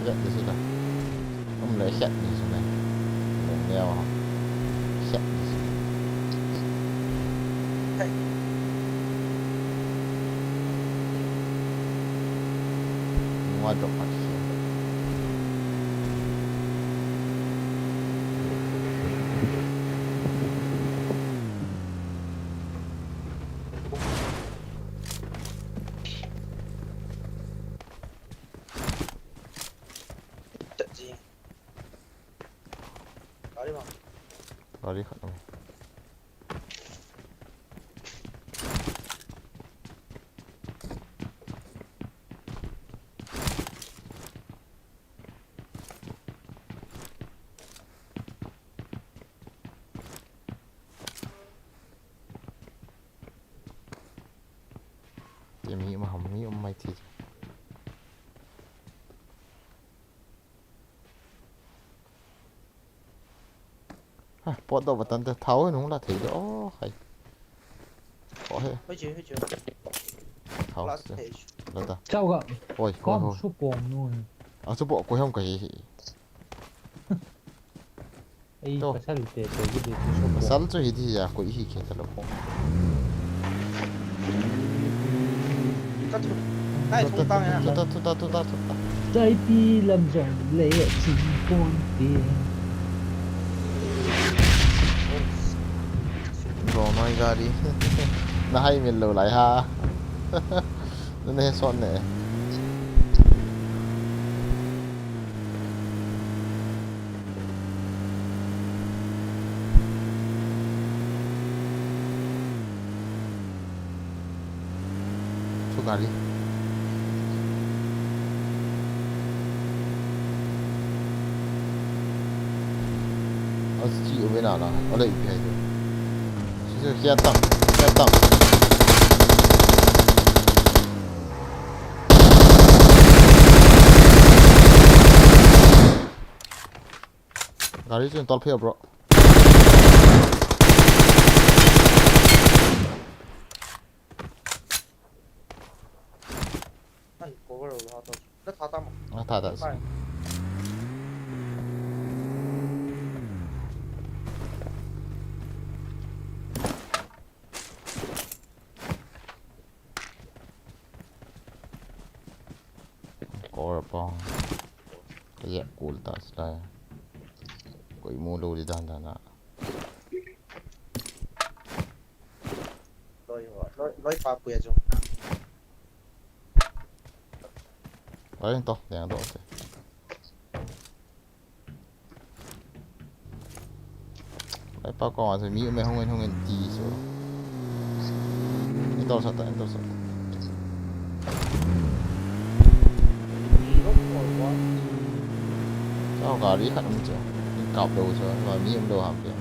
Ya, di sila. Om le khat ni sila. Om le neo. Khat ni sila. Hey. Ngua drop mat siya. Chat ji. Gari ma. Gari khat. Te mi um ham, mi um mai thi. Ha, pot do batan te thau nung la thei do. Oh, hai. Oh, he. Hoi chu, hoi chu. Thau. Last stage. La ta. Chao ga. Oi, oi, kom oi. Su pom nu. A su po ko hom ka hi hi. Ei, to. Pasal te, to, hi de, to, so, pasal chu hi di ya, ko hi khe ta lo ko. Ka chu. Nai, thung tang ya. Tuta, tuta, tuta, tuta. Taipi lam jong le, chin pon ti. Bro, my gari. Na hai min lo lai ha. Na ne son ne. Chu gari. Achi uvena la, ole ipi hai tu. Sise kia tam, kia tam. Gari chu tol phei bro. Sa ta sa. Kor pong. Ka ye kul ta sa. Koi mu lo di dan dan na. Loi, loi, loi pa pu ya jong. Loi to, yang do te. Loi pa ko ma se mi me hung in hung in ti so. Ni to sa ta, ni to sa ta. Sao gari khat um chu. Kap lo chu, ma mi um lo ham pe.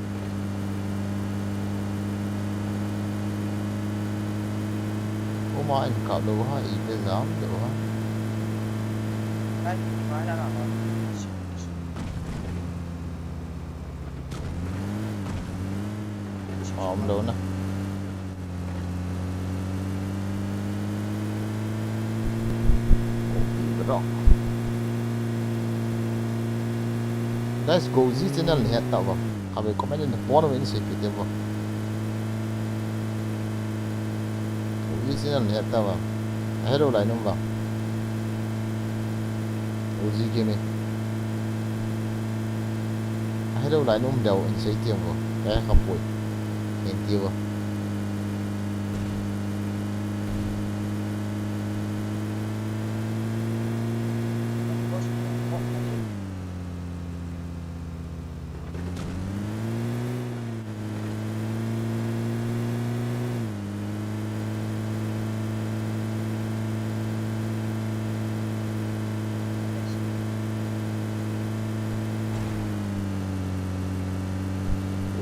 Oma in kap lo ha, i pe jam lo ha. Ai, mai la la. Om lo na. Guys, Gozi channel ni het ta ba. Khabe comment in pon in sei pite ba. Gozi channel ni het ta ba. Hello, lai num ba. Gozi Gaming. Hello, lai num deu in sei tiam ba. Ka kha poi. Ken ti ba.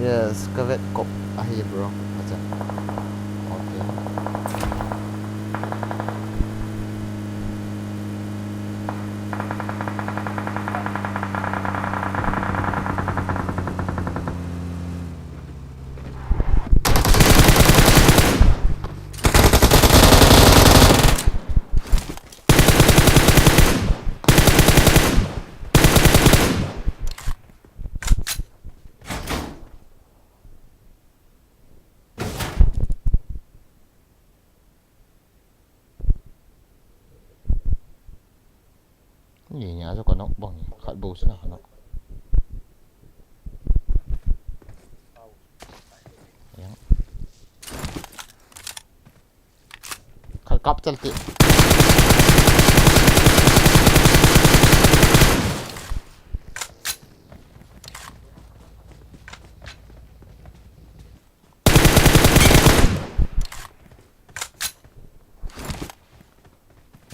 Yes, ka vet kop ahi, bro. Acha. Okay. Ni nia jo ka nok bang, khat bou sina ka nok. Yang. Khat kap chal te.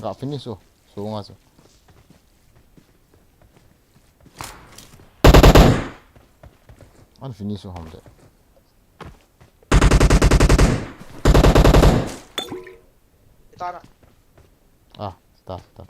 Ga finish o. Sunga chu. An finish o ham de. Itana. Ah, ta, ta.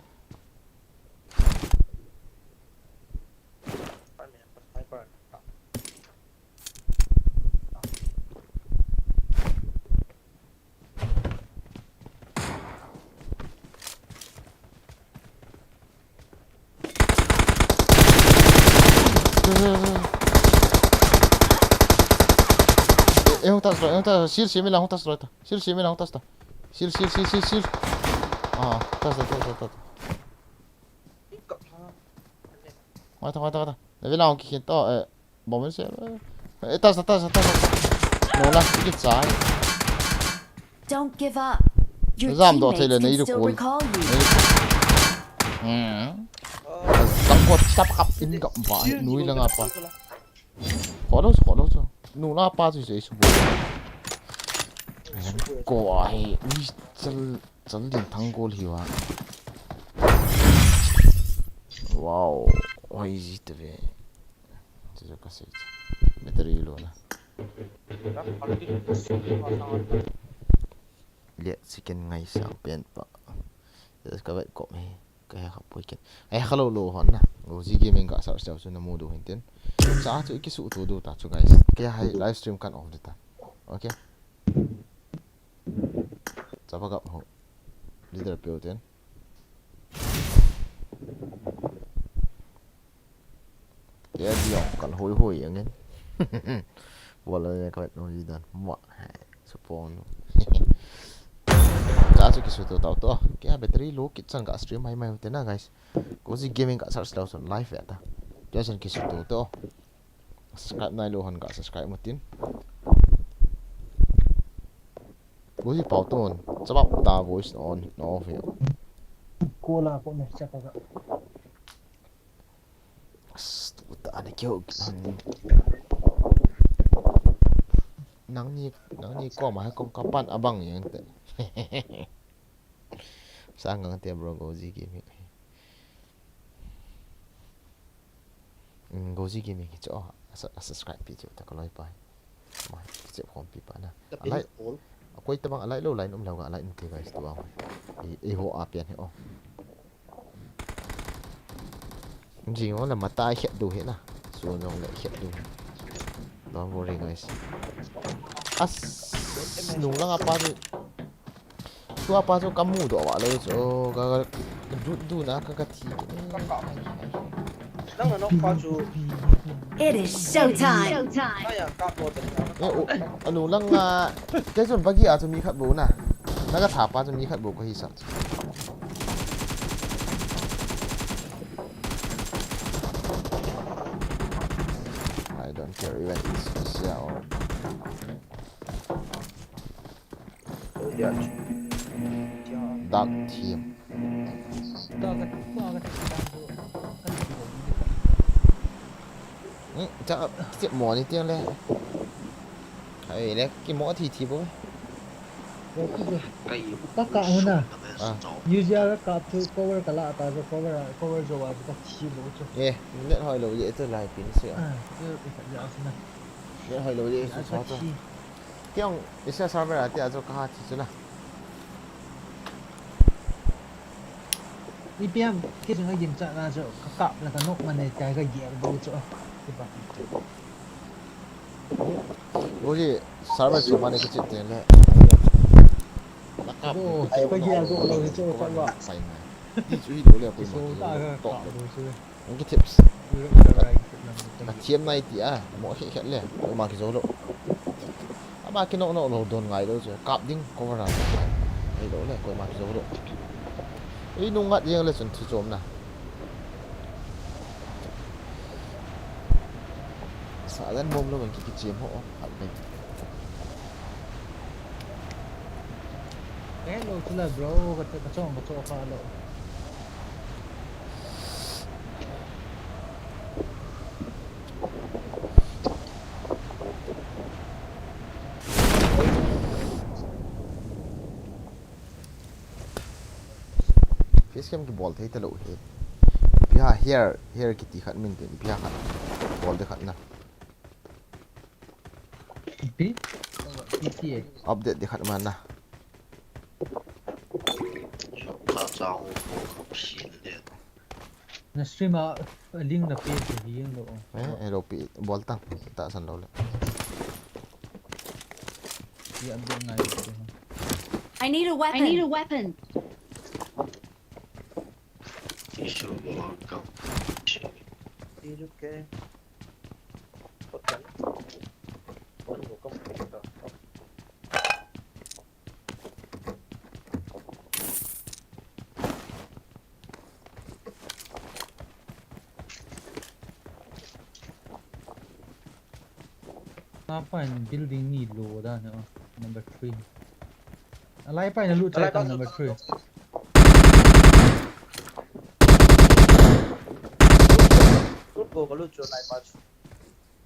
Eh, eh, hung tas lo, eh, hung tas lo, shield, shield, mi la hung tas lo ta. Shield, shield, mi la hung tas ta. Shield, shield, shield, shield, shield. Ah, tas ta, tas ta, tas ta. Ngai ta, ngai ta, ngai ta. Na vila hung kikhin to, eh. Bomb se. Eh, tas ta, tas ta, tas ta. No la, ki chai. Don't give up. Your Zam do teammates thei le, can nei du still kul. Recall you. Nei du kul. Hmm. Zam ko tap kap in gap ba, nui la nga pa. Kholo, kholo chu. Nu la pa chu sei su bo. Ko ai, ui, chal, chal din thang gol hi wa. Wow, oi ji te ve. Chu chu ka sei chu. Battery low na. Le chicken ngai sa pen pa. Ka vet ko me. Ka he kha poi ken. He kha lo lo hon na. Gozi Gaming ka search tau chu na mu du hin tin. Cha chu i kisu tu du ta chu, guys. Ka he live stream kan off du ta. Okay. Chapa gap ho. Leader pe u tin. Diong kal hoi hoi angin. Wala ne ka no ji dan. Mo. Supon. Cha chu kisuto tau to. Kei a battery low kit chan ka stream mai mai te na, guys. Cozy Gaming ka search lou chun live ve ta. Kei chan kisuto to. Subscribe nailou hon ka subscribe mo tin. Cozy pau ton. Chabap ta voice on, no ve. Ko la ko ne cha ka. As, tu ta ni keu. Nangni, nangni koma hai kom kapan abang yang te. Sa ngang te bro, Cozy Gaming. Hmm, Cozy Gaming hi chu, oh, a, a subscribe pi chu ta ka loi pai. Mai, kichep khom pi pa na. Alai, akoi tabang alai lou line um lou ga alai inte guys tu ang. I, i ho a pian he, oh. Jing ho la mata khet du he na. Su jong le khet du he. Don't worry guys. As, nung lang apa tu. Tua pa chu ka mudoh vah lou chu, ka, ka, ka dut duna ka, ka thi. Nang na nok pa chu. It is showtime. Aya, ka po ta. Eh, u, anu lang a, kei chun bagi a chu mi khat bou na. Na ka tha pa chu mi khat bou ka hi sa. I don't care even it's, it's yeah or Dark team. Hmm, cha, kichep mo ni tiang le. Ai le, kimo thi thi bo. Ka ka huna. Ah. Usual ka tu cover ka la ta jo cover, cover jo wa ka thi bo chu. Eh, net hoi lou ye tu lai pin se. Ah, tu ka ya sina. Net hoi lou ye tu sa tu. Tiang, isa server a tia chu ka ha thi chu na. Ipi ham, kei chun ka gin cha na chu, ka kap la ka nok ma nei kai ka gial bo chu. Ti ba. Cozy, server chu ma nei ka chit te le. Na kap. Oh, ka gial bo lo chu, ka ba. Pai na. Ti chu hi do le ko ma. So ta ka kap bo chu. Ang ki tips. Ka thiam nai ti a, mo khe khe le, koima kijo lou. Ama kinok nok lou don ngai lou chu, kap ding cover a. Ei lou le, koima kijo lou. Ei nung ngat jeng le chun thi chom na. Sa dan bom lou ki kichiam ho, kap ding. Eh, lou chu la bro, ka, ka chong, ka chong ka lou. Facecam kibol thei talou hi. Ipi ham hair, hair kiti khat min tin, ipi ham khat. Bol de khat na. Ipi? Ipi ti e? Update de khat man na. Ka chang u ko ka phi le. Na stream a, a link na page hi jeng lou. Eh, eh, lou pi, bol tang, tahsan lou le. Ye update ngai lou. I need a weapon. I need a weapon. Ti su bo ka. Ti lu ke. Ko tan. Ko ko ka. Apa in building ni lo da ne, oh, number three. Alai pa in lut chai ta number three. Roof bou ka lut chu alai pa chu.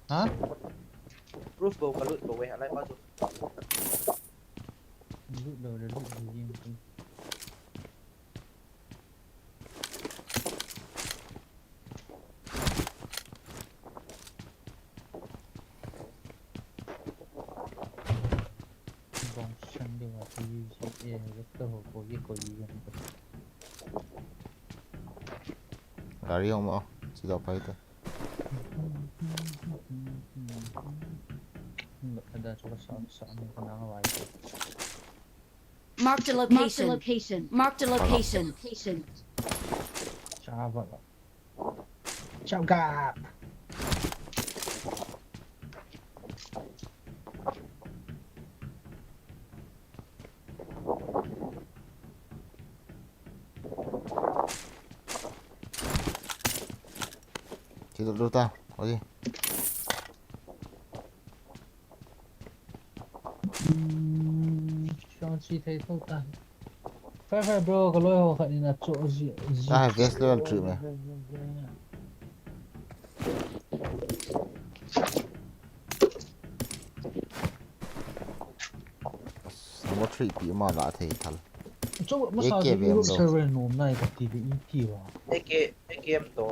Ha? Roof bou ka lut bou e, alai pa chu. Lut lou le lut lou jeng chu. Bong san ding a ti si e, vector ho ko ye ko ye ko. Gari hung mo, si do pa ito. Ada chu ka sa, sa ni ka na wa. Marked a location. Marked a location. Marked a location. Chava. Chao gap. Ito luta. Oji. Hmm, chong chi thei thou ta. Fai fai bro, ka loi ho khat in a cho ji, ji. Ta hai vest level three me. Number three pi ma la thei thal. Cho ma sa A K ji B M lo. Server nom nai ka ti ve i ti wa. A K, A K M to.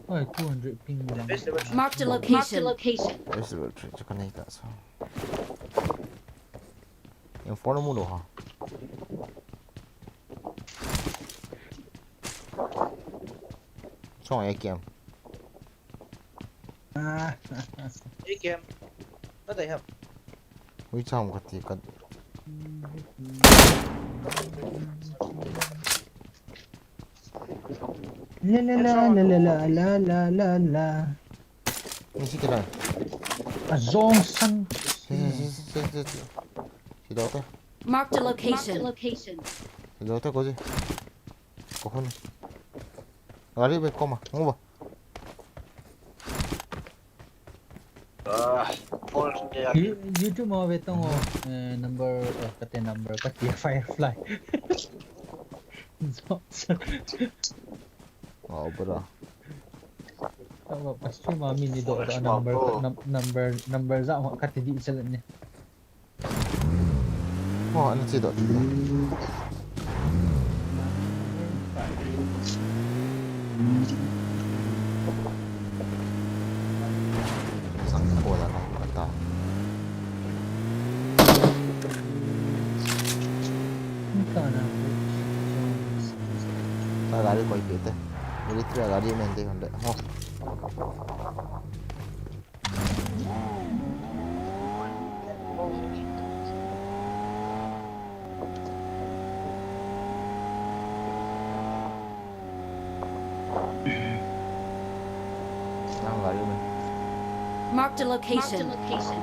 Ai, two hundred ping. Marked a location. Marked a location. Vest level three, cho ka nei ta sa. Em phone mu lo ha. Chong A K M. Ah. A K M. What the hell? Ui, chong ka ti ka. La la la la la la la la la. Ni si kira. A zong san. Si, si, si, si, si. Si do te. Marked a location. Marked a location. Si do te ko si. Ko hon. Gari be koma. Ngu ba. Ah, full day. You, YouTube ma ve tong o, eh, number, eh, kate number, kate Firefly. Zong san. Oh, bro. Tama, pa stream a mi ni do da number, num-, number, number za ma kati di challenge ni. Oh, ano si do? Sang ko la na kata. Ka gari koi pete. Military gari mente honde. Ho. Lang gari mente. Marked a location. Marked a location.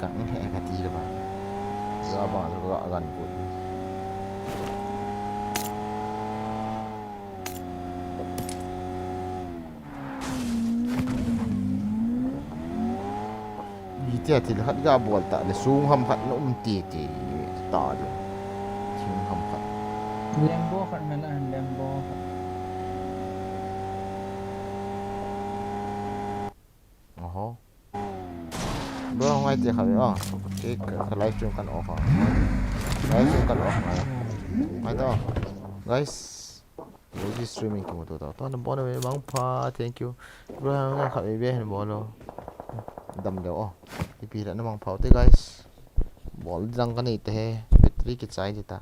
Gang he kati le ba. Ga ba, ga gan ko. Hitia thil khat ga bol ta le, sung ham khat na um tete ta le. Thing ham khat. Lambo khat man a, Lambo khat. Oho. Bro, ngai te khat, ah. Okay, ka, ka live stream kan off, ah. Live stream kan off, ngai. Ngai ta, guys. Rosie streaming kimuto ta. To na bona me mangpha, thank you. Bro, ngai khat me be hen bolo. Dam deu o. Ipi la na mangpha te guys. Bol jang ka nei te he. Battery kichai te ta.